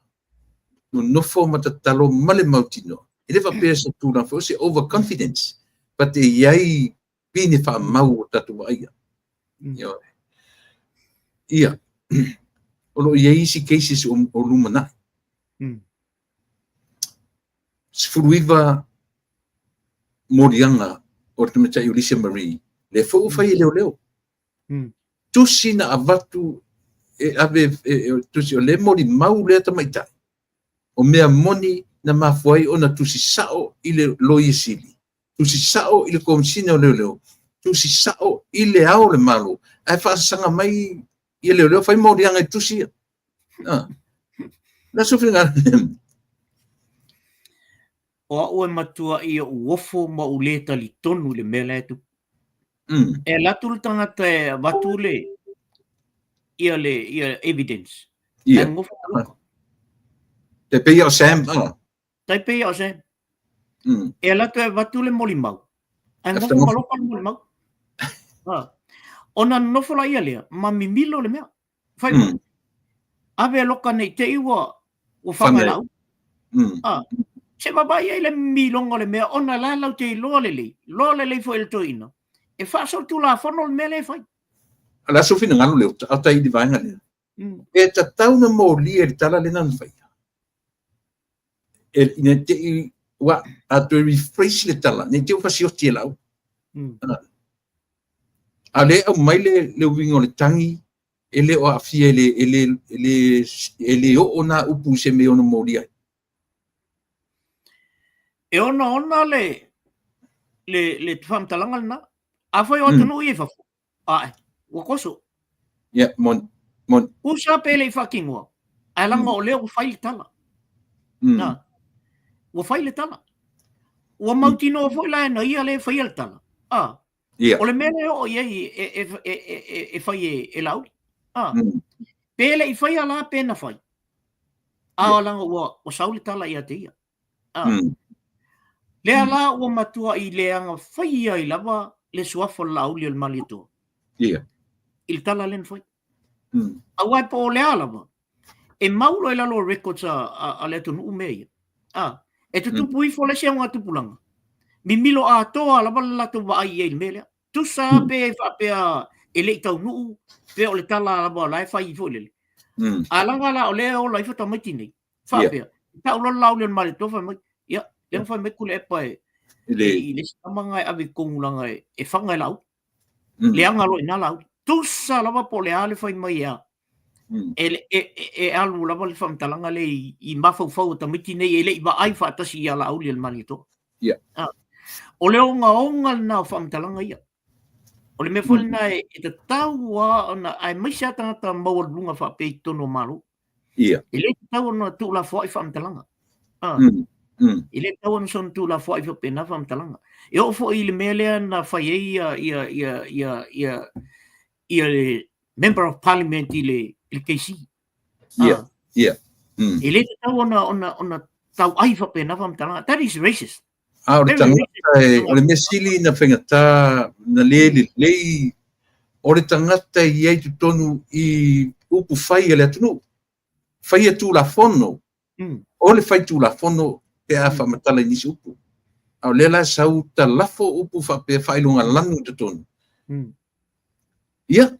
Nonofo ma tatalo ma le mautinoa. E le faapea se tulaga foi o se overconfidence. But e i ai pine faamau o tatou vaaia. Ioe. Ia, o lo o i ai isi cases o lumanai. 19 moliaga o le tamaitai o Lisa Marie, lea foi ua fai e leoleo. Tusi na avatu e ave e tusi o lea molimau lea tamaitai. O mea moni na mafua ai ona tusi sao i le Loia Sili, tusi sao i le Komesina o Leoleo, tusi sao i le Ao o le Malo, ae faasasaga mai ia leoleo fai moliaga i tusi ia. Ah. La su finagalo. O au e matuai ou ofo ma ou le talitonu i le mea la e tupu. E alu atu le tagata e avatu le ia le ia evidence. Ia. Ae nofo ma Tai pei o Sam. Ah. Tai pei o Sam. E alu atu e avatu le molimau. Ae nofo maloka le molimau. Ah. Ona nofo la ia lea, ma mimilo le mea. Fai mai. Ave loka nei te i ua ua whanga lau. Ah. Se vaavaai ai le mimiloga o le mea ona la lau te iloa lelei, loa lelei foi le toeaina, e faasolitulafono le mea lea e fai. O le a sou finagalo Leota, a o tai i le vaega lea. E tatau na molia i le tala lena na faia. E, ina te i, ua, a toe rephrase le tala, nei te i ua fasioti e lau. A le aumai le uiga o le tagi, e le o aafia e le, e le, e le, e le oo nā upu i se mea e ono molia ai. E ogaoga le, le, le faamatalaga lena. Afai o atunuu ia i fafo, ae, ua toso. Ia, moni, moni. Tusa pe le i faatinoa, ae leaga o lea ua fai le tala. Na, ua fai le tala. Ua mautinoa foi la e na ia lea e faia le tala. Ah. Ia. O le mea lea e oo i ai e fai e Laauli. Ah. Pe le i faia la pe na fai. A leaga ua sau le tala ia te ia. Ah. Lea la ua matuai leaga fai ai lava le suafa o le Laauli o le Malietoa. Ia. I le tala lea na fai. Aua e po o le a lava, e mau loa i lalo o records a le atunuu mea ia. A, e tutupu ifo le isi augatupulaga, mimilo atoa lava le latou vaai i ai i le mea lea. Tusa lava pe faapea e le i taunuu, pe o le tala lava o la e fai foi lele. A leaga la o lea e ola ifo tamaiti nei, faapea, tau loa le Laauli o le Malietoa fai mai, ia, lea na fai mai Tuilaepa e i le isi tama lena e ave i totonu leaga e faga e Laauli. Leaga loa i ina Laauli. Tusa lava po o le a le fai mai e a. E alu lava le faamatalaga lea i mafaufau o tamaiti nei e le i vaai faatasi ia Laauli o le Malietoa. O le ogaoga lena o faamatalaga ia. O le mea foi lena e tatau lava ona, aemaise lava tagata maualuluga faapea i totonu o Malo. E le tatau ona tuulafoai faamatalaga. E le tatau ona soona tuulafoai faapena faamatalaga. E oo foi i le mea lea na fai ai ia, ia, ia, ia, ia, ia le Member of Parliament i le, i le KC. E le tatau ona tauai faapena faamatalaga. That is racist. A o le tagata e, o le mea sili na faigata na le lelei, o le tagata e i ai totonu i upu fai a le atunuu, faia tulafono, o le fai tulafono pe a faamatala i nisi upu. A o lea la e sau talafo upu faapea faailoga lanu i totonu. Ia,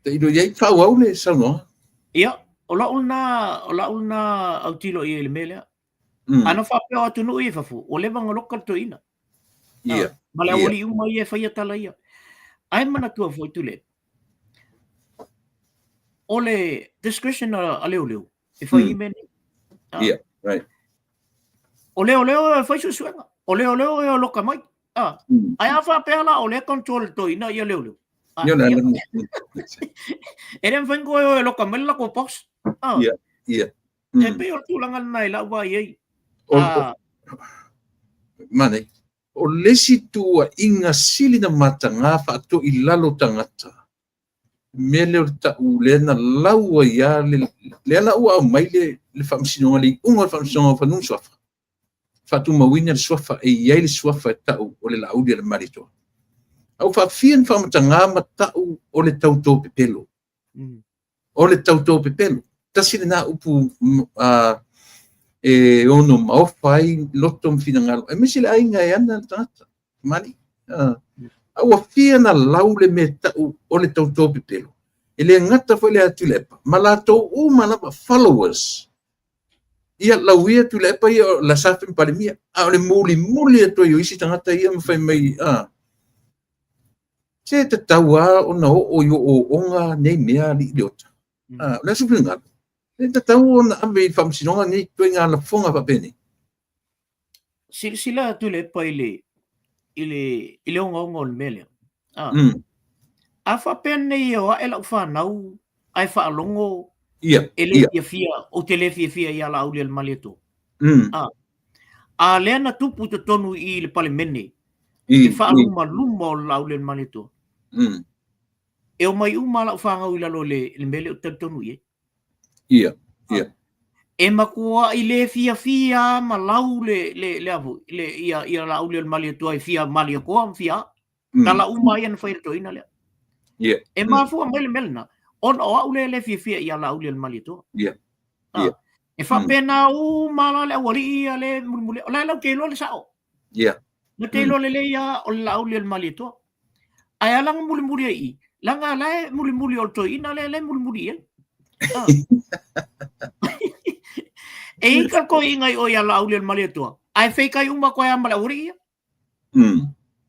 tailo i ai, faaauau le saunoaga. Ia, o lau lena, o lau lena autilo i ai i le mea lea. Ana faapea o atunuu ia i fafo, ua leva ona loka le toeaina. Ma le aualii uma ia e faia tala ia. Ae manatua foi Tuilaepa, o le discretion a leoleo e fai i mea nei. Ia, right. O leoleo e fai suesuega, o leoleo e loka mai. Ae a faapea la o lea control le toeaina ia leoleo. E le mafai ona toe o e loka mai le latou boss. Ia, ia. E pei o le tulaga lena i lau vaai ai. Manaia. O le isi tuuaiga sili na mataga faatoilalo tagata, mea lea o le tau lea na lau ai lava, lea la ua aumai le faamasinoga, le iuga o le faamasinoga o Fanua ma Suafa, faatumauina le suafa, e i ai le suafa e tau o le Laauli a le Malietoa. A ua faafia ni faamatagā ma tau o le tautō pepelo. O le tautō pepelo. Tasi lena upu e ono maofa ai loto ma finagalo, aemaise le aiga e ana le tagata. Mali. A ua fia na lau le mea tau o le tautō pepelo. E le gata foi lea Tuilaepa, ma latou uma lava followers. Ia lau ia Tuilaepa ia o la sa Palemia, a o le mulimuli atu ai o isi tagata ia ma fai mai, se tatau lava ona oo i ooooga nei mea alii Leota. O le aso finagalo, e tatau ona ave i le faamasinoga nei ituaiga lafoga faapenei. Silasila atu Tuilaepa i le i le i le ogaoga o le mea lea. A faapea nei e o ae lau fanau ae faalogo e le fiafia, ou te le fiafia ia Laaulialemalietoa. A lea na tupu i totonu i le Palemene, le faalumaluma o le Laaulialemalietoa. E omai uma lau fanau i lalo i le mea lea ou te talitonu i ai. Ia. E matuai le fiafia ma lau le le le afu le ia ia Laaulialemalietoa e fia Malietoa ma fia tala uma ia na fai e le toeaina lea. E mafua mai le mea lena ona o au lea le fiafia ia Laaulialemalietoa. Ia. E faapena uma la le aualii ia le mulimuli. O la e latou te iloa le sao. Na te iloa lelei lava o le Laaulialemalietoa. Ae ala ona mulimuli ai i i, leaga la e mulimuli o le toeaina lea la e mulimuli i ai. E ika le toeaina i o ia Laaulialemalietoa, ae feitai uma atu ai lava ma le aualii ia.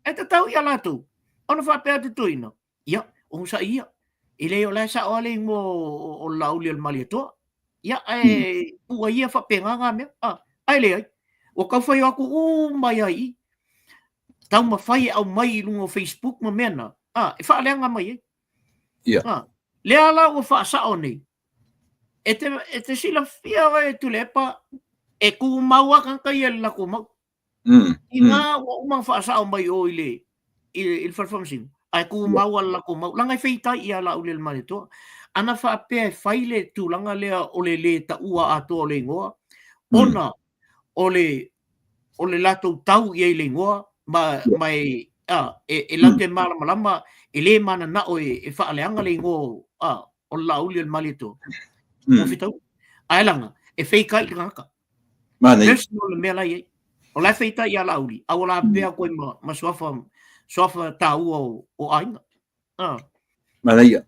E tatau ia latou ona faapea atu toeaina, ia, onosai ia. E leai o la e sao lava le igoa o le Laaulialemalietoa. Ia, ae ua ia faapena na mea. Ae leai, ua tau fai atu uma ai lava i i. Taumafai e aumai i luga o Facebook ma mea na, e faaleaga mai ai. Lea la ua faasao nei, e te silafia oe Tuilaepa, e tumau lava tagata ia i le latou mau. Inā ua uma ona faasao mai o i le i le fale faamasino, ae tumau lava le latou mau, leaga e feitai ia Laaulialemalietoa. Ana faapea e fai le tulaga lea o le lē taua atoa o le igoa, ona o le o le latou tau i ai i le igoa ma ma e a e e latou te malamalama e le mananao e faaleaga le igoa o le Laaulialemalietoa, ua fetaui. Ae leaga e feitai i le tagata. Manaia. Personal le mea la e i ai. O la e feitai ia Laauli, a ua lavea atu ai ma suafa taua o aiga. Manaia.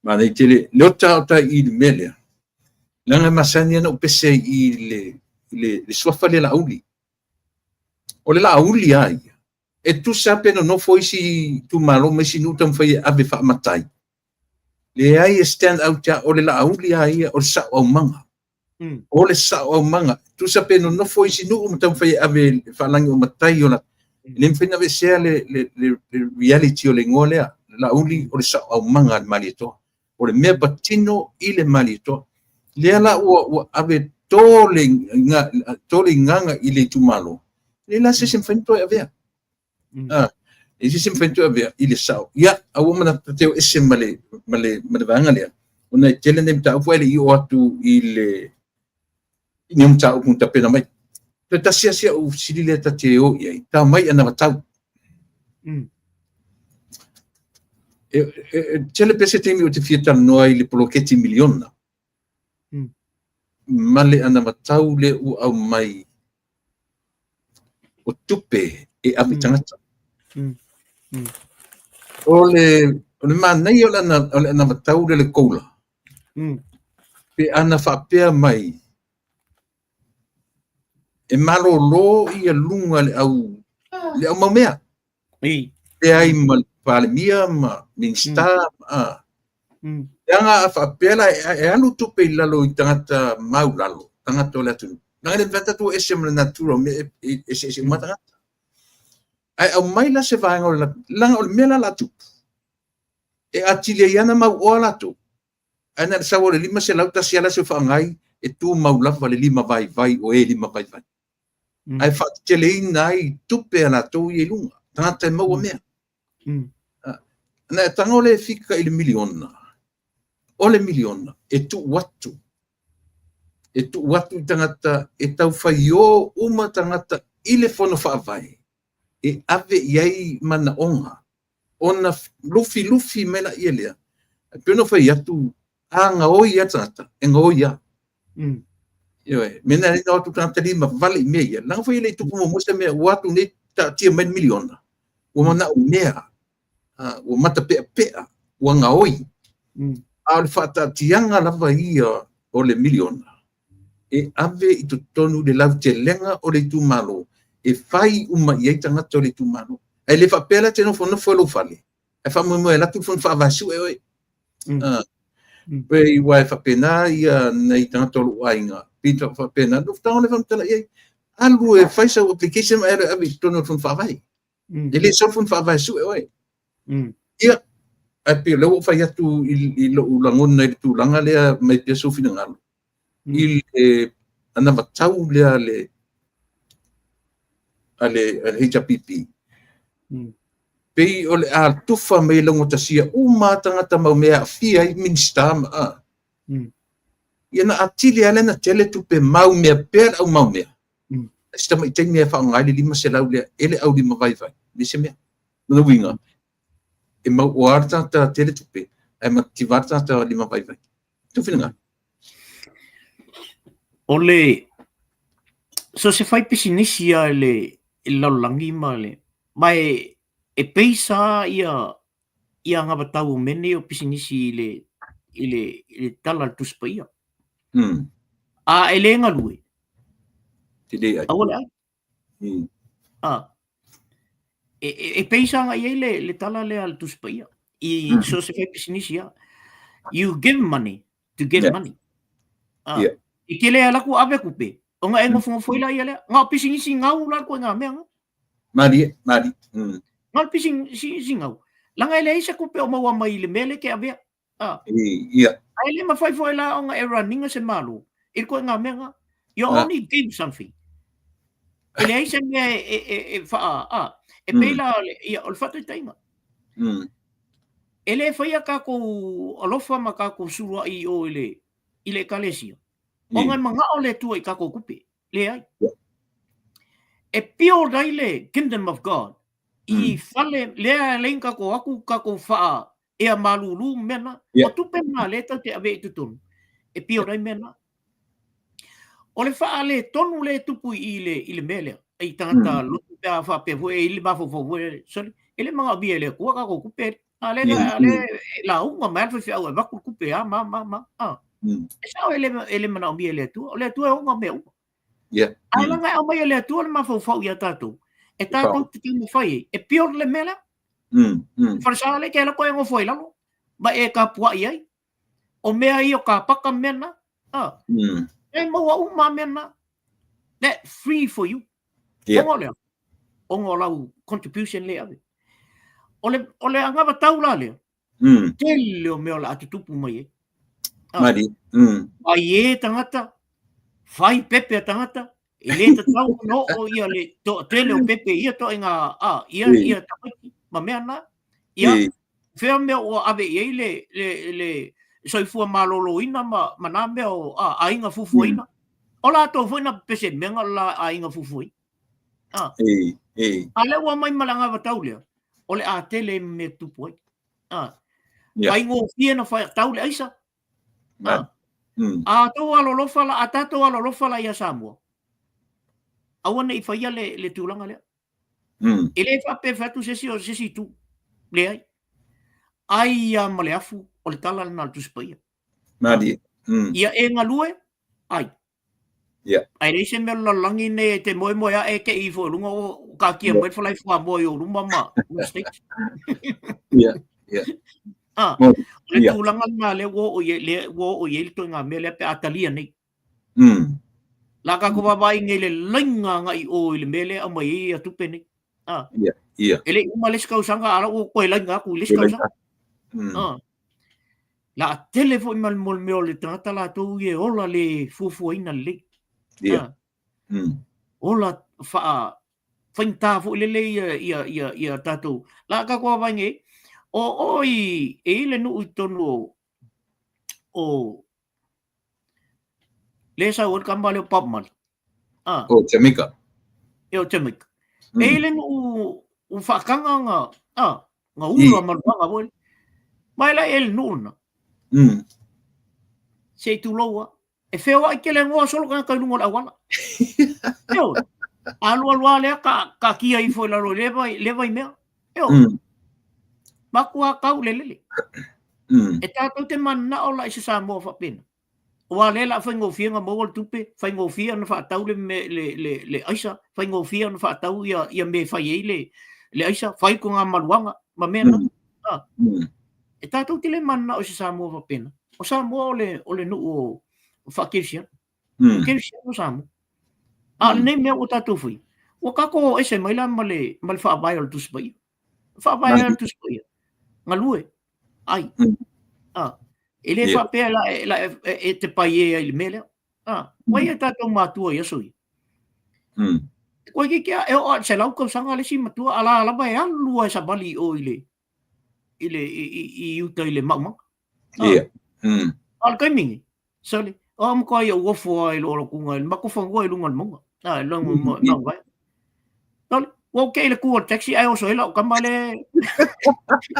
Manaia tele. Le ota o tai i le mea lea. Leaga e masani ana ou pese i le suafa lea Laauli. O le Laauli a ia, e tusa pe nonofo isi itumalo ma isi nuu taumafai e ave faamatai. Leai e stand out ia, o le Laauli a ia, o le sao aumaga. O le sao aumaga. Tusa pe nonofo isi nuu ma taumafai e ave faalagi o matai o la. E le mafai ona aveesea le reality o le igoa lea. Laauli o le sao aumaga a le Malietoa. O le mea patino i le Malietoa. Lea la ua ave to le igaga i le itumalo. E leai la se isi e mafai ona toe avea. E se isi e mafai ona toe avea i le sao. Ia, ae ua manatu te o ese ma le vaega lea. Ona e tele nei mataupu ae le i oo atu i le i ni mataupu na tapena mai. Toe tasi lava si au fesili lea ta te o i ai, ta mai anavatau. E tele pea se taimi ou te fia talanoa i le poloketi miliona. Ma le anavatau lea ua aumai o tupe e ave i tagata. O le manaia o le anavatau lea le COLA, pe ana faapea mai e malolo ia luga le au maumea. Leai ma le Palemia ma Minista. Leaga a faapea la e alu tupe i lalo i tagata maulalo, tagata o le atunuu. Leaga e le mafai tatou ese ma le natura o mea e eseese uma tagata. Ae aumai la se vaega o le leaga o le mea la la tupu, e atili ai ana mauoa latou. Ae na o le sau o le 501 ala se whaangai e tū mau lava le lima vaivai o e lima vaivai. Ae faateteleina ai tupe a latou ia i luga, tagata e maua mea. Na e tago le fika i le miliona, o le miliona e tuu atu, e tuu atu i tagata e tauwhaiō uma tagata i le fono faavae, e ave i ai manaoga, ona lufi lufi mai laia lea. E pei ona fai atu, a gaoi a tagata, e gaoi a. Ioe, mena e na atu tagata lima vale i mea ia. Leaga foi e le i tupu muamua se mea, ua atu nei taatia mai le miliona, ua manaomea, ua matapeapea, ua gaoi. A o le faataatiaga lava ia o le miliona, e ave i totonu le lautelega o le itumalo, e fai uma i ai tagata o le itumalo. Ae le faapea la te nofonofo i lou fale, ae faamoemoe e alu atu le fono faavae sue oe. Pei aua e faapena ia nai tagata o lou aiga, pei e faapena, na ou tago lea faamatala i ai, alu e fai sau application ma e alu e ave i totonu o le fono faavae. E le sau le fono faavae e sue oe. Ia, ae pei o lea ua ou fai atu i lou lagona i le tulaga lea, aumai pea sou finagalo, i le anavatau lea a le HRPP, pei o le a tufa mai e laugatasia uma lava tagata ma mea e aafia ai Minisita ma a. Ia na atili lava lea na tele tupe maumea pea le au maumea. Si tamai taimi e faaaoga ai le 500 lea e le aulimavaivai, leai se mea. Lona uiga, e mauoa le tagata tele tupe, ae mativa le tagata limavaivai. Tou finagalo. O le so se fai pisinisi a le lalolagi ma le ma e peisa ia ia agavatau o mea nei o pisinisi i le tala a le Tusi Paia. A e le galue, Te le ai. Aua le ai. E peisa agai ai le tala lea a le Tusi Paia. I so se fai pisinisi a. You give money to get money. I te le ala ku ave kupe. O nga e ngofongofo ila ia lea. Nga o pisinisi ngau la ko nga mea nga. Malie, malie. Nga o pisinisi ngau. Langa e leai se kupe o maua mai i le mea le ke avea. Ia. Ai le mawhai foi la o nga e runninga se malo. I ko nga mea nga. You only give something. E leai se mea e whaa, e pei la ia, o le whataitaiga. E le whaia kākou alofa ma kākou suluai o i le ekalesia. O ngai mangao le Atua i kākou kupe. Leai. E build ai le kingdom of God i fale lea e leai kākou aku kākou whaa ea malūlū mea na. O tupe na le tau te ave i totonu. E build ai mea na. O le whaale tonu le tupu i le mea lea. I tangata lotu pe a whaapea fue, i le mafaufau fue, sorry. E le manga via le kua kākou kupe. A le a le la unga mai alfa fi au e vaku kupe a ma ma ma. A. E sao e le manaomia e le Atua. O le Atua e ona mea uma. A langa e aumai e le Atua le mafaufau ia tātou. E tātou te taumafai ai. E build le mea lea. Wharesā le ke ala koe ngofo i lalo. Ma e ka puai ai. O mea i o ka paka mea na. E maua uma mea na. That free for you. Onga o lea. Onga o lau contribution le ave. O le angawa tau la lea. Tele o mea o la atutupu mai e. Mari. Ai e tangata, whai pepe a tangata, e le tatau no o ia le to, tele o pepe ia to inga a ia ia tamaiti ma mea na ia whea mea o ave i ei le soifua malōlōina ma nā mea o a aiga fufuaina. O lātou foi na pese menga la aiga fufuai. A le ua mai ma le angawa tau lea, o le a tele me tupu ai. Ai ngōfie na whai tau le aisa. A tau alolofa la, a tātou alolofa la ia Samoa. Aua nei whaia le tūlanga lea. E le whape whatu se si o se si tu. Le ai. Ai ia ma le afu o le tala na le tusipaia. Mari. Ia e ngalue, ai. Ai rei se mea lalangi nei e te moe moe a e ke i fo lunga o ka kia mai whalai wha moe o luma ma mistakes. Yeah. O le tūlanga ngā le wo o ye le wo o ye le toi ngā mea le pe atalia nei. La ka ko wawai nei le lainga nga i o i le mele au mai i a tupe nei. Yeah. E le uma le skausanga ala o koe lainga aku le skausanga. La a tele foi ma le mea o le tangata latou i e ola le fuafuaina lelei. Ola whaa whaingtā foi lele ia ia ia ia tātou. La ka koa vai nei, o o i e i le nuu i tonu o le sau o le kama le o Bob Marley. O Jamaica. E o Jamaica. E i le nuu u whaakanga nga, nga ulu a maruanga foi. Mai la e le nuu na. Se i tūloua. E wheo ai ke le ngoa solo ka kai lunga o le awala. Eo. Alu alu a lea ka kia ifo i lalo i le vai mea. Eo. Makua kau le lele. E tātou te mana o la i se Samoa whapena. O a le la whaingofia ngā maua le tupe, whaingofia na whaatau le aisa, whaingofia na whaatau ia me whai ei le aisa, whai ko ngā maluanga, ma mea na. E tātou te le mana o se Samoa whapena. O Samoa o le, o le nuu o, o faakerisiano. Mm. O kerisiano Samoa. A o lenei mea ua tatou faia, ua tatou o ese mai la ma le, ma le faavae o le Tusi Paia. Faavae o le Tusi Paia, galue, ai. Mm. A, e le faapea la, la e, e te pai e ai le mea lea. A, ua ia tatou matua i aso ia. Mm. Koe ki kia e o a se lau tausaga le isi matua, a la lava e alu a e savali i o i le, i le, i, i, i uta i le maumaga. Ia. Mm. A o le taimi nei, sole, o a matua ia uofo a i lo alokunga, i le matou fanua i luga o le mauga. A, i luga o le mauga. Sole, ua ou te i le tu o le taxi ae oso ai lau tama le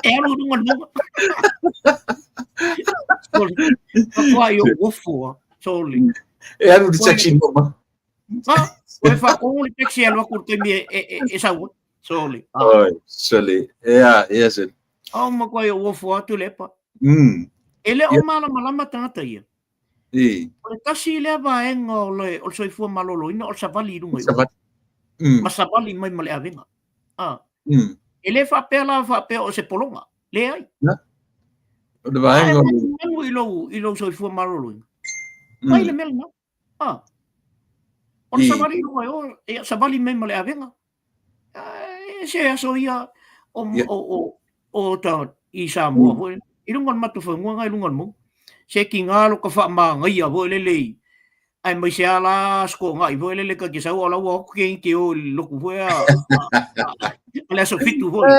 e alu i luga o le mauga. Sole, matua ia uofo a, sole. E alu le taxi mama. Ha, ua e faatonu le taxi e alu atu i le taimi e, e, e, e sau ai. Sole. Ah. Oi, sole. Ea, ea sole. Ao matua ia uofo atu le epa. Mm. E le o malamalama tagata ia. I. O le tasi lea vaega o le, o le soifua maloloina o le savali i luga i o. Savali. Mm. Ma savali mai ma le avega. Ah. Mm. E le faapea la faapea o se pologa. Leai. Na. O le vaega o le... I lou, i lou soifua maloloina. Mm. Mai le mea lena. Ah. O le savali i luga i o, ia savali mai ma le avega. E se aso ia o, yeah. o, o, o ta, i Samoa mm. foi. I luga o le matou fanua i luga o le mauga. Se ki ngā lo ka whaamāngaia foi lele i ai mai se ala skoonga'i foi lele ka ke sau o lau oko ke ke o i loku foi a a le aso fitu foi.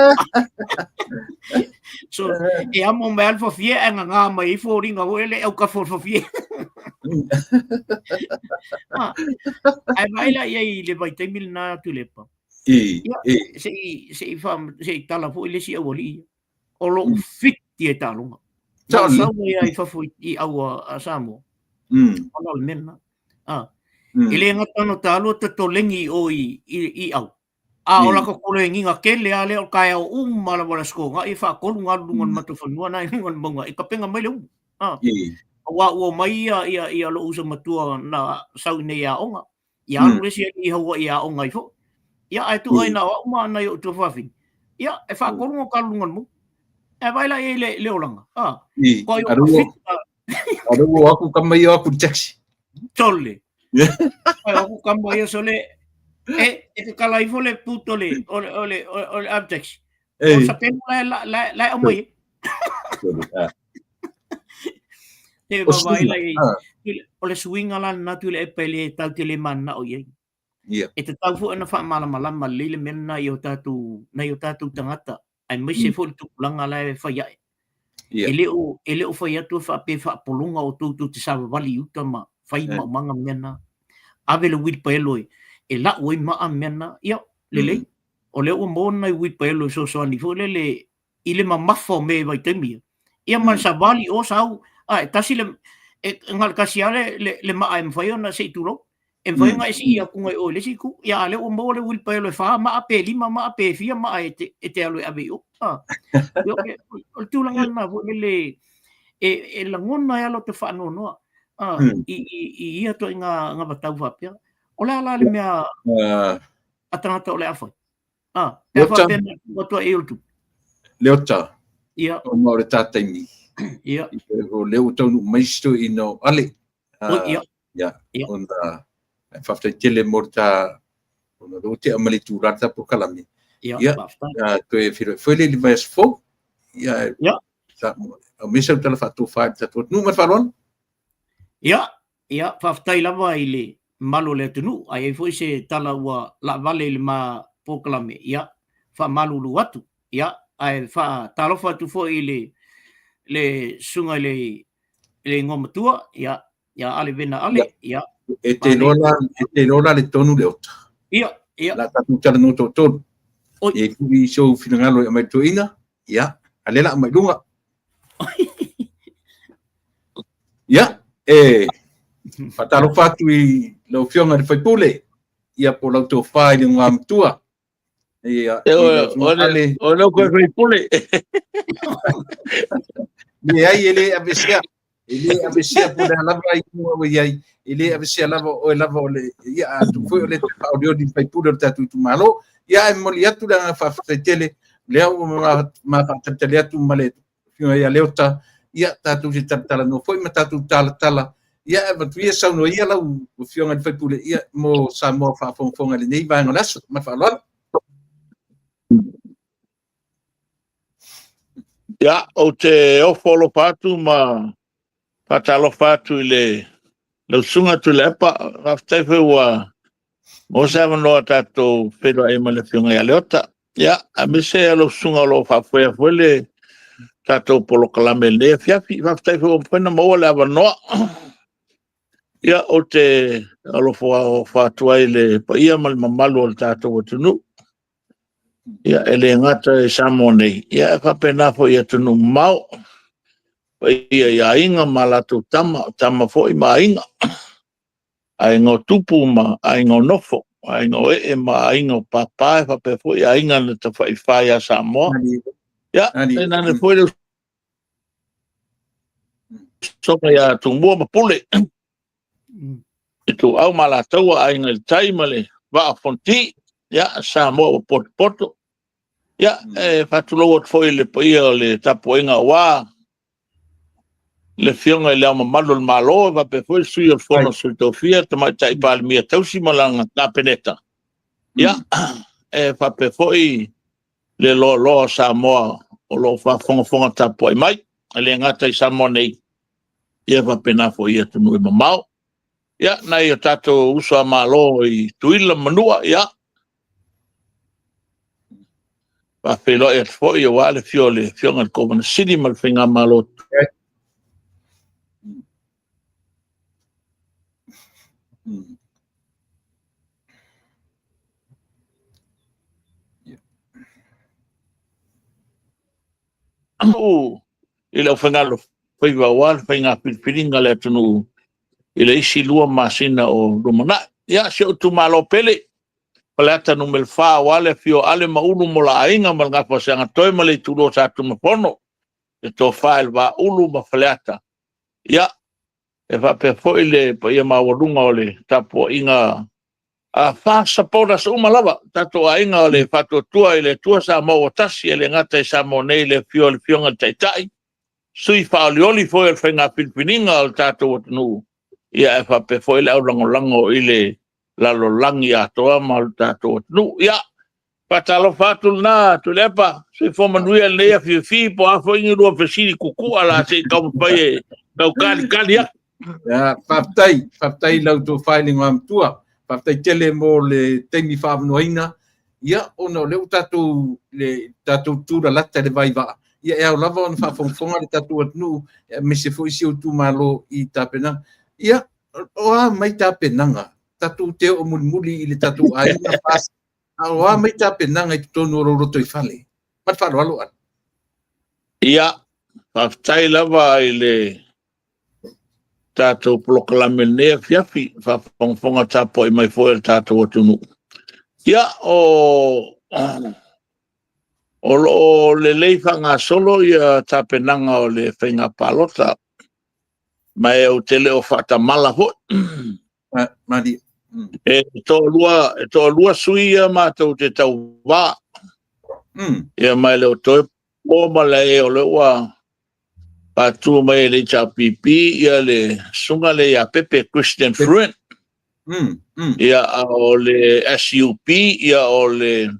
So e amo mai alfa fie e ngā mai i fōringa foi le au ka fie. Ah, ai mai la ia i le vaitaimi lena Tuilaepa. I, Ia, i. se i se i wha, se i tala foi le isi aualii o lou mm. fiti e taaloga. Na sau mai ai fafo i aua a Samoa. Mm. Ona o le mea lena. Ah. Mm. E le gata ona taalua tatolengi o i, i, i au. A o laka kolengiga kele a lea o taeao uma lava o le aso Toonga'i e faatolu na alu luga o le matou fanua na i luga o le mauga e tapenga mai le umu. Ah. Aua ua omai ia, ia, ia lo'u uso matua na sau i nei e aoga. Ia alu le isi alii i Hawaii e aoga ai foi. Ia ae tuu ai na o au ma nai o'u tuafafine. Ia e faatolu na ta alu luga o le mauga. Ae vaai la i ai le, le olaga. Ah. Ko ai o ka Aru aku kama ia aku taxi. Tole. Ai aku kama ia sole e e te kala ifo le puto le o le o le o le am taxi. O sa penu la la la la o mai. Te vaai la i o le suiga la lena Tuilaepa e le tau te le mananao i ai. Yeah. E tatau foi ona faamalamalama lelei le mea lena i o tatou nai o tatou tagata aemaise mm. foi le tupulaga la e fai ae. Yeah. E le o e le o fai atu e faapea faapologa o tou tou te savavali i uta ma fai yeah. maumaga mea na. Ave le wheelbarrow e, e lau ai maa mea na. Ia, lelei. Mm. O lea ua maua nai wheelbarrow e fesoasoani foi lele i le mamafa o mea i vaitaimi ia. Ia ma le savali o sau, a e tasi le, e na o le tasi lava le, le, le maa e mafai ona se i tulou. E mafai ona e sii atu ngai oe i le isi itu. Ia a lea ua maua le wheelbarrow e whā maa, pe lima maa, pe fia maa e te, e te alu e ave i o. A, o, o le tulaga lena foi lele, e, e lagona ai lava lo te faanoanoa a, i, i, i ia ituaiga anavatau faapea. O le a la le mea a tagata o le a fai? Ah, pe a faapea na tuu atu ai e o le tupe. Leota. Ia. Ona o le tā taimi. Ia. O lea ua taunuu mai si toeaina o Ale. Oi, ia. Ia. Ia. Ona e faafetai tele mo le tā, ona lea ua tea ma le itula le tā polokalame. Ia, Ia. faafetai. Toe feiloai foi lea i le vaiaso fou. Ia. Ia. Sa, aumai sau tala faatofa i le tatou atunuu ma le faaaloalo. Ia, Ia, faafetai lava i le mamalu o le atunuu, a i ai foi se tala ua laavale i le ma polokalame, ia, faamalulu atu. Ia, ae faatalofa atu foi i le le susuga i le i le Igoamatua, ia, ia Ale Vena Ale, ia. E te iloa la, e te iloa la le tonu Leota. Ia, ia. La tatou talanoa toatolu. Oi. E i ai foi sou finagalo e aumai i le toeaina, ia, a lea la aumai i luga. Ia, e faatalofa atu i lau Afioga i le sui usufono, ia po o lau tofa i le Igoamatua. Ia, E, o, le, o le koe sui usufono. Leai, e le aveesea. E le aveesea po o le a lava iuga ua i ai. E le aveesea lava o oe lava o le, ia, atonu foi o le faaolioli i le sui usufono o le tatou itumalo. Ia, ae momoli atu le agaga faafetai tele, lea ua ma faatalitali atu ma le Afioga ia Leota. Ia, tatou te talatalanoa foi ma tatou talatala. Ia, e avatu ia saunoa ia lau Afioga i le sui usufono, ia, mo Samoa faafogafoga i lenei vaega o le aso. Ma le faaaloalo. Ia, ou te ofo alofa atu ma faatalofa atu i le lau Susuga Tuilaepa. Faafetai foi ua maua se avanoa tatou feiloai ma le Afioga ia Leota. Ia, aemaise o lau Susuga o lo o faafoea foi le tatou polokalame i lenei afiafi. Faafetai foi ua mafai ona maua le avanoa. Ia, ou te alofa atu ai i le paia ma le mamalu o le tatou atunuu. Ia, e le gata i Samoa nei, ia e faapena foi i atunuu mamao, paia i aiga ma latou tama, o tama foi ma aiga, aiga o tupu ma aiga o nofo, aiga o ee ma aiga o papa, e faapea foi aiga na tafaifa ia Samoa. Ia, tainane foi le usoga ia Tumua ma Pule, Ituau ma Alataua, Aiga i le Tai ma le Vaa o Fonoti, ia, Samoa ua potopoto. Ia, e faatulou atu foi i le paia o le tapuaiga aua le Afioga i Le Ao Mamalu o le Malo, e faapea foi le Sui o le Fono a Sui Tofia, le Tamaitai Palemia tausi ma lana Kapeneta. Ia, e faapea foi le loaloa o Samoa o lo o faafogafoga tapuai mai, e le gata i Samoa nei, ia faapena foi i atunuu e mamao. Ia, nai o tatou uso a Malo i Tutuila ma Manua, ia, faafeiloai atu foi aua le afio o le Afioga i le Kovana Sili ma le Faigamalo. I le aufaigaluega aua le faiga filifiliga a le atunuu i le isi 2 masina o lumanai. Ia, si ou itumalo pele, Faleata Nu.4, aua le afio o Ale ma Ulu ma le aiga ma le Gafa o Seagatoe ma le Itulua o Satunumafono, le Tofa i le Vaaulu ma Faleata. Ia, e faapea foi le paia maualuga o le tapuaiga a FAST supporters uma lava, tatou aiga o le Faatuatua i le Atua Samoa ua tasi, e le gata i Samoa nei le afio o le Afioga i le Taitai, sui faaolioli foi o le faiga filifiliga o le tatou atunuu, ia ae faapea foi le aulagolago i le lalolagi atoa ma le tatou atunuu. Ia, faatalofa atu lena Tuilaepa, soifua manuia lenei afiafi, po o a foi ni lua fesili kukua la se i taumafai e tau talikali atu. Ia, faafetai, faafetai i lau tofa i le Igoamatua. Faafetai tele mo le taimi faaavanoaina. Ia, ona o lea ua tatou, le tatou tulalata i le vaivaa, ia e ao lava ona faafogafoga le tatou atunuu, aemaise foi si ou itumalo i tapenaga. Ia, o a mai tapenaga? Tatou te oo mulimuli i le tatou aiga FAST, a o a mai tapenaga i totonu o lou lotoifale? Ma le faaaloalo Ale. Ia, faafetai lava i le tatou polokalame i lenei afiafi, faafogafoga tapuai mai foi a le tatou atunuu. Ia, o lo o lelei faagasolo ia tapenaga o le faiga palota, ma e ou te le o faatamala foi. Malie. E toalua sui ia matou te tauva. Ia, ma e le o toe po ma le o lea ua faatu mai e le HRPP ia le susuga lea ia Pepe Christian Fruin. Ia, a o le SUP, ia o le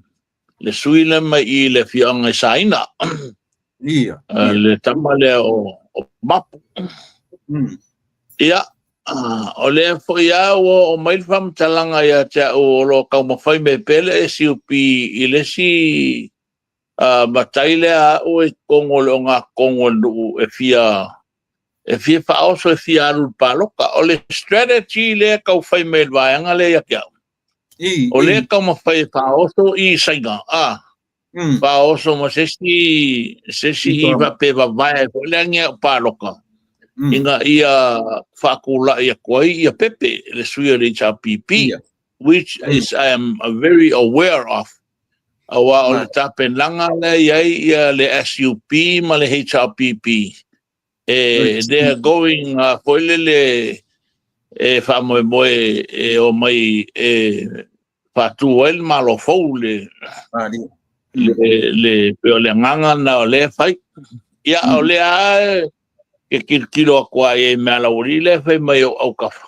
sui lea mai i le afioaga i Saina. Ia. Le tama lea o Mapu. Ia, o lea foi lava ua oo mai le faamatalaga ia te au o lo o taumafai mai pea le SUP i le isi matai lea au e i totonu o le ogatotonu o le nuu e fia faaoso e fia alu i le palota. O le strategy lea e tau fai mai e le vaega lea ia te au, o lea e taumafai e faaoso i Saina, faaoso ma se isi faapea vavae foi lea ni au palota, ina ia faatulai atu ai ia Pepe, le sui o le HRPP, which is I am very aware of. Aua o le tapenaga lea i ai ia le SUP ma le HRPP, they are going foi lele e faamoemoe e o mai e faatu ai le Malo fou le pei o le agaga na o lea e fai. Ia, o lea Ke tilotilo atu lava i ai i mea laualii lea e fai mai ou aukafa,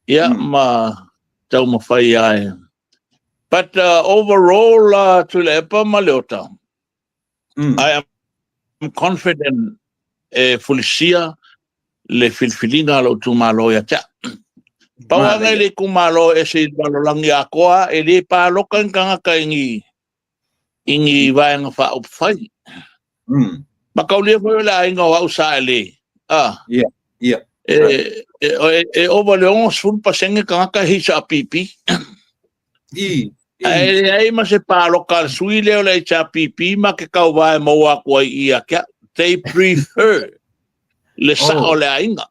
ia ma taumafai lava e. But overall, Tuilaepa ma Leota, I am confident e fulisia le filifiliga a lou itumalo ia te au. Pau lava nai le itumalo e ese i le lalolagi atoa, e le paloka ni tagata i ni i ni vaega faaupufai. Mataulia foi o le aiga o au sa e le, a. Ia. E, e, e ova le 60% tagata e HRPP. Ae leai ma se paloka a le sui lea o le HRPP ma ke tauva e maua atu ai i ia te au. They prefer le sao o le aiga.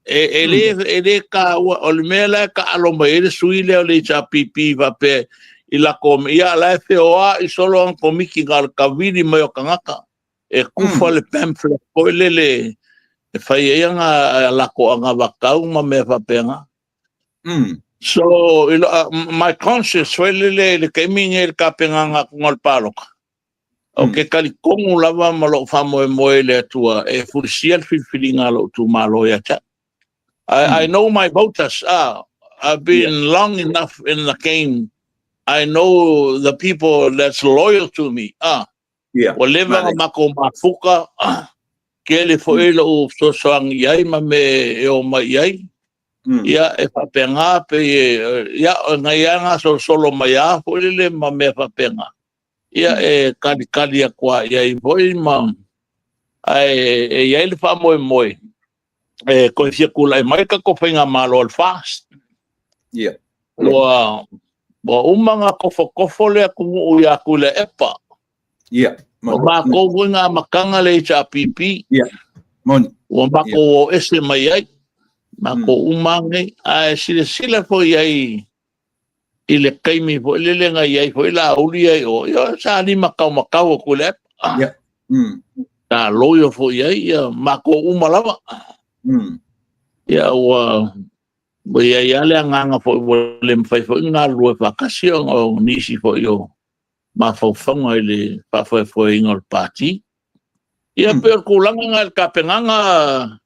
E, e, le, e le taua, o le mea la e taalo mai ai le sui lea o le HRPP faapea i lako, ia la e feoai solo ana komiti na o le tavili mai o tagata. E kufa le pamphlet foi lele e fai ai ana lako anavatau ma mea faapena. So, i my conscience foi lele i le taimi nei i le tapenaga atuga o le paloka, Ou te talitonu lava ma lou faamoemoe i le Atua e fulisia le filifiliga a lou itumalo ia te au. I know my voters, I've been long enough in the game, I know the people that's loyal to me, Ua leva ona matou mafuta, tele foi lou fesoasoani i ai ma mea e o mai i ai. Ia, e faapena, pei e, ia, o nai lava gasolosolo mai a foi lele ma mea faapena. Ia, e kalikali atu lava i ai foi ma, ae e i ai le faamoemoe e toe fia tulai mai le tatou faigamalo a le FAST. Ua uma ona tofotofo le atunuu ia Tuilaepa. Ua matou foi na amataga le HRPP. Moni. Ua matou o ese mai ai. Matou uma lava nei. Ae silasila foi i ai i le taimi foi lele na i ai foi Laauli ia i o, ia sa limataumatau atu i le epa. Sa loio foi i ai ia matou uma lava. Ia ua i ai lava le agaga foi ua le mafai foi ona galulue faatasi ona o nisi foi o mafaufauga i le faafoefoeina o le Pati. Ia pei o le tulaga lena i le tapenaga.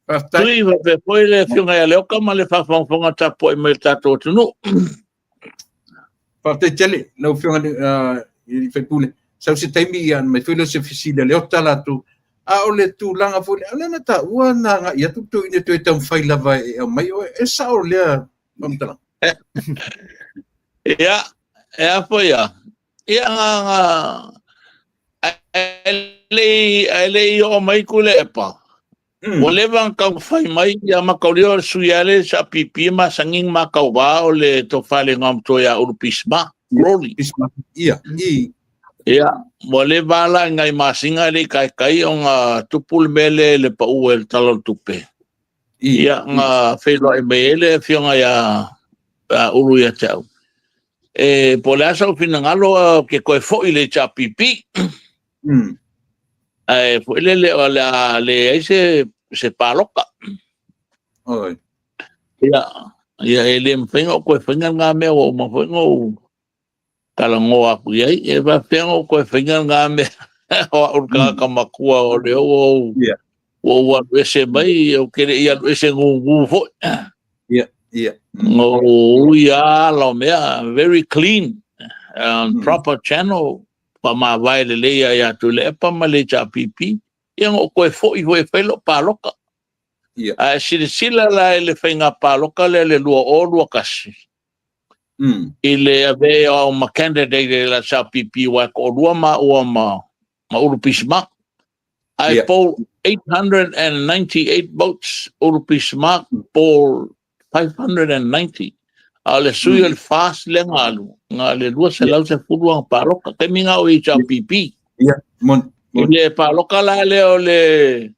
Faafetai. Tui, faapea foi le Afioga ia Leoka ma le faafogafoga tapuai mai le tatou atunuu. Faafetai tele lau Afioga i le sui usufono. Sau se taimi ia mai foi lea o se fesili a Leota latou. A o le tulaga foi lea, o lea na taua na agai atu le toeaina toe taumafai lava e aumai oe. E sao lea faamatalaga? Ia, e a foi a? Ia, na, na, ae le i oo mai Tuilaepa, ua leva ona taumafai mai ia mataulia o le sui lava lea sa pipi masani ona matauva o le tofa i le igoamatua ia Ulu Pisma, Rolly. Pisma, ia, i. Ia, ua leva la i nai masina e le i taitai ona tupu le mea lea i le pau ai o le Tala o le Tupe. Ia, na feiloai mai ai le afioga ia Ulu ia te au. E, po o le a sou finagalo ou te toe foi i le HRPP. Ae foi lele o le a leai se paloka. Oi. Ia, ia e le mafai ona ou toe faia lena mea ua uma foi ona ou talanoa atu i ai. E faapefea ona ou toe faia lena mea o au le tagata matua o lea ua ou ua ou alu ese mai, ou te le i alu ese gugu foi. Ia. Na ou ui lava ala o mea, very clean, on proper channel, faamavae lelei lava ia Tuilaepa ma le HRPP. Ia na ou toe foi foi e fai lou paloka. Ae silasila la i le faiga paloka lea i le 2021, i le avea o au ma candidate i le HRPP aua e toalua maua ma Ulu Bismarck. I polled 898 votes, Ulu Bismarck polled 590. A o le sui o le FAST lea na alu, na o le 210 ana paloka, taimi na o HRPP. Ia, moni. I le paloka la lea o le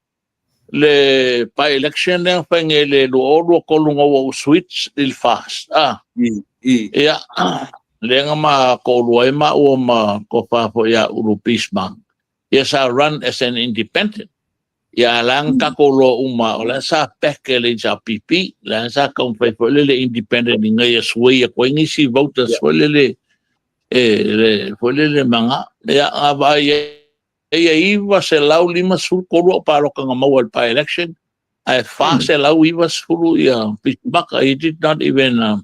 by election lea na fai nei le 2023 na ua ou switch i le FAST. Ah. I. Ia, lea na ma toalua ai maua ma tofa foi ia Ulu Bismarck. Ia sa run as an independent. Ia a la na tatou loa uma o la sa back e le HRPP, la sa taumafai foi lele independent ina ia sway atu ai nisi voters foi lele e le foi lele maga. Ia na vaai ai e 953 au paloka na maua i le by-election, ae 490 ia pisimaka. He did not even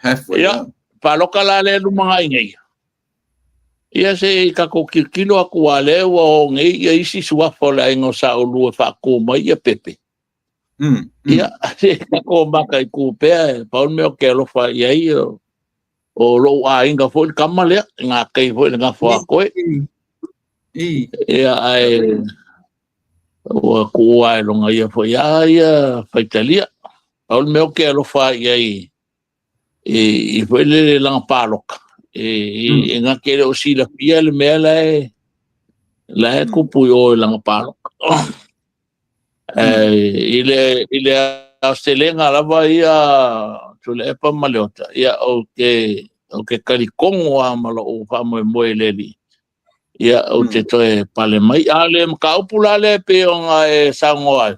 halfway. Ia, paloka la lea lumanai nei. Ia se i tatou tilotilo atu a lea ua o nei ia isi suafa o le aiga o Saulu e faatu mai ia Pepe. Ia, se tatou mataitu pea, e pau le mea ou te alofa i ai, o lou aiga foi le tama lea, e gatei foi i le Gafoatoe. Ia, ae ua tuua i lona ia foi a ia faitalia. Pau le mea ou te alofa i ai i foi lele lana paloka, e na te le o silafia le mea la e tupu i o i lana paloka. I le aotelega lava ia Tuilaepa ma Leota, ia ou te talitonu lava ma lou faamoemoe i le Alii, ia ou te toe pale mai. A o le mataupu la lea e pei ona e saunoa ai,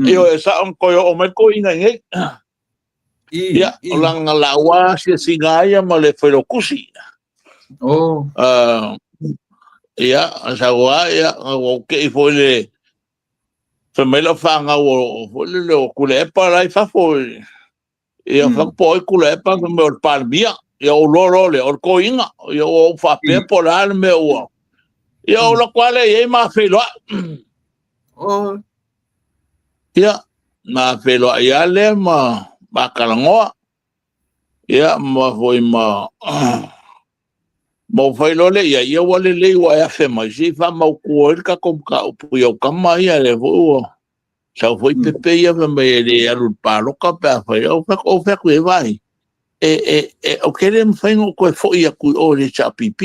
ioe, e sao na toe oo mai le toeaina i nei. Ia, o lana laua asiasiga ia ma le Failautusi. Ia, sau lava, ia, ua ou tei foi le fai mai lau fanau o foi lele o Tuilaepa la i fafo. Ia, fai atu po o ai Tuilaepa, fai mai o le Palemia. Ia, ou iloa loa lea, o le toeaina. Ia, ua ou faapea po o le a le mea ua. Ia, ou alu atu lava lea i ai ma feiloai. Ia, ma feiloai lava lea ma ma talanoa. Ia, ma foi ma ma ou fai loa lea i ai, ia ua lelei ua e afe mai, se i faamautu ai le tatou mataupu i au tama ia, lea foi ua sau foi Pepe ia fai mai e le alu i le palota pe a fai. Ou fai atu i ai, vaai, ou te le mafai ona ou toe foi atu i o i le HRPP.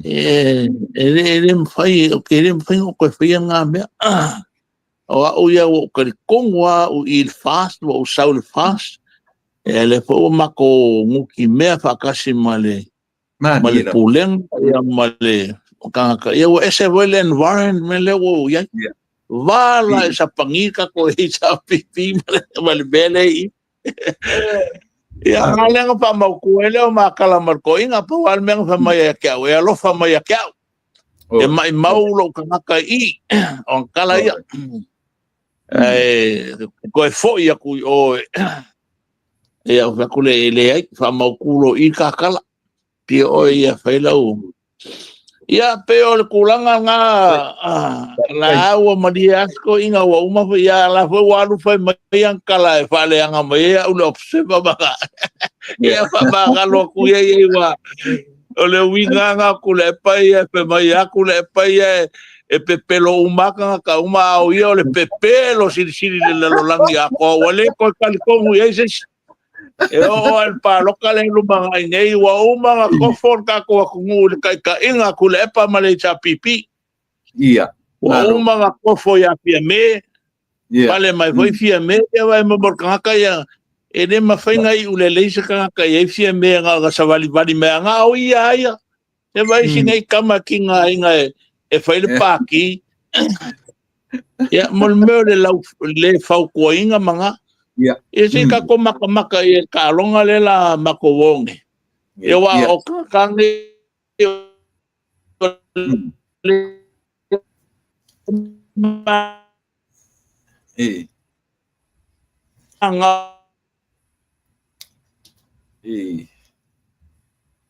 E le mafai, ou te le mafai ona ou toe faia lena mea. O au ia ua ou talitonu lava au i le FAST, ua ou sau i le FAST, e lea foi ua matou nutimea faatasi ma le Pulega ia, ma le tagata. Ia ua ese foi le environment lea ua ou i ai. Vala e sapagi tatou HRPP ma le mea lea i i. Ia, a lea na faamautu ai lea o makala ma le toeaina, pau lava le mea na fai mai ia te au, e alofa mai ia te au. E maimau lou tagata i i, o ana tala ia. Ae toe foi atu i o, ia, ou fai atu lea, e leai, faamautu loa i i ta tala. Pia oe ia fai lau. Ia, pei o le tulaga lena, la ua malie lava si toeaina ua uma foi, ia la foi ua alu fai mai ana tala e faaleaga mai ai au le Observer ma ia faamagalo atu ia ia ua o le uiga lena o Tuilaepa ia e fai mai a Tuilaepa ia e pepelo uma lava tagata uma, a o ia o le pepelo silisili i le lalolagi atoa, ua le toe talitonu i ai se isi. E oo lava i le palota lea e lumanai nei, ua uma ona tofo le tatou atunuu i le taitaiga a Tuilaepa ma le HRPP. Ua uma ona tofo ia Fiame, pale mai foi Fiame, ia vaai mai mo le tagata ia, e le mafai ona iu lelei se tagata e i ai Fiame na ona savalivali mai lava, o ia lava ia. Se vaai si nei tama tigaina e fai le pati. Ia, mo le mea o le lau, le fautuaina ma nga. Ia se i tatou makamaka i le taaloga lea la matou o nei. Ia aua o tagata nei o le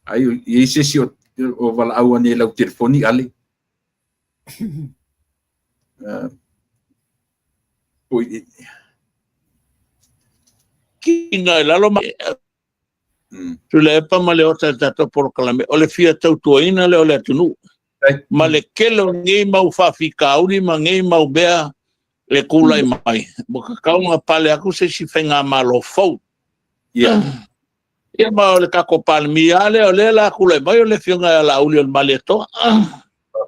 Ai, i ai se isi o valaau ane i lau telefoni, Ale? Kina i lalo ma Tuilaepa ma Leota i le tatou polokalame, o le fia tautuaina lea o le atunuu ma le tele o nei mau faafitauli ma nei mau mea e tulai mai, ua tatau ona pale atu se isi faigamalo fou. Ia ma o le tatou Palemia lava lea, o lea o le a tulai mai o le Afioga ia Laauli o le Malietoa.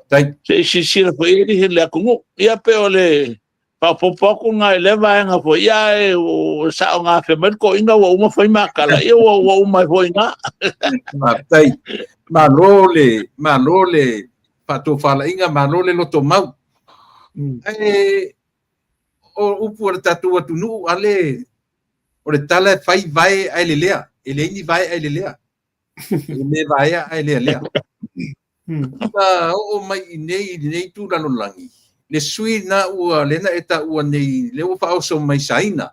Se i silasila foi i ai le atunuu. Ia pei o le faaopoopo atu lena i lea vaega foi. Ia ae ua sao na afea mai le toeaina ua uma fai makala, ia ua uma ai foi i ina. Faafetai. Malo le, malo le faatofalaiga, malo le lotomau. Ae o upu a le tatou atunuu, ale, o le tala e fai vae ae lelea, e leai ni vae ae lelea. E le vaea ae lealea. Na oo mai i nei i lenei itu lalolagi, le sui na ua lea na e taua nei, lea ua faaoso mai Saina.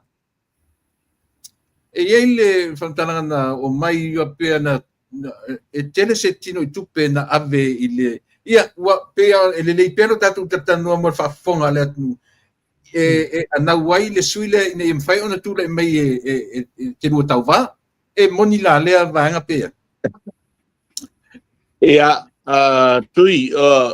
E i ai le faamatalaga na oo mai faapea na e tele se tino i tupe na ave i le ia ua pei e lelei pea lo tatou talatalanoa mo le faafofoga a le atunuu e, e anau ai le sui lea ina ia mafai ona tulai mai e, e, e, e te lua tauva. E moni la lea vaega pea. Ia, uh, Tui, uh,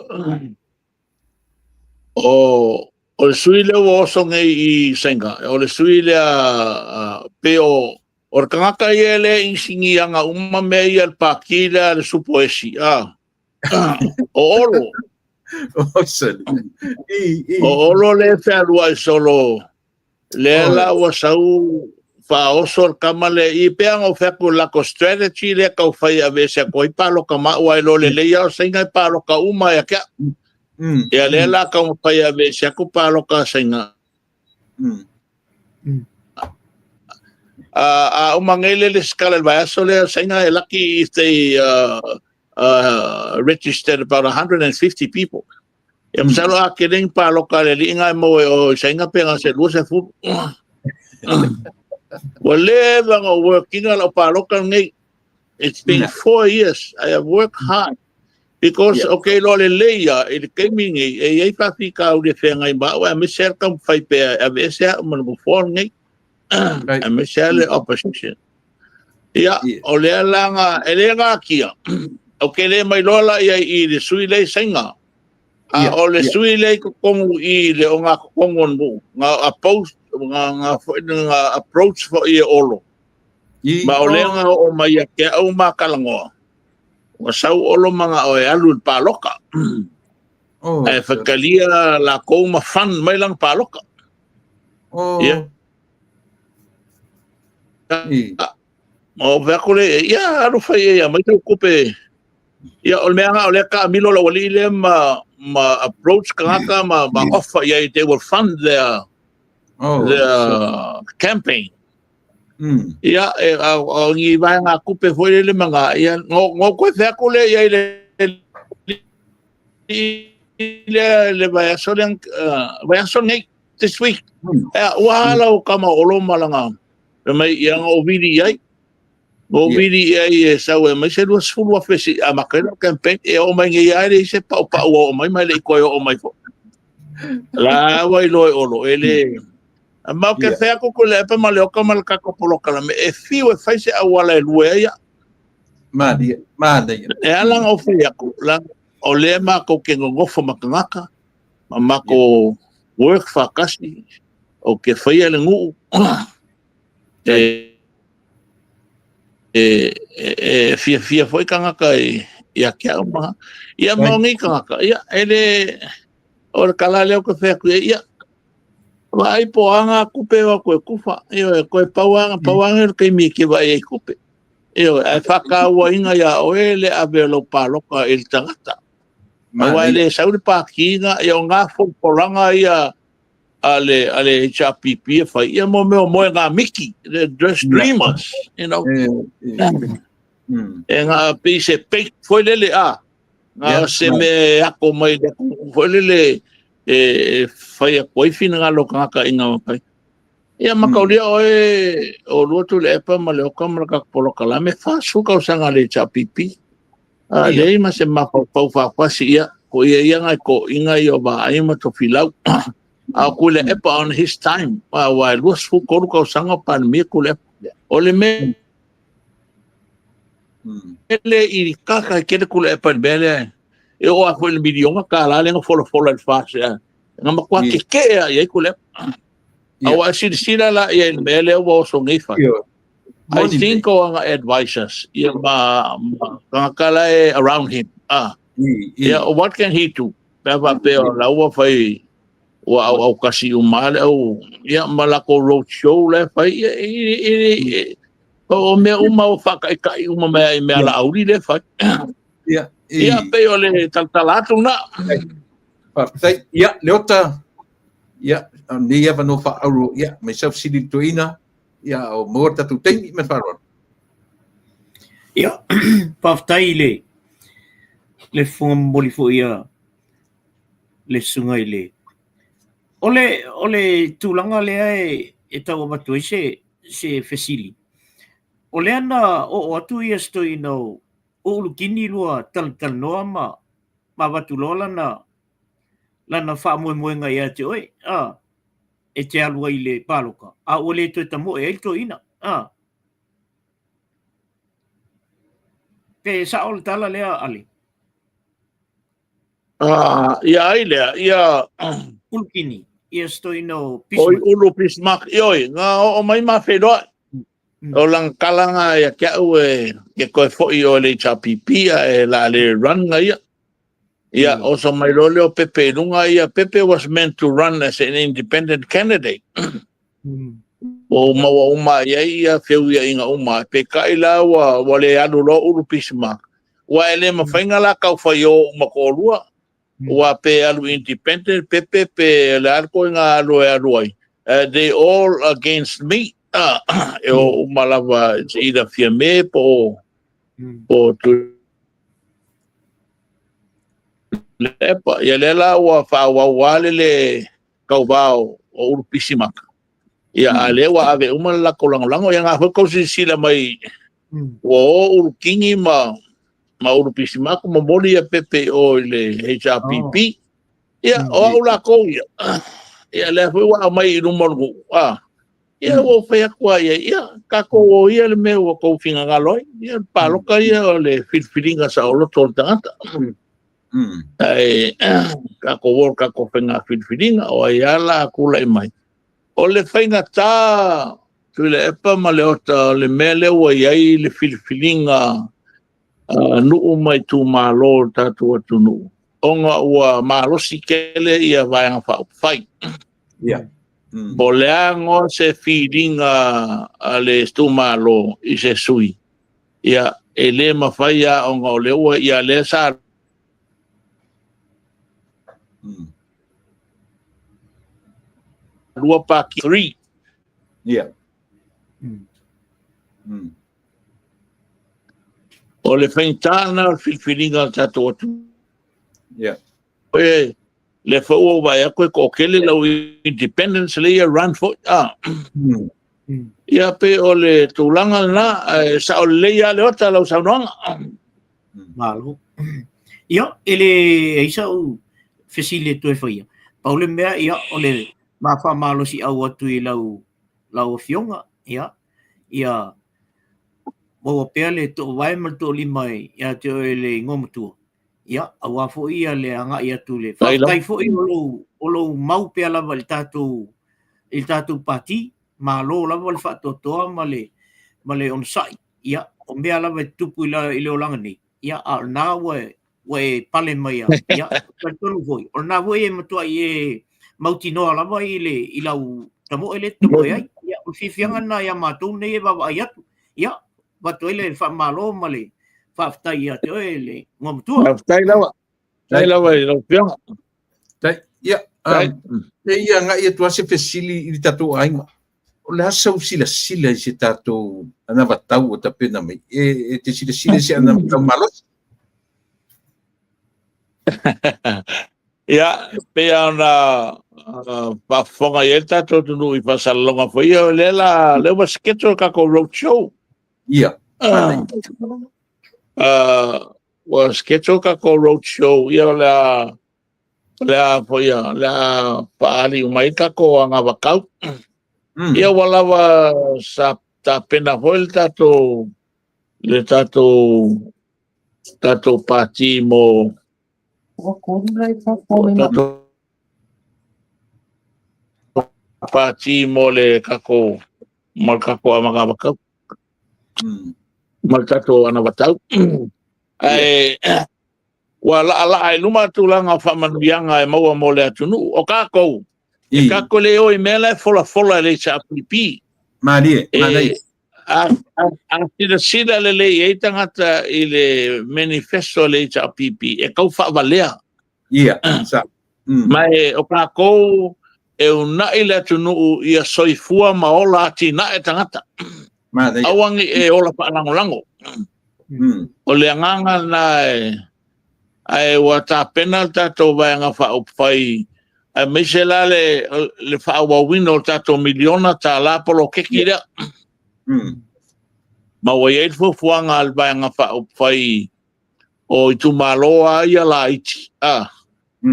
o, o le sui lea ua oso nei i Saina, o le sui lea uh, pe o, o le tagata ia le inisigiaga uma mea ia le pati lea le supo esi, ah. o Olo. O Olo le fealuai solo Lea la ua sau faaoso le kama lea i pea ngo fea ku lako strategy lea kau fai e aveese atu ai paloka ma ua e lo lelei a o sainga e paloka uma ia kia. Ia lea la kau fai e aveese atu paloka a sainga. A uma nei le le skala le vaiaso lea sainga e lucky if they registered about 150 people. Ia masalo a kele ni paloka a le alii e maua e o i sainga pe na se 20. Ua leva ona ou work ina lau paloka lenei. It's been 4 years. I have worked hard. Because, yeah. Okay, loa lelei ia, i le taimi nei, e i ai faafitauli e feagai ma au, aemaise lava le taumafai pea e aveese au ma le nofoa lenei. Aemaise lava le opposition. Ia, o lea la na, e le natia, ou te le mailoa la i ai i le sui lea i Saina, a o le sui lea i totonu i le ogatotonu o le nuu, na approach, na, na, approach foi e Olo. Ma o lea na oo mai ia te au ma talanoa, ua sau Olo manao e alu i le paloka. Ae faitalia lakou ma fund mai lana paloka. Ia. Ma ou fai atu lea, ia alu fai ai, aumai sau tupe. Ia, o le mea lena, o lea taamilo lau alii lea ma, ma approach tagata ma, ma offer i ai, they will fund their, oh, their campaign. Ia, e, a, o ni vaega tupe foi lele ma ngā, ia, no, no koe fai atu lea i ai le lea le vaiaso lea, uh, vaiaso nei, this week. Ea, ua ala o kama olo ma langa, fai mai, ia nga o vili i ai. O vili i ai e sau e mai se 20,000 si a maka ina campaign, e o mai nei ai le se pau pau o mai mai le i koe o mai fo. La ua i loe olo, e le, a mau ke whea ko le epa ma le oka ma le kako poloka la me, e fiu e fai se auala e lue ai ia. Malia, malia. E ala nga o whai aku, la, o le mākou ke ngongofo ma kangaka, ma mākou work whakasi, o ke whaia le nguu, e, e, e, e fiafia foi kangaka i, i a ke au maha. Ia mau ngi kangaka, ia, e le, o le kala leo ke whea kuia, ia, Vaai po anga kupe o koe kufa, ioe, koe pauanga, pauanga le kaimi e ke vaai ai kupe. Ioe, ae whakauainga ia oe le ave o lau paloka i le tagata. Aua e le sau le pākiinga, ia o ngā folfolanga ia a le, a le HRPP e whai, ia mo mea o moe ngā miki, the dress dreamers, you know. E ngā pei se fake foi lele a, ngā se me ako mai le foi lele e whai ako ai whinangalo kangaka i ngā mapai. Ia makaulia oe o lua tu le epa ma le oka ma le kakapolokalame, whasu kausanga le HRPP. A leai ma se mafaufau faafasi ia, ko ia ia ngai ko inga ia o vaai ma Tofilau. A o Tuilaepa on his time, aua e 23 tausaga o Palemia Tuilaepa. O le mea le i kaka i kele Tuilaepa i le mea lea, e oo lava foi i le miliona tala lea na folafola i le FAST, na matua tetee lava i ai Tuilaepa. Aua e silasila la i ai i le mea lea ua oso nei fai. I think o ana advisors, ia ma, ma tagata la e around him. Ah. Ia, what can he do? Pe a faapea o la ua fai, ua auaukasi uma le au, ia ma lako road show la e fai, ia, i, i, i, o mea uma ua whakaikai uma mea i mea la auri le fai. Ia, ia pei o le talatala atu na. Faafetai. Ia, Leota, ia, nei avanoa faaauuro, ia, mai sau fesili i le toeaina, ia, o maua le tatou taimi ma le faaaloalo. Ia, faafetai i le Le fofoga momoli foi a le susuga i le... O le, o le tulaga lea e, e tau avatu ai se, se fesili. O lea na oo atu ia se toeaina o Ulukini lua talatalanoa ma, ma avatu loa lana, lana faamoemoega ia te oe, a, e te alu ai i le palota, a ua le toe tamoe ai le toeaina, a. Pe sao le tala lea, Ale? Ah, ia ai lea, ia... Ulukini, ia se toeaina o Bismarck. Oi, Ulu Bismarck, ioi, nga oo mai ma whenua. O langa kalanga ia ke au e ke koe foi o le HRPP a e la le run nga ia. Ia, oso mai loa lea o Pepe i lunga ia, Pepe was meant to run as an independent candidate. Ua ou maua uma i ai ia feuiaiga uma, peitai la ua, ua le alu loa Ulu Bismarck. Ua e le mafai na la tau fai o uma toalua. Ua pe alu independent Pepe pe le a le koiga alu e alu ai. They all against me. E o uma lava, it's either Fiame po o, po o Tuilaepa. Ia lea la ua faaauau lava le le tauva o Ulu Pisimaka. Ia, a lea ua ave uma le latou lagolago. Ia, na foi tou silasila mai, ua o Ulu Kingi ma, ma Ulu Pisimaka, momoli ia Pepe i o i le HRPP. Ia, o au lakou ia. Ia, lea foi ua aumai i luma o le nuu. Ah. Ia, ua ou fai atu lava i ai, ia, tatou o ia le mea ua tou finagalo ai. Ia, o le palota ia o le filifiliga saoloto o le tagata. Ae, tatou o i le tatou faiga filifiliga, o ai lava la a tulai mai. O le faigata Tuilaepa ma Leota o le mea lea ua i ai le filifiliga a nuu ma itumalo o le tatou atunuu, ona ua malosi tele ia Vaega Faaupufai. Yeah. Po o le a noa se filiga a le itumalo i se sui, ia, e le mafai lava ona o lea ua, ia lea sa lua pati 3. Yeah. O le faigata lena o le filifiliga o le tatou atunuu. Yeah. E, lea foi ua ou vaai atu e toatele lau independence lea ia run foi. Ah. Ia pe o le tulaga lena, ae sao lelei lava Leota lau saunoaga. Malo. Ia, e le ai sau fesili e toe faia. Pau le mea, ia, o le ma faamalosiau atu i lau, lau afioga, ia, ia maua pea le toovae ma le toolima ia te oe le igoa matua. Ia, aua foi ia le agai atu le faafetai foi o lou, o lou mau pea lava i le tatou, i le tatou pati. Malo lava le faatoatoa ma le, ma le onosai. Ia, o mea lava e tutupu i, la, i le olaga nei. Ia, a o lena ua, ua e pale mai a. Ia, talitonu foi, o lena foi e matuai e mautinoa lava i le, i lau tamoe lea e te tamoe ai. Ia, o le fiafiaga lena ia matou nei e vaavaai atu. Ia, avatu ai le faamalo ma le faafetai ia te oe le igoa matua. Faafetai lava. Faafetai lava i lau Afioga. Tai, ia, um, e ia agai atu lava se fesili i le tatou aiga. O le a sau silasila i se tatou anavatau ua tapena mai? E, e te silasila i se anavatau malosi? Ia, pei ona faafofoga i ai le tatou atunuu i faasalalauga foi ia, o lea la, lea ua schedule le tatou road show. Ia. Ua schedule le tatou road show, ia o le a, o le a foi ia, o le a faaali uma ai le tatou anavatau. Ia ua lava sa tapena foi le tatou, le tatou, tatou pati mo tatou pati mo le tatou mo le tatou anavatau mo le tatou anavatau ae ua laalaa i luma tulaga o faamanuiaga e maua mo le atunuu o tatou e tatou le o i mea la e folafola e le HRPP. Malie, manaia. A, a, a silasila lelei i ai tagata i le manifesto a le HRPP, e tau faavalea. Ia, sa. Ma e, o tatou e uunai le atunuu ia soifua ma ola atinae tagata. Manaia. Aua ne i e ola faalagolago. O le agaga lena e, Ae ua tapena le tatou Vaega Faaupufai aemaise la le le faaauauina o le tatou miliona tala poloketi lea. Ma ua i ai le fuafuaga a le Vaega Faaupufai o itumalo lava ia laiti, a,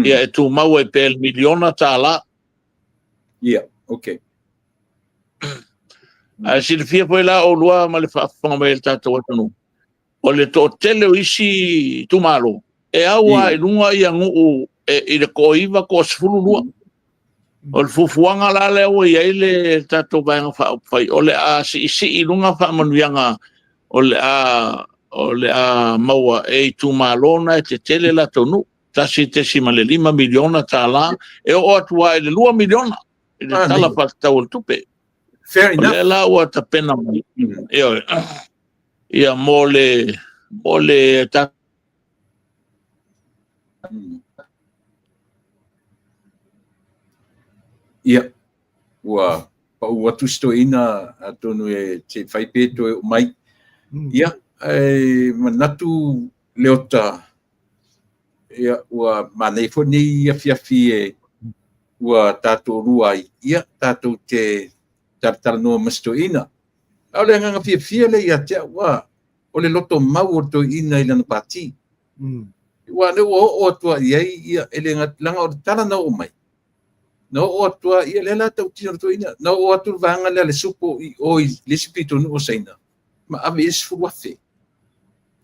ia e tumau ai pea i le miliona tala. Ia, okay. Ae silafia foi la oulua ma le faafofoga mai a le tatou atunuu, o le toatele o isi itumalo e au lava i luga ia nuu i le toa-9, toa-12. O le fuafuaga la lea ua i ai le tatou Vaega Faaupufai, o le a siisii i luga faamanuiaga o le a o le a maua e itumalo na e tetele latou nuu, $1.5 miliona tala, e oo atu lava i le $2 miliona i le Tala Faatatau o le Tupe. Fair enough. O lea la ua tapena mai, ioe, ia mo le mo le Ia, ua pau atu si toeaina atonu e se i fai pe toe oo mai. Ia, ae manatu Leota, ia, ua manaia foi lenei afiafi e ua tatou lua ai, ia, tatou te talatalanoa ma si toeaina. A o le agaga fiafia lea ia te au, a, o le loto mau o le toeaina i lana pati. Aua o lea ua oo atu lava i ai, ia, e le gata, leaga o le tala na oo mai, na oo atu lava, ia lea la tautino le toeaina, na oo atu le vaega lea a le supo i o i le isi pitonuu o Saina, ma ave i ai le $10,000.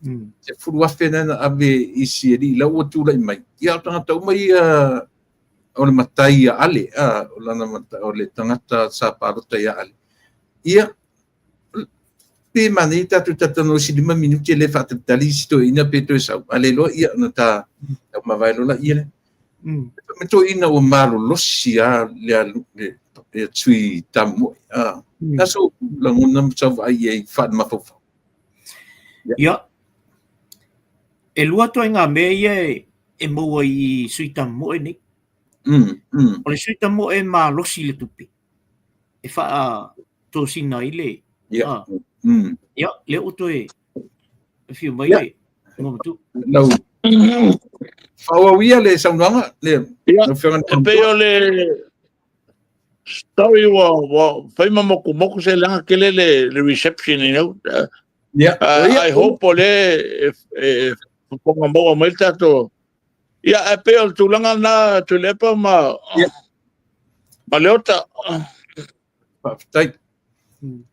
$10,000 lea na ave i si alii la ua tulai mai. Ia, o tagata uma ia o le matai ia Ale, a, o lana mata, o le tagata sa palota ia Ale. Ia, pe manaia tatou talatalanoa isi 5 minute lea e faatalitali si toeaina pe toe sau. A le iloa, ia, ona ta taumavae loa laia lea. Ma toeaina ua malolosi lava le alu, le sui Tamomoe. A, na sou lagona ma sau vaai i ai faale-mafaufau. Ia, e lua ituaiga mea ia e maua i sui Tamomoe nei. O le sui Tamomoe e malosi i le tupe, e faatosina ai le... Ia, lea ua toe afio mai le Igoamatua. Lau faaauau ia le saunoaga, le Ia, e pei o le story ua, ua fai ma mokumoku se leaga tele le, le reception, you know. Yeah. I hope o le e, e fofoga maua mai le tatou. Ia, ae pei o le tulaga lena Tuilaepa ma, Yeah. ma Leota. Faafetai.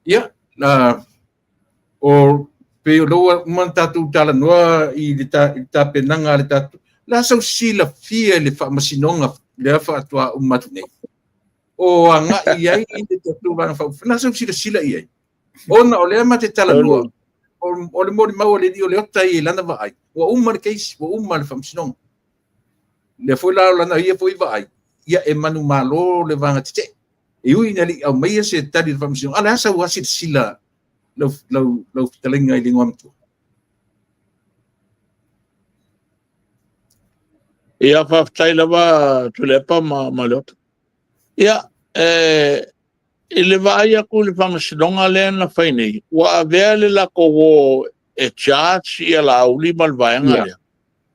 Ia, la, o pei o lea ua uma ona tatou talanoa i le, ta, i le tapenaga a le tatou. La sau silafia i le faamasinoga lea faatoa uma atu nei. O agai i ai le tatou Vaega Faaupufai. La sau silasila i ai. Ona o lea ma te talanoa, o le molimau a le alii o Leota i lana vaai, ua uma le case, ua uma le faamasinoga. Lea foi la o lana ia foi vaai, ia e manumalo le vaega tetee. E ui ina le i aumaia se tali i le faamasinoga, a o le a sau lava silasila lau, lau, lau fetalaiga i le igoamatua? Ia, faafetai lava Tuilaepa ma, ma Leota. Ia, e, i le vaai atu i le faamasinoga lea na fai nei, ua avea le latou o e charge ia Laauli ma le vaega lea.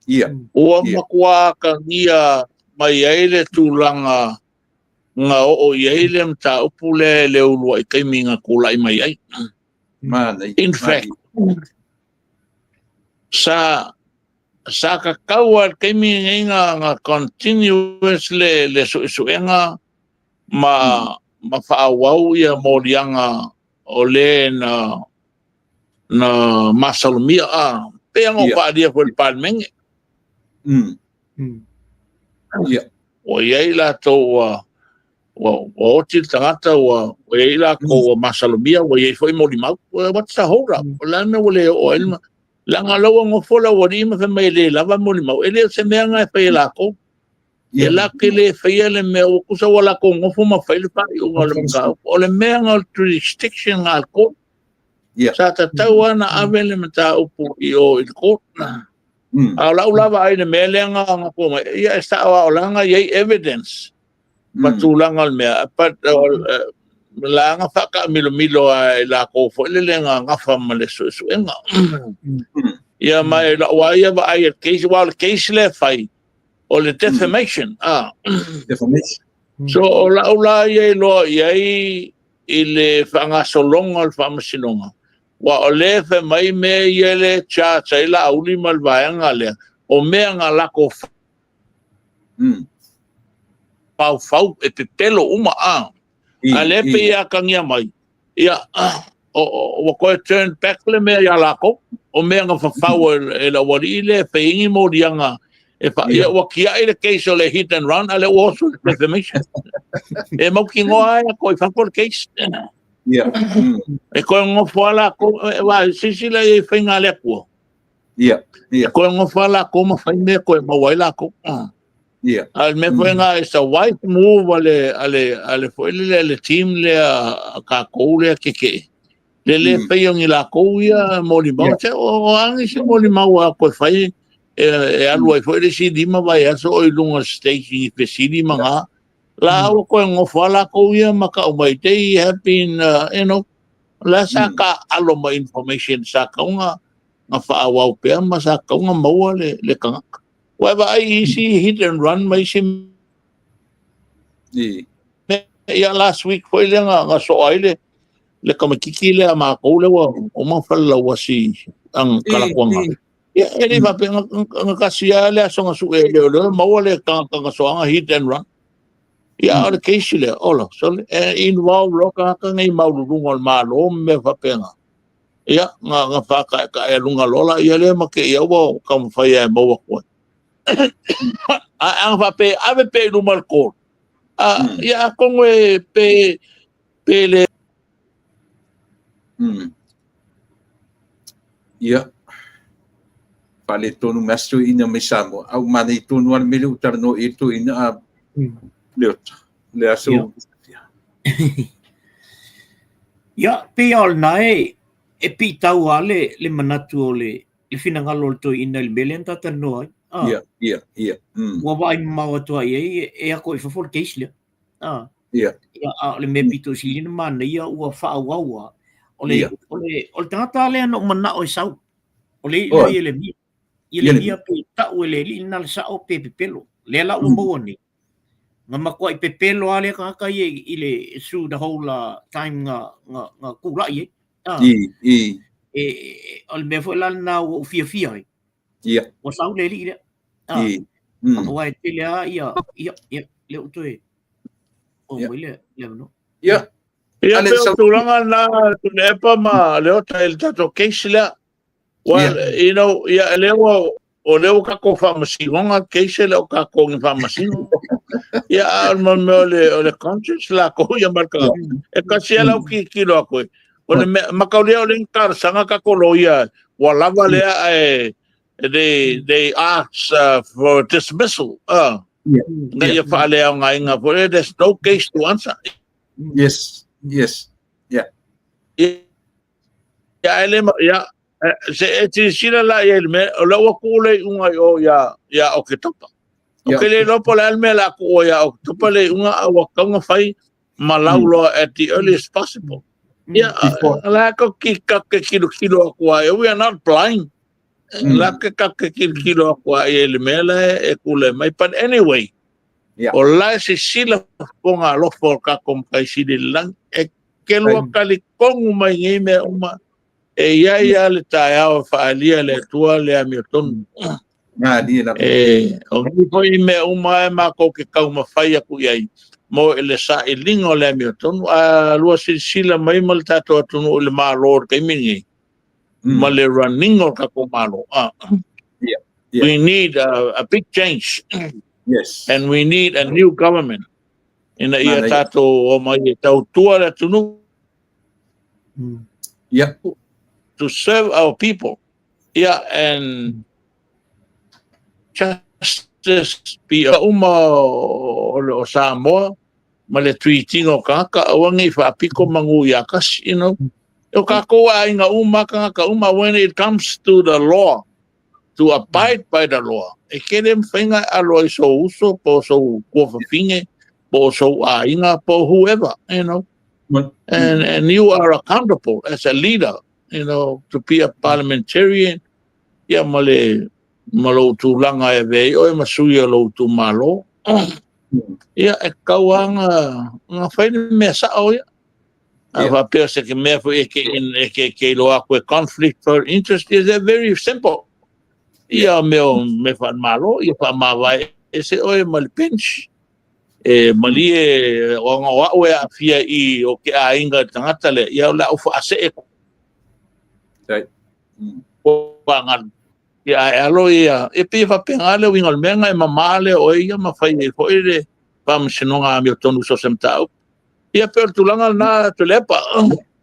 Ia. Ua matua atagia mai ai le tulaga na oo i ai le mataupu lea i le uluai taimi na tulai mai ai. Manaia. In fact, sa sa tatau lava i le taimi lenei na, na continuous le, le suesuega ma, ma faaauau ia moliaga o le na, na masalomia, a, pei ona faaalia foi i le Palemene. Ia. Ua i ai latou ua, ua, ua oti le tagata, ua, ua i ai latou ua masalomia, ua i ai foi molimau. What's the hold up? O le a le mea ua le oo ai le leaga o la ua nofo le aualii ma fai mai e le lava molimau. E le o se mea na e fai e latou. E latou te le faia le mea, ua tusa ua latou nofo ma fai le faaiuga o le mataupu. O le mea na o le jurisdiction na a le court. Sa tatau lava ona ave le mataupu i o i le court. A o lau la vaai i le mea lea na na tua mai, ia e sao lava o la na i ai evidence ma tulaga o le mea, but la na faataamilomilo lava e latou foi lele na gafa ma le suesuega. Ia ma e la'u lava ia vaai i le case, aua o le case lea e fai, o le defamation, a. Defamation. So o la'u la ia iloa i ai i le faagasologa o le faamasinoga, aua o lea e fai mai mea ia lea e charge ai Laauli ma le vaega lea, o mea na latou faufau e pepelo uma, a. A o lea e pei e atagia mai, ia, ua toe turn back le mea ia latou, o mea na fafau e le aualii lea e fai ai ni moliaga e fa, ia ua tiai le case o le hit and run, a o lea ua oso le defamation. E mautinoa e toe i fafo le case. E toe nofo lava latou, aua silasila i ai i faiga a le Atua. Ia. E toe nofo lava latou ma fai mea e toe maua ai latou. A o le mea foi lena, it's a wise move a le, a le, a le foi lele, a le team lea a tatou lea tetee, le le faia o ni latou ia molimau. Se o a nisi molimau a toe fai e, e alu ai foi le isi 5 vaiaso o i luga o le stage i ni fesili ma ga. La ua toe nofo lava latou ia ma tau mai, they have been, you know, la sa taaalo ma information sa tatau na faaauau pea ma sa tatau na maua le, le tagata. Ua e vaai i isi hit and run ma isi mea, ia last week foi lea na, na soa ai le, le tamaititi lea a matou lea ua uma ona falelauasi ang kalakuanga. Ia, e le faapea na, na tasi lava le aso na sue e leoleo maua le tagata na soaga hit and run. Ia, a o le case lea, ola, sole, e involve loa tagata nei maualuluga o le Malo ma mea faapena. Ia, na, na whākaekae a lunga loa la ia lea ma ke ia ua taumafai e maua atu ai. A ana faapea e ave pea i luma o le court, a, ia atonu e pe, pe le Ia. Faaletonu mai lava si toeaina mai Samoa, a ua manaia tonu lava le mea lea ua talanoa i ai le toeaina a Leota. Le aso. Ia. Ia, pei lava o lena e, e piitau lava le, le manatu o le, le finagalo o le toeaina i le mea lea na ta talanoa ai. Ah. Ia, ia, ia. Ua vaai mamao atu lava i ai, e, e ako i fafo le case lea. Ah. Ia. Ia, a o le mea pito sili ona manaia ua faaauau lava. O le, o le, o le tagata lea na ou manao e sau. O le oh. Ielemia. Ielemia pe tau e le alii lena le sao pe pepelo. Lea la ua maua nei. Na matuai pepelo lava lea tagata ia i le through the whole time na, na, na tulai ai. Ah. I, i. E, o le mea foi la lena ua ou fiafia ai. Ia. Ua sau le alii lea. Ah. I. Aua e tele lava ia, ia, ia, lea ua toe oo mai le, le avanoa. Ia. Ia, pei o tulaga lena Tuilaepa ma Leota i le tatou case lea. Well, you know, ia, lea ua, o lea ua tatou faamasinoga case e le o tatou ni faamasino. Ia, a o le mea o le, o le conscience lakou ia ma le tagata. E tasi lava lau tilotilo atu ai. O le mea, mataulia o lea ni talosaga tatou loia, ua lava lea ae they, they ask for dismissal. Ina ia faaleaogaina foi lea, there's no case to answer. Yes, yeah. Ia, ae le, ia, se e silasila la i ai i le mea, o lea ua tuu le iuga i o ia, ia Oketopa. Ou te le iloa po o le a le mea o le a tuua ia Oketopa le iuga, a ua tatau ona fai ma lauloa at the earliest possible. Ia, o la e tatou te tilotilo atu ai, we are not blind. La ke tatou te tilotilo atu ai i le mea la e tulai mai. But anyway, o la e sisila fofoga alofa o le tatou Matai Sili i le lagi, e kelua talitonu mai nei mea uma, e i ai lava le taeao e faaalia e le Atua le amiotonu. E, o nei foi mea uma e matou te taumafai atu i ai mo le sailiga o le amiotonu. A lua silasila mai ma le tatou atunuu i le Malo i le taimi lenei, ma le running o le tatou Malo, we need a big change. And we need a new government. Ina ia tatou omai e tautua le atunuu. To serve our people. Yeah, and justice be uma o Samoa ma le tuitiga o tagata, aua nei faapito manu ia tasi, you know. O kākou aiga uma, tagata uma, when it comes to the law, to abide by the law, e tele mafai ona e alo ai sou uso po o sou tuafafine, po o sou aiga, po o whoever, you know. And you are accountable as a leader, you know, to be a parliamentarian, Ia ma le ma lou tulaga e avea ai oe ma sui o lou itumalo. Ia e tatau lava ona fai le mea sao ia. A faapea o se mea foi e te e te te iloa atu e conflict of interest, is very simple. Ia mea o mea faale-Malo, ia faamavae ese oe ma le bench. E malie ona o au e aafia i o ke aiga i le tagata lea, ia o le a ou faasee kua galu. Ia ae alo ia, e pei e faapena le uiga o le mea na e mama lea o oe ia ma fai ai foi le faamasinoga amiotonu i so o se mataupu. Ia pei o le tulaga lena Tuilaepa.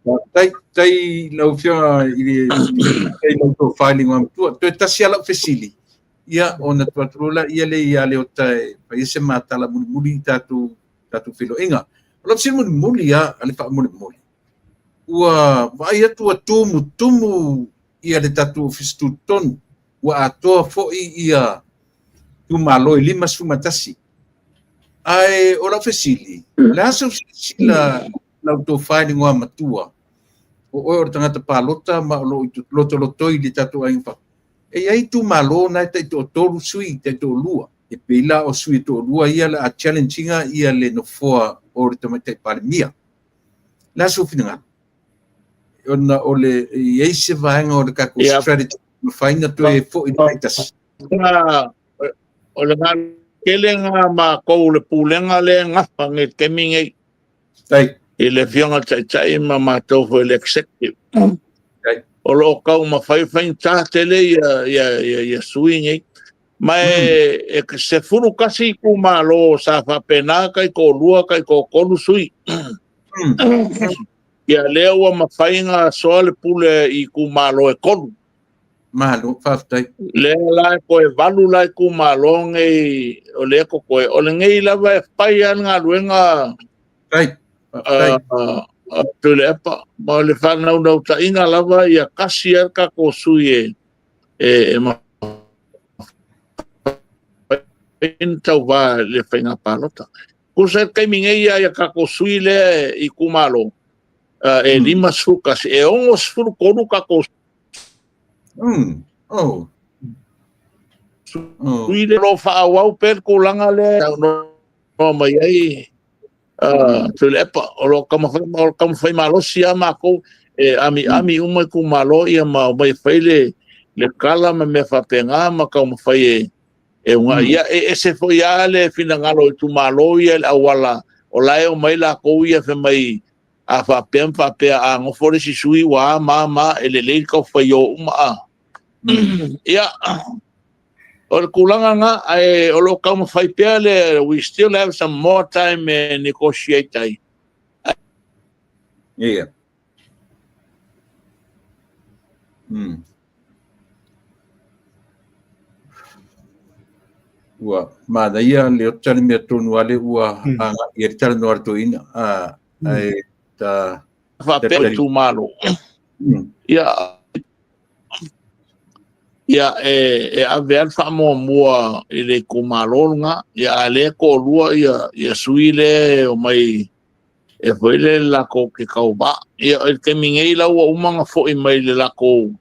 Faafetai, faafetai i lau Afioga i le faafetai i lau tofa i le Igoamatua. Toe tasi lava lau fesili, ia ona tuu atu loa lea lea ia Leota e fai ai se matala mulimuli i tatou tatou feiloaiga. O lau fesili mulimuli lava a le faamolemole, ua vaai atu ua tumutumu ia le tatou Ofisa Tutotonu, ua atoa foi ia itumalo e 51. Ae o lau fesili, o le a sau silasila lau tofa i le Igoamatua, o oe o le tagata palota ma o lo o lotolotoi i le tatou aiga faa. E i ai itumalo na e taitoatolu sui, taitoalua. E pei la o sui e toalua ia o le a challenge ina ia le nofoa o le Tamaitai Palemia. O le a sou finagalo? Ona o le e i ai se vaega o le tatou strategy mafai ona toe foi le taitasi. O le tele lena matou le pulega lea e gafa nei i le taimi nei. I le Afioga i le Taitai ma matou foi le Executive. O lo o taumafai faigata tele ia sui nei. Ma e 11 itumalo sa faapena taitoalua, taitoatolu sui. Ia lea ua mafai ona asoa le pule i itumalo e 3. Malo, faafetai. Lea la e toe 8 la itumalo nei o lea e totoe. O lenei lava e fai lava le galuega. Faafetai. Faafetai. Tuilaepa, ma o le faanaunautaiga lava ia tasi lava le tatou sui e mafai ona tauva i le faiga palota. Tusa i le taimi nei ia tatou sui lea i itumalo e 51, e 63 tatou sui lea o lo o faaauau pea le tulaga lea e saunoa mai ai Tuilaepa. O lo o taumafai malosi lava matou e amiami uma itumalo ia ma omai e fai le tala ma mea faapena ma taumafai e uunai. Ia, e ese foi lava le finagalo o itumalo ia i le auala o la e omai latou ia fai mai a faapea ma faapea, a nofo le isi sui ua a ma a ma a, e lelei le taufaio uma a. Ia, o le tulaga lena, ae o lo o taumafai pea le, we still have some more time e negotiate ai. Ia. Ua manaia Leota le mea tonu lava lea ua agai i ai le talanoa a le toeaina. Ae ta faapea itumalo. Ia, ia e ave lava le faamuamua i le itumalo lena. Ia, a o lea e toalua ia sui lea e omai e foi le latou te tauva. Ia, i le taimi nei la ua uma ona foi mai i le latou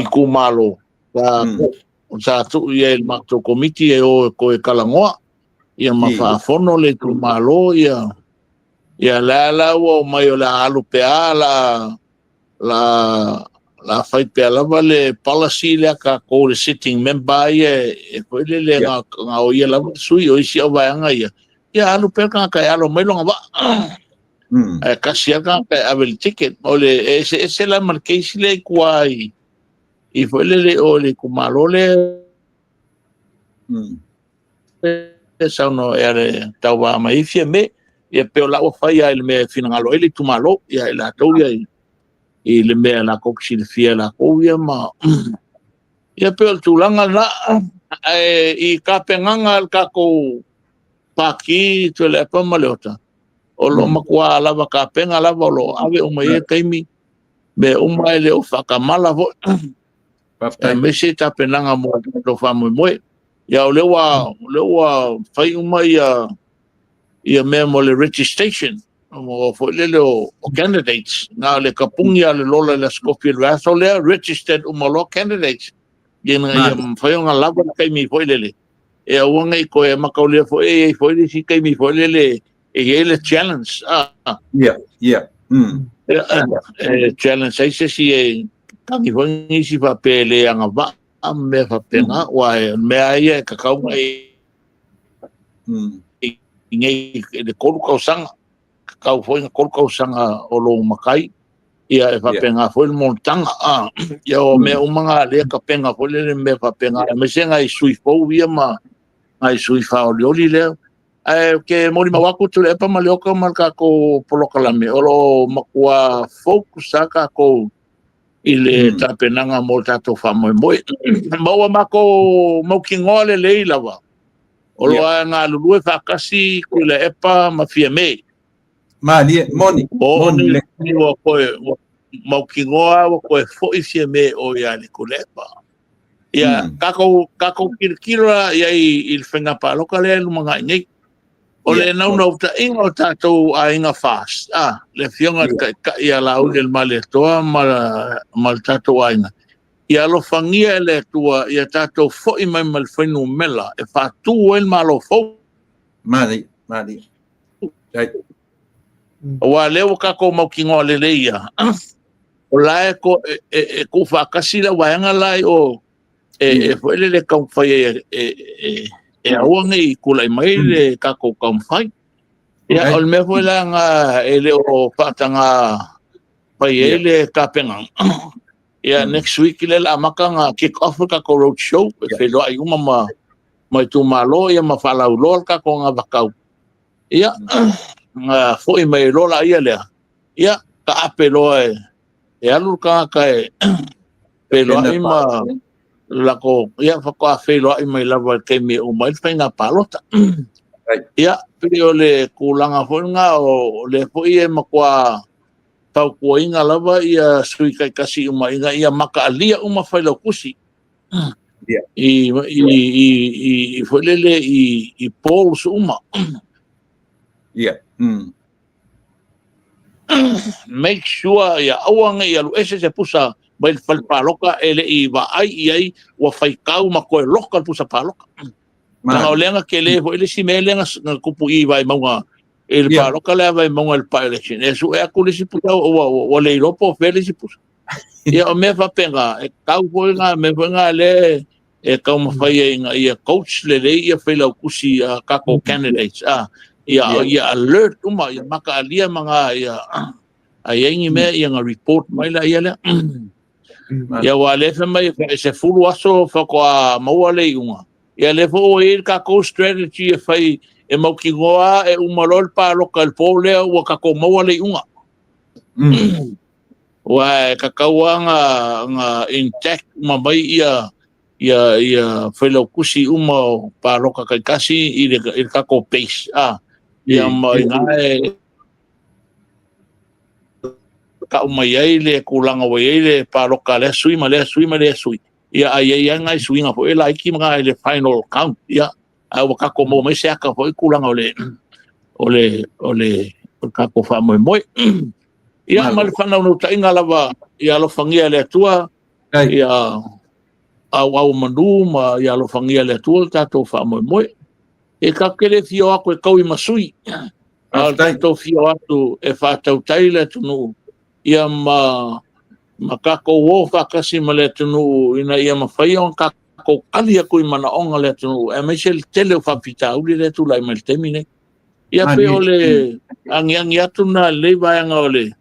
itumalo sa tuu i ai i le matou komiti e o e toe talanoa ia ma faafono le itumalo ia. Ia la la ua omai o le a alu pea la fai pea lava le policy lea tatou le sitting member ia e foi le le na o ia lava le sui o isi au vaega ia. Ia alu pea le tagata e alo mai lona vaa. Ae tasi lava le tagata e ave le ticket. O le e eseese la ma le case lea i tua i foi le le o le itumalo lea e saunoa e le tauva mai i Fiame. Ia pe o la ua fai lava i le mea e finagalo ai le itumalo. Ia i latou ia i le mea latou te silafia e latou ia ma ia pe o le tulaga lena. Ae i tapenaga a le tatou Pati Tuilaepa ma Leota, o lo o matua lava tapena lava, o lo o ave uma i ia taimi, mea uma e le o faatamala foi. Aemaise tapenaga mo le tatou faamoemoe. Ia o lea ua fai uma ia mea mo le registration. o foi lele o candidates na o le kapungi a le lola i le Aso Tofi o le vaiaso lea registered uma loa candidates ina ia mafai ona lava le taimi foi lele e aua ne i toe mataulia foi e i ai foi le isi taimi foi lele e i ai le challenge a. Yeah, yeah. E challenge ai se isi e tagi foi nisi faapea e le agavaa ma mea faapena, aua o le mea lava ia e tatau ona e i nei i le 3 tausaga, tatau foi na 3 tausaga o lou matai, ia e faapena foi le monotaga. Ia o mea uma na lea tapena foi lele mea faapena, aemaise nai sui fou ia ma nai sui faaolioli lea. Ae ou te molimau atu Tuilaepa ma Leota ma le tatou polokalame, o lo o matua focus lava tatou i le tapenaga mo le tatou faamoemoe. Ma ua matou mautinoa lelei lava, o lo o galulue faatasi Tuilaepa ma Fiame. Malie, moni, moni le. Ua toe mautinoa ua toe foi Fiame o ia le Tuilaepa. Ia, tatou tilotilo la i ai i le faiga palota lea e lumanai nei. O le naunautaiga o tatou aiga FAST, le afioga i le Taitai ia Laaulialemalietoa ma le tatou aiga, ia alofagia e le Atua ia tatou foi mai ma le fuainumera e faatu ai le Malo fou. Malie, malie. Aua lea ua tatou mautinoa lelei ia, o la e e tuufaatasi le vaega la i o e foi lele taumafai ai e aua ne i tulai mai le tatou taumafai. Ia, o le mea foi la na e le o faataga fai ai le tapenaga. Ia, next week lea o le a amata ona kick off le tatou road show e feiloai uma ma itumalo ia ma faalauiloa le tatou anavatau. Ia, na foi mai loa laia lea, ia, taape loa e alu le tagata e feiloai ma lako, ia, faatoa feiloai mai lava i le taimi e uma ai le faiga palota. Ia, pei o le tulaga foi lena, o lea foi e matua fautuaina lava ia sui taitasi uma ina ia mataalia uma failautusi. I foi lele i polls uma. Make sure ia aua ne i alu ese se pusa mai le fale palota e le i vaai i ai ua faitau ma toe loka le pusa palota. Leaga o lea na tele foi le isi mea lea na tupu i Vaimauga i le palota lea a Vaimauga i le by-election. E sue atu le isi pusa ua le iloa po o fea le isi pusa. Ia o mea faapena, e tatau foi na mea foi na lea e taumafai ai ina ia coach lelei ia failautusi a tatou candidates a ia ia alert uma ia mataalia ma nga ia a i ai ni mea ia na report mai laia lea. Ia aua lea fai mai e 10 aso faatoa maua le iuga. Ia lea foi ua i ai le tatou strategy e fai e mautinoa e uma loa le palota i le po lea ua tatou maua le iuga. Aua e tatau lava ona intact uma mai ia ia ia failautusi uma o palota taitasi i le tatou base a. Ia ma i ina e tau mai ai le tulaga ua i ai le palota a lea sui ma lea sui ma lea sui. Ia a i ai lava nai suiga foi laiti ma nai le final count, ia, ae ua tatou maua mai se ata foi tulaga o le o le o le o le tatou faamoemoe. Ia ma le faanaunautaiga lava ia alofagia e le Atua ia auau manu ma ia alofagia e le Atua le tatou faamoemoe. E tatou te le fia o atu e taui ma sui, a o le tatou fia o atu e faatautai le atunuu ia ma ma tatou o faatasi ma le atunuu ina ia mafai ona tatou tali atu i manaoga o le atunuu, aemaise le tele o faafitauli lea e tulai mai i le taimi nei. Ia pei o le agiagi atu lena i lenei vaega o le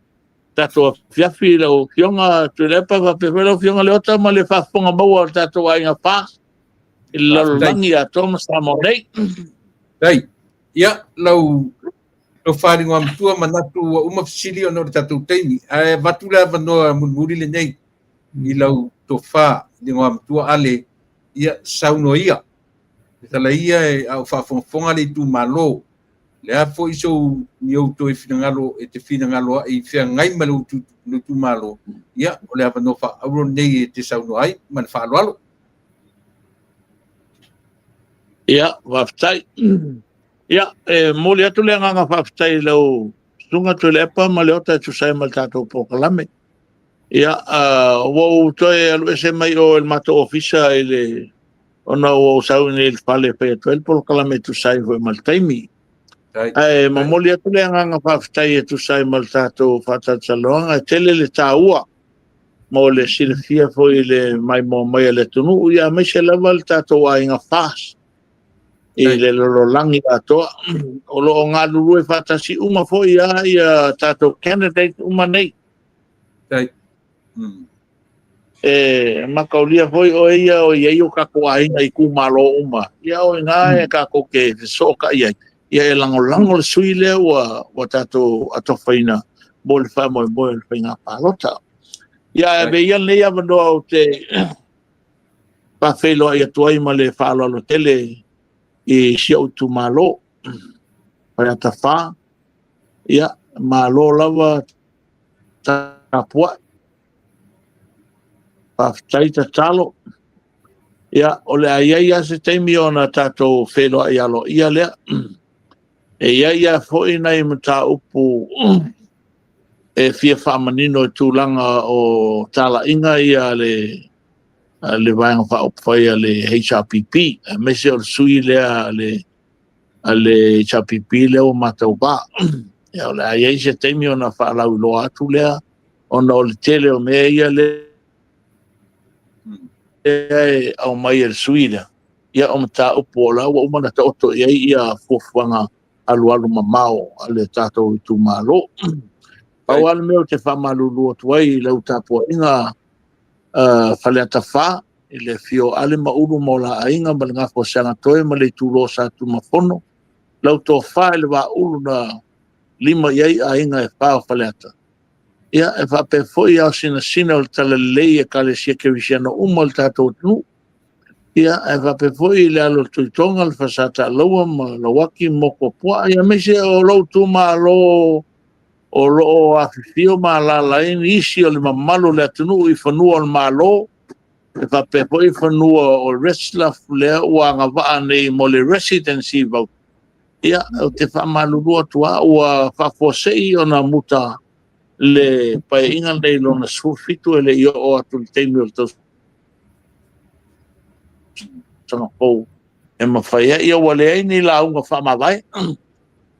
tatou afiafi i lau Afioga Tuilaepa faapea foi lau Afioga Leota ma le faafofoga maua o le tatou aiga FAST i le lalolagi atoa ma Samoa nei. Faafetai. Ia, lau lau faaligoamatua manatu ua uma fesili ona o le tatou taimi, ae avatu le avanoa mulimuli lenei i lau tofa ligoamatua Ale, ia saunoa ia. Tala ia e a o faafogafoga le itumalo, le a foi sou ni ou toe finagalo e te finagalo ai feagai ma lou itumalo, ia o le avanoa faaauro lenei e te saunoa ai ma le faaaloalo. Ia, faafetai. Ia, e momoli atu le agaga faafetai i lau Susuga Tuilaepa ma Leota e tusa ai ma le tatou polokalame. Ia, ua ou toe alu ese mai o i le matou ofisa i le ona ua ou sau i le fale e fai atu ai le polokalame e tusa ai foi ma le taimi. Ae momoli atu le agaga faafetai e tusa ai ma le tatou faatalatalanoaga, e tele le taua mo le silafia foi i le maimoa mai a le atunuu, ia aemaise lava le tatou aiga FAST i le lalolagi atoa. O lo o galulue faatasi uma foi lava ia tatou candidate uma nei. E mataulia foi o ia o i ai o tatou aiga i itumalo uma, ia o i ina e tatou te fesootai ai, ia e lagolago le sui lea ua tatou atofaina mo le faamoemoe o le faiga palota. Ia ae avea ia lenei avanoa ou te faafeiloai atu ai ma le faaaloalo tele i si ou itumalo, Faleata 4, ia malo lava tapuai. Faafetai tatalo. Ia, o le a i ai lava se taimi ona tatou feiloai aloaia lea. E i ai lava foi nai mataupu e fia faamanino i tulaga o talaiga ia a le Vaega Faaupufai a le HRPP, aemaise o le sui lea a le a le HRPP lea ua matau va. Ia, o le a i ai se taimi ona faalauiloa atu lea, ona o le tele o mea ia lea e aumai e le sui lea, ia o mataupu o la ua uma ona taoto i ai ia fuafuaga alualu mamao a le tatou itumalo. Pau lava le mea ou te faamalulu atu ai i lau tapuaiga Faleata 4, i le afio o Ale ma Ulu ma o la aiga ma le gafa o Seagatoe ma le itulo o Satunumafono, lau tofa i le Vaaulu na lima i ai aiga e fa o Faleata. Ia, e faapea foi ao sinasina o le talalelei i Ekalesia Kerisiano uma o le tatou atunuu. Ia, e faapea foi i le alo o le Tuitoga, le Fasatalaua ma Lauaki ma Motuopuaa, ia aemaise o lou itumalo o lo o afifio ma alaala ai nisi o le mamalu o le atunuu i fanua o le Malo, e faapea foi fanua o Retzlaff lea ua agavaa nei mo le residency vote. Ia, ou te faamalulu atu lava, ua faafuasei ona muta le paeaiga lenei lona 17 e le i oo atu i le taimi o le tausaga fou e mafai ai. Ia, ua leai ni lauga faamavae,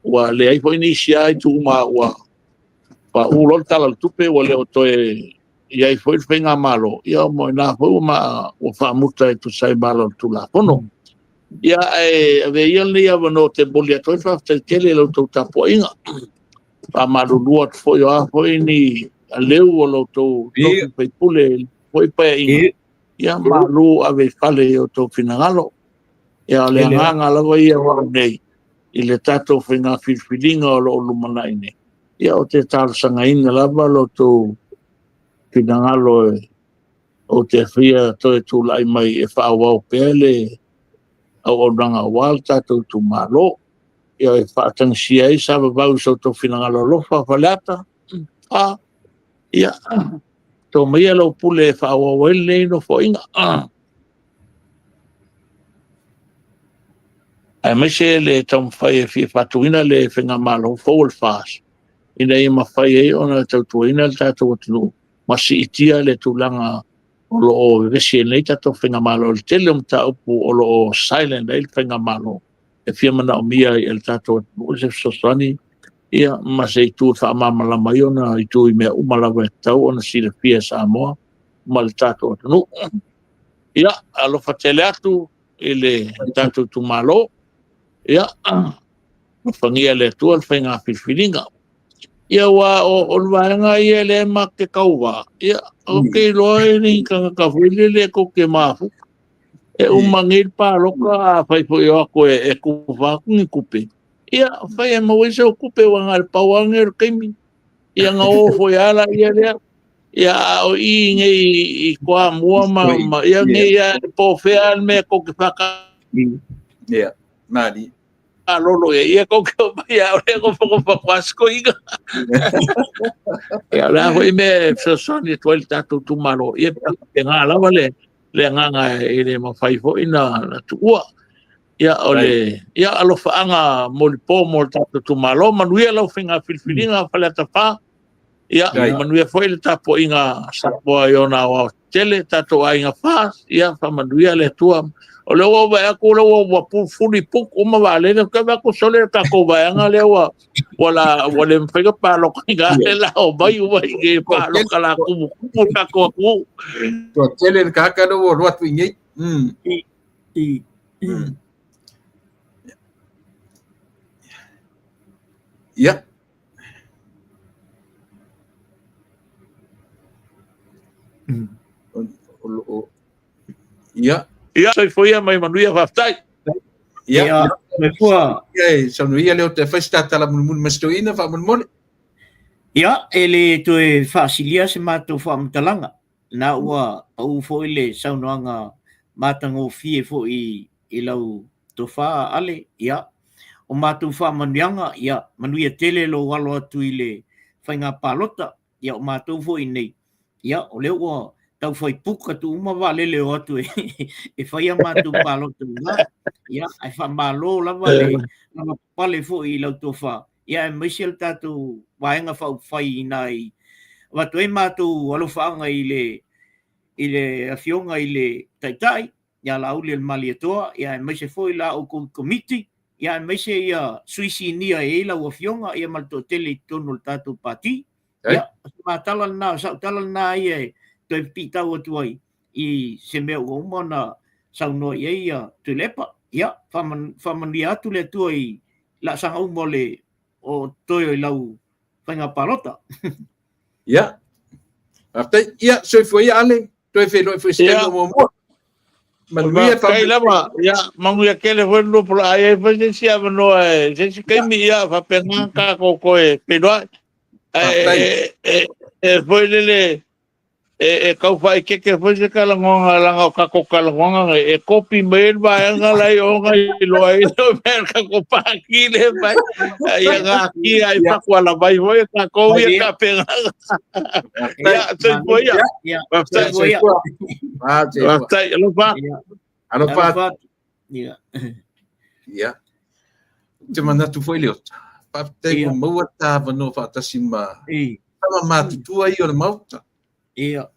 ua leai foi nisi lava itu uma, ua pau loa le Tala o le Tupe, ua le o toe i ai foi le faigamalo, ia o ina foi ua faamuta e tusa ai ma ala o le Tulafono. Ia, ae avea ia lenei avanoa ou te momoli atu ai le faafetai tele i la outou tapuaiga. Faamalulu atu foi o a foi ni aleu o la outou tofi faipule i foi paeaiga, ia malu ave i fale i outou finagalo. Ia, o le agaga lava ia o au nei i le tatou faiga filifiliga o lo o lumanai nei, ia ou te talosagaina lava lo outou finagalo ou te fia toe tulai mai e faaauau pea le auaunaga aua le tatou itumalo. Ia e faatagisia ai sa vavau i so outou finagalo alofa Faleata, a ia to maia lau pule e faaauau ai lenei nofoaiga. Aemaise le taumafai e fia faatuina le faigamalo fou o le FAST ina ia mafai ai ona tautuaina le tatou atunuu ma siitia le tulaga o lo o vevesi ai nei tatou faigamalo. O le tele o mataupu o lo o silent ai le faigamalo e fia manaomia ai e le tatou atunuu se fesoasoani ia ma se itu e faamalamalama ai ona itu i mea uma lava e tatau ona silafia e Samoa ma le tatou atunuu. Ia, alofa tele atu i le tatou itumalo. Ia, alofagia e le Atua le faiga filifiliga. Ia, aua o le vaega ia lea ma te tauva, ia, ou te iloa e ni tagata foi lele tou te mafuta. E uma nei le palota, afai foi o atu e tufa atu ni tupe, ia, fai e maua ai sau tupe, aua na o le pau lava lenei o le taimi. Ia, na o foi lava laia lea. Ia, a o i nei i Toamua ma ia nei lava, po o fea le mea tou te whaka. Ia, malie. Lolo ia, ia tou te omai a o lea nofonofo atu lava si toeaina. Ia, o le a foi mea e fesoasoani atu ai le tatou itumalo, ia, e faapena lava le agaga e le mafai foi na tuua. Ia, o le, ia, alofaaga molipo mo le tatou itumalo. Manuia lau faiga filifiliga Faleata 4. Ia, manuia foi le tapuaiga a Samoa i ona aoao tetele, tatou aiga fa, ia, faamanuia le Atua. O lea ua ou vaai atu o lea ua fully book uma vaalele, ou te vaai atu sole le tatou vaega lea ua ua la ua le mafai ona palota ina le la omai uma i inei e palota la tumutumu le tatou atunuu. Toatele le tagata lea ua alu atu i inei. Ia. Ia. Ia, soifua ia ma ia manuia, faafetai. Ia, Ia, soifua. Ia, saunoa ia lea o te fai se tatala mulimuli ma se toeaina faamolemole. Ia, e le toe faasilia se matou faamatalaga. Na ua pau foi le saunoaga matagofie foi i lau tofa Ale, ia, o matou faamanuiaga, ia, manuia tele lou alo atu i le faiga palota, ia, o matou foi nei, ia, o lea ua tau fai book atu uma vaalele o atu e fai a matou palota i ina, ia, ae faamalo lava le lavapapale foi i lau tofa, ia aemaise le tatou Vaega Faaupufai i ina i avatu ai matou alofaaga i le i le Afioga i le Taitai ia Laaulialemalietoa, ia aemaise foi la outou Komiti, ia aemaise ia sui sinia e i ai lau Afioga ia ma le toatele i totonu o le tatou Pati. Ia, o se matala lena, o sau tala lena ia e toe piitau atu ai i se mea ua uma ona saunoa i ai ia Tuilaepa. Ia, faamanuia atu le Atua i laasaga uma o le o totoe i lau faiga palota. Ia. Faafetai. Ia, soifua ia Ale, toe feiloai foi se taimi o muamua. Manuia Faafetai lava. Ia, manuia tele foi le lua pulaa. Ia i ai foi se isi avanoa e se isi taimi, ia faapena tatou toe feiloai. Ae e foi lele e tau faaeteete foi se talanoaga leaga o tatou talanoaga nei e kopi mai ai le vaega la i o na iloa ai le mea a le tatou pati lea e fai. A ia natia ai fatualavai foi e tatou ia tapenaga. Ia, soifua ia. Faafetai. Faafetai. Alofa. Alofa. Ia. Ia. Ou te manatu foi Leota, faafetai ua maua ta avanoa faatasi ma tama matutua ia o le Maota. Ia.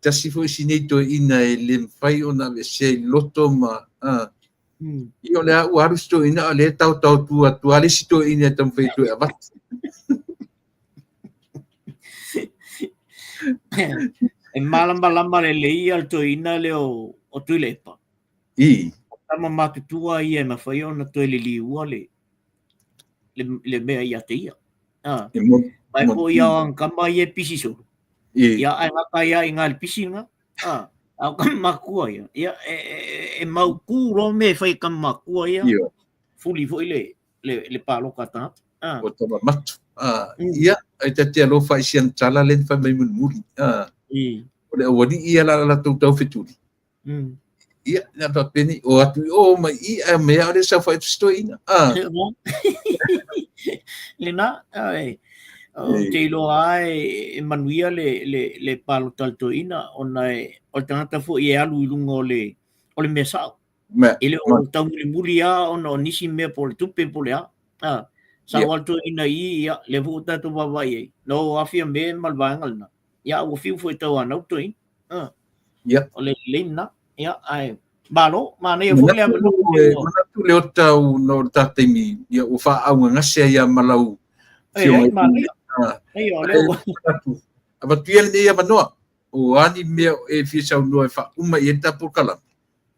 Tasi foi si nei toeaina e le mafai ona aveesea i loto ma ia o lea ua alu si toeaina a o lea e taotao atu lava le isi toeaina e taumafai e toe avatu. E malamalama lelei ia le toeaina lea o Tuilaepa. I. O tama matutua ia e mafai ona toe liliua le, le, le mea ia te ia. Ah. E mo, Mai mo, po ia o ang kama ia pisi solo. I. Ia ai ngata ia i ngā pisi nga. Ah. A o kama makua ia. Ia e, e, e mau kū ro me whai kama makua ia. Ia. Fuli foi le, le, le pāloka tangata. Ah. O tama matu. Ah. Ia, ai ta te alofa i sian tala le whai mai mulimuli. Ah. I. O le auali'i ia la la tau tau fetuli. Ia, na faapeni, o atu i o mai i, ae mai a o le saofai atu si toeaina. Ah. Lena, ai, ou te iloa lava e manuia le, le, le palota a le toeaina, ona e, o le tagata foi e alu i luga o le, o le mea sao. Mea. E le o taumulimuli lava ona o nisi mea po o le tupe po o le a. Ah, sao lava le toeaina i i, ia, lea foi ua tatou vaavaai i ai. Na o Fiame ma le vaega lena. Ia, ua fiu foi e tauanau le toeaina. Ah. Ia. O le lelei lena. Ia, ae malo, manaia foi le avanoa. Manatu Leota no le ta taimi, ia ua faaaugagase ai lava ma lau afioga. Manaia. Ai, o lea ua. Avatu ia lenei avanoa, o a ni mea e fia saunoa e faauma i ai le ta polokalame,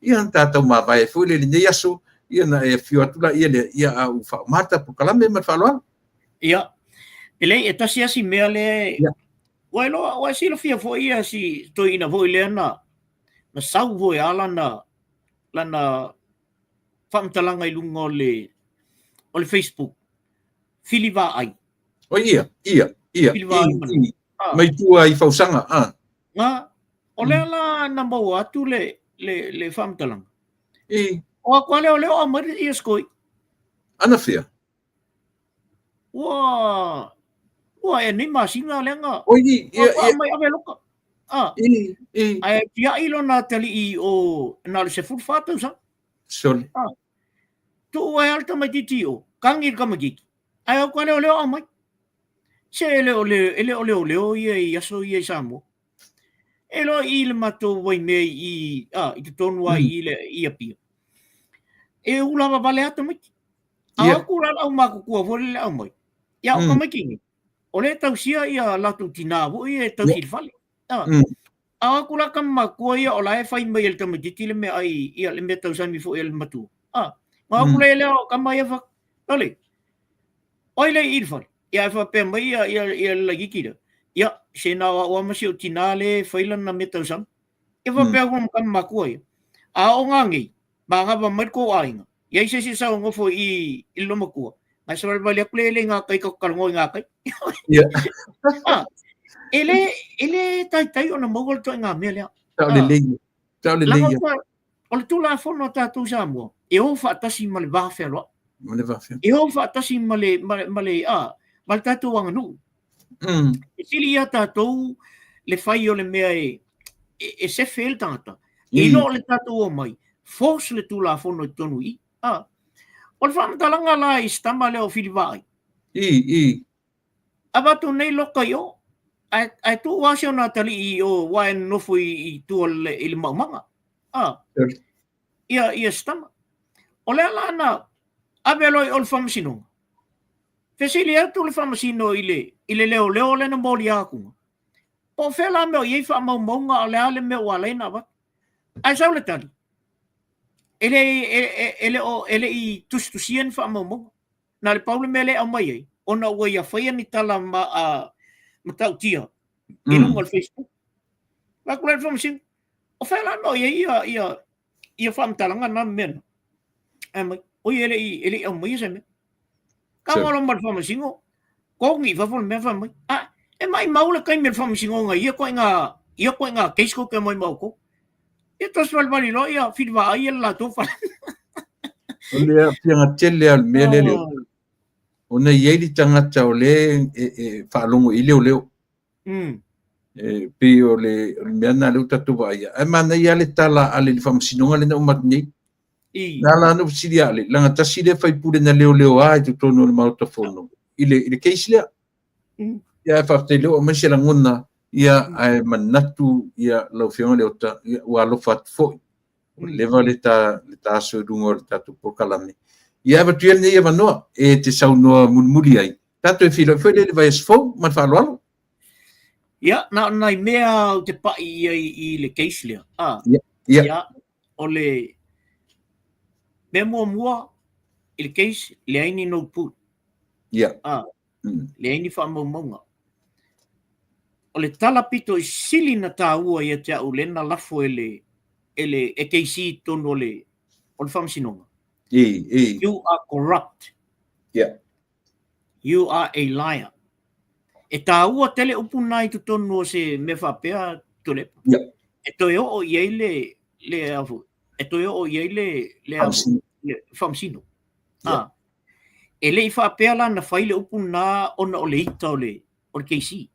ia na tatou mavae ai foi le lenei aso, ia na e afio atu laia lea, ia a ua faauma le ta polokalame ma le faaaloalo. Ia, e lei, e tasi lava si mea lea, Ua iloa, ua e silafia foi ia si toeaina foi lea na, na sau foi a lana, lana faamatalaga i luga o le, o le Facebook, Fili Vaai. O ia, ia, ia, Fili Vaai i, i, mai tua i Fausaga, a. Nga, o lea la na maua atu le, le, le faamatalaga. I. O atu lea o lea o aumai ia skoi. Anafea? Ua ua e nei masina lea na. Oi, i, ia, ia. Mai ave loka. Ah. I, i. Ae tiai lona atalii o na o le 14 tausaga. Sole. Ah. Tuu ai le tamaitiiti i o, kagi le tamaitiiti, ae o atu lava leoleo aumai. Se e le o le, e le o leoleo ia i aso ia i Samoa. E loa i le matou Waimea i, a, i totonu lava i le, i Apia. E ula vale lava tamaiti. A o atu la le aumatutua foi lele aumai, ia o tamaiti nei, o lea e tausia ia latou tina foi e tausi i le fale. A, a o atu la tama matua ia o la e fai mai e le tamaitiiti le meaai, ia le mea tausami foi a le matua. A, na o atu lea o tama ia fa, ole, o ai lea i i le fale? Ia ae faapea mai ia, ia, ia le laitiiti lea, ia, se na o au lava ma si ou tinā lea e fai lana mea tausami. Ia faapea atu ma tama matua ia. A o ngā nei, manava mai le tou aiga, iai se isi e sau e nofo i i le loomatua, ae savalivali atu lea e le i ngā tai tatou talanoa i ngā tai. Ah, e le, e le taitai ona maua le ituaiga mea lea. Tau lelei ia. Tau lelei ia. O le Tulafono a tatou i Samoa, e o faatasi ma le va fealoai. Ma le va fealoai. E o faatasi ma le, ma le, ma le, a, ma le tatou aganuu. E sili ia tatou le fai o le mea e, e, e sefe ai le tagata. I lo le tatou omai, force le Tulafono i totonu i i. A. O le faamatalaga la i si tama lea o Fili Vaai. I, i. Avatu nei loka i o, ae, ae tuu lava si ona atalii i o aua e nonofo i, i tua i le maumaga. A. Ia, ia si tama. O lea la na ave loa i o i le faamasinoga. Fesili atu le faamasino i le, i le leoleo lea na molia atuga. Po o fea la mea o i ai faamaumauga a o le a le mea ua ala ai ona avatu. Ae sau le tali, e le, e, e, e le o, e le i tusitusia ni faamaumauga. Na o le pau le mea lea e aumai ai, ona ua ia faia ni tala ma, a, matautia i luga o le Facebook. Fai atu la i le faamasino, o fea la mea o i ai ia, ia, ia faamatalaga na ma mea na? Ae mai, oi e le i, e le i aumaia se mea. Ka ngolo ma le faamasino, kogi i fafo le mea fai mai. A, e maimau le taimi o le faamasinoga i ia ituaiga, ia ituaiga case tou te omai ma outou. Ia tosi valivali loa ia Fili Vaai ia le latou fale. O le aafiaga tele lava o le mea lea, ona e i ai le tagata o lea e, e faalogo i leoleo. E pei o le, o le mea lena lea ua tatou vaaia. Ae manaia lava le tala a le faamasinoga lea na uma atu nei. Na ala ona fesili ia Ale, leaga tasi lea faipule na leoleoa i totonu o le Maota Fono i le, i le case lea. Ia, ae faafetai lea ua aumai se lagona, ia, ae manatu ia lau Afioga Leota, ia, ua alofa atu foi. Ua leva le ta, le ta aso i luga o le tatou polokalame. Ia, avatu ia lenei avanoa e te saunoa mulimuli ai. Tatou e feiloai foi lea i le vaiaso fou ma le faaaloalo. Ia, na o nai mea ou te pai i ai i le case lea. Ah, Ia, ia. ia, o le mea muamua i le case, leai ni note Ia. Ah, leai ni faamaumauga. O le tala pito i sili na taua ia te au lea na lafo e le, e le e KC i totonu o le, o le faamasinoga. I, i. You are corrupt. Yeah. You are a liar. E taua tele upu na i totonu o se mea faapea Tuilaepa. Yeah. E toe oo i ai le, le, e toe oo i ai le, le, le faamasino. Yeah. Ah. E le i faapea la na fai le upu na ona o le ita o le, o le KC.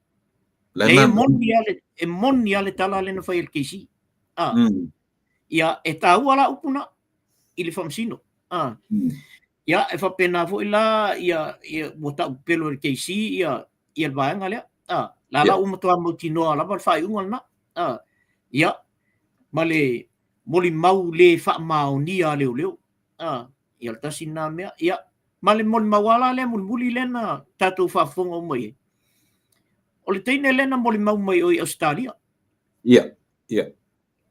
Le e moni lava le, e moni lava le tala lea na fai e le KC. Ah. Ia, e taua la upu na i le faamasino. Ah. Ia, e faapena foi la, ia, ia, ua tau pepelo e le KC ia, ia le vaega lea. Ah. La la ua matua mautinoa lava le faaiuga lena. Ah. Ia, ma le molimau le faamaonia a leoleo. Ah. Ia, o le tasi lena mea. Ia, ma le molimau lava la lea mulimuli lea na tatou faafofoga uma i ai. O le teine lea na molimau mai o i Ausetalia. Ia, ia.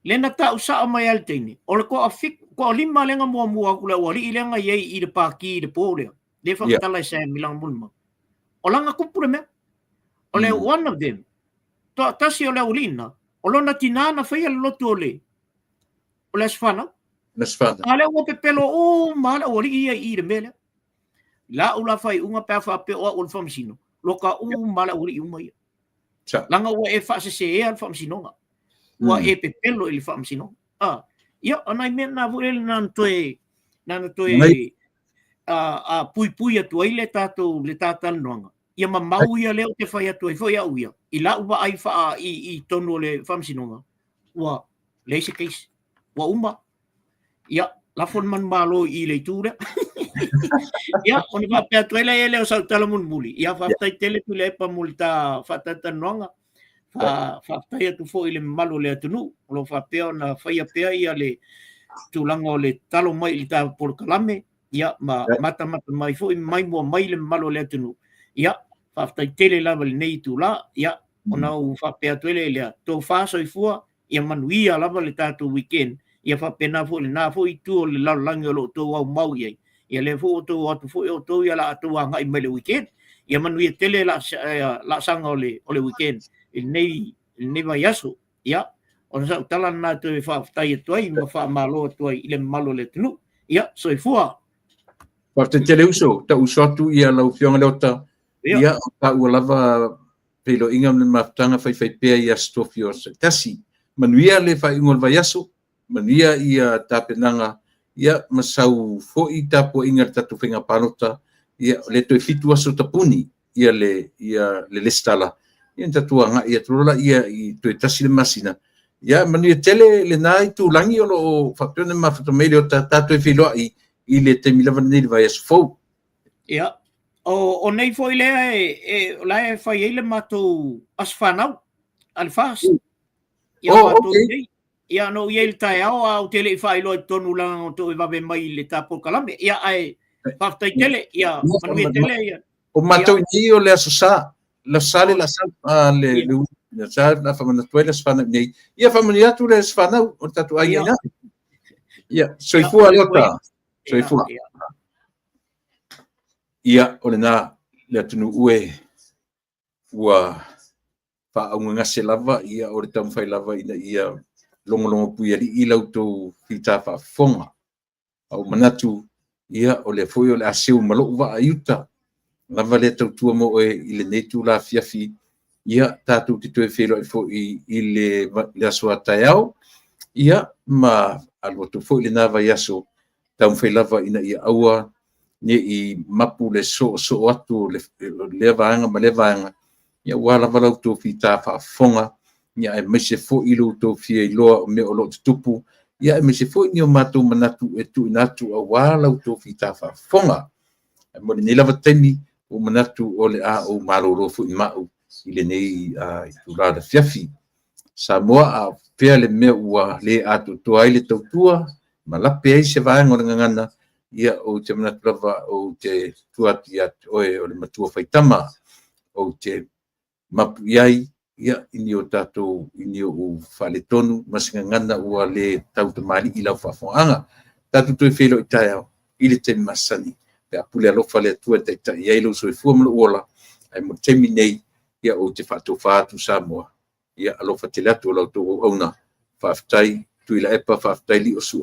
Lea na tau sao mai ai le teine, o le toalima lea na muamua atu le aualii lea na i ai i le paki i le po lea. Lea faamatala e Sam i lana molimau. O lana tupu le mea. O le one of them, toatasi o le aualii na, o lona tinā na faia le lotu o le, o le aso fanau. Aso fanau. A lea ua pepelo uma le aualii ia i le mea lea. Lau la faaiuga pe a faapea o au o le faamasino, loka uma le aualii uma ia. Leaga ua e faaseseea le faamasinoga. Ua e pepelo i le faamasinoga. Ah, ia, o nai mea na foi lea na toe, na toe a, puipui atu ai le tatou, le ta talanoaga. Ia mamau ia lea ou te fai atu ai foi au ia, i lau vaai faa i, i tonu o le faamasinoga, ua leai se case. Ua uma. Ia, Lafo le manumalo i le itu lea. Ia, ona faapea atu ai lea o sau tala mulimuli. Ia, faafetai tele Tuilaepa mo le ta faatalatalanoaga. Faafetai atu foi i le mamalu o le atunuu o lo o faapea ona faia pea ia le tulaga o le tatalo mai i le ta polokalame, ia ma matamata mai foi ma maimoa mai le mamalu o le atunuu. Ia, faafetai tele lava i lenei itula. Ia, ona ou faapea atu ai lea, tofa soifua, ia manuia lava le tatou weekend, ia faapena foi lena foi itu o le lalolagi o lo o outou aumau i ai, ia lea foi ua outou o atu foi outou ia la outou agai mai le weekend, ia manuia tele laasaga o le weekend i lenei vaiaso. Ia, o sau tala lena toe faafetai atu ai ma faamalo atu ai i le mamalu o le atunuu. Ia, soifua. Faafetai tele uso, tau uso atu ia lau Afioga Leota. Ia, o taua lava feiloaiga ma le mafutaga faifai pea i aso tofi o se tasi. Manuia le faaiuga o le vaiaso, manuia ia tapenaga, ia ma sau foi tapuaiga i le tatou faiga palota, ia o le toe 7 aso tapuni ia le lesitala, ia na tatou agai atu loa laia i toe 1 le masina. Ia manuia tele lena itulagi o lo o faapea ona mafuta mai Leota, tatou feiloai i le taimi lava lenei i le vaiaso fou. Ia, o nei foi lea e o la e fai ai le matou aso fanau a le FAST. Ia matou nei. Ia na ou i ai i le taeao a ou te le i faailoa i totonu leaga o tou e vave mai i le ta polokalame. Ia ae faafetai tele, ia manuia tele ia. O matou nei o le aso Sa, le aso Sa le lasa le le sa na whamanatu ai le aso fanau nei. Ia whamanuia atu le aso fanau o le tatou aiga ina. Ia, soifua Leota. Soifua. Ia, o lena le atunuu e ua faaugagase lava, ia o le taumafai lava ina ia logologo puialii la outou fita faafofoga. A ua manatu, ia o lea foi o le a seu ma lou vaa i uta, lava lea tautua mo oe i lenei tula afiafi, ia tatou te toe feiloai foi i le aso a taeao, ia ma alu atu foi lena vaiaso, taumafai lava ina ia aua ne i mapu le soosoo atu o lea vaega ma lea vaega, ia ua lava la outou fita faafofoga, ia aemaise foi lo outou fia iloa o mea o lo o tutupu, ia aemaise foi ni o matou manatu e tuuina atu aua la outou fita faafofoga. Ae mo lenei lava taimi, ua manatu o le a ou malolo foi mau i lenei itula o le afiafi. Samoa, a fea le mea ua le atoatoa ai le tautua, ma lape ai se vaega o le gagana, ia ou te manatu lava ou te tua atu ia te oe o le matua faitama, ou te mapu i ai, ia, i ni o tatou, i ni ou faaletonu ma se gagana ua le tautamalii i lau faafofogaaga. Tatou toe feiloai taeao i le taimi masani, pe a pule alofa le Atua e taitai ai lou soifua ma lou ola, ae mo le taimi nei, ia ou te faatofa atu Samoa, ia alofa tele atu o la outou auauna. Faafetai Tuilaepa, faafetai Liosua.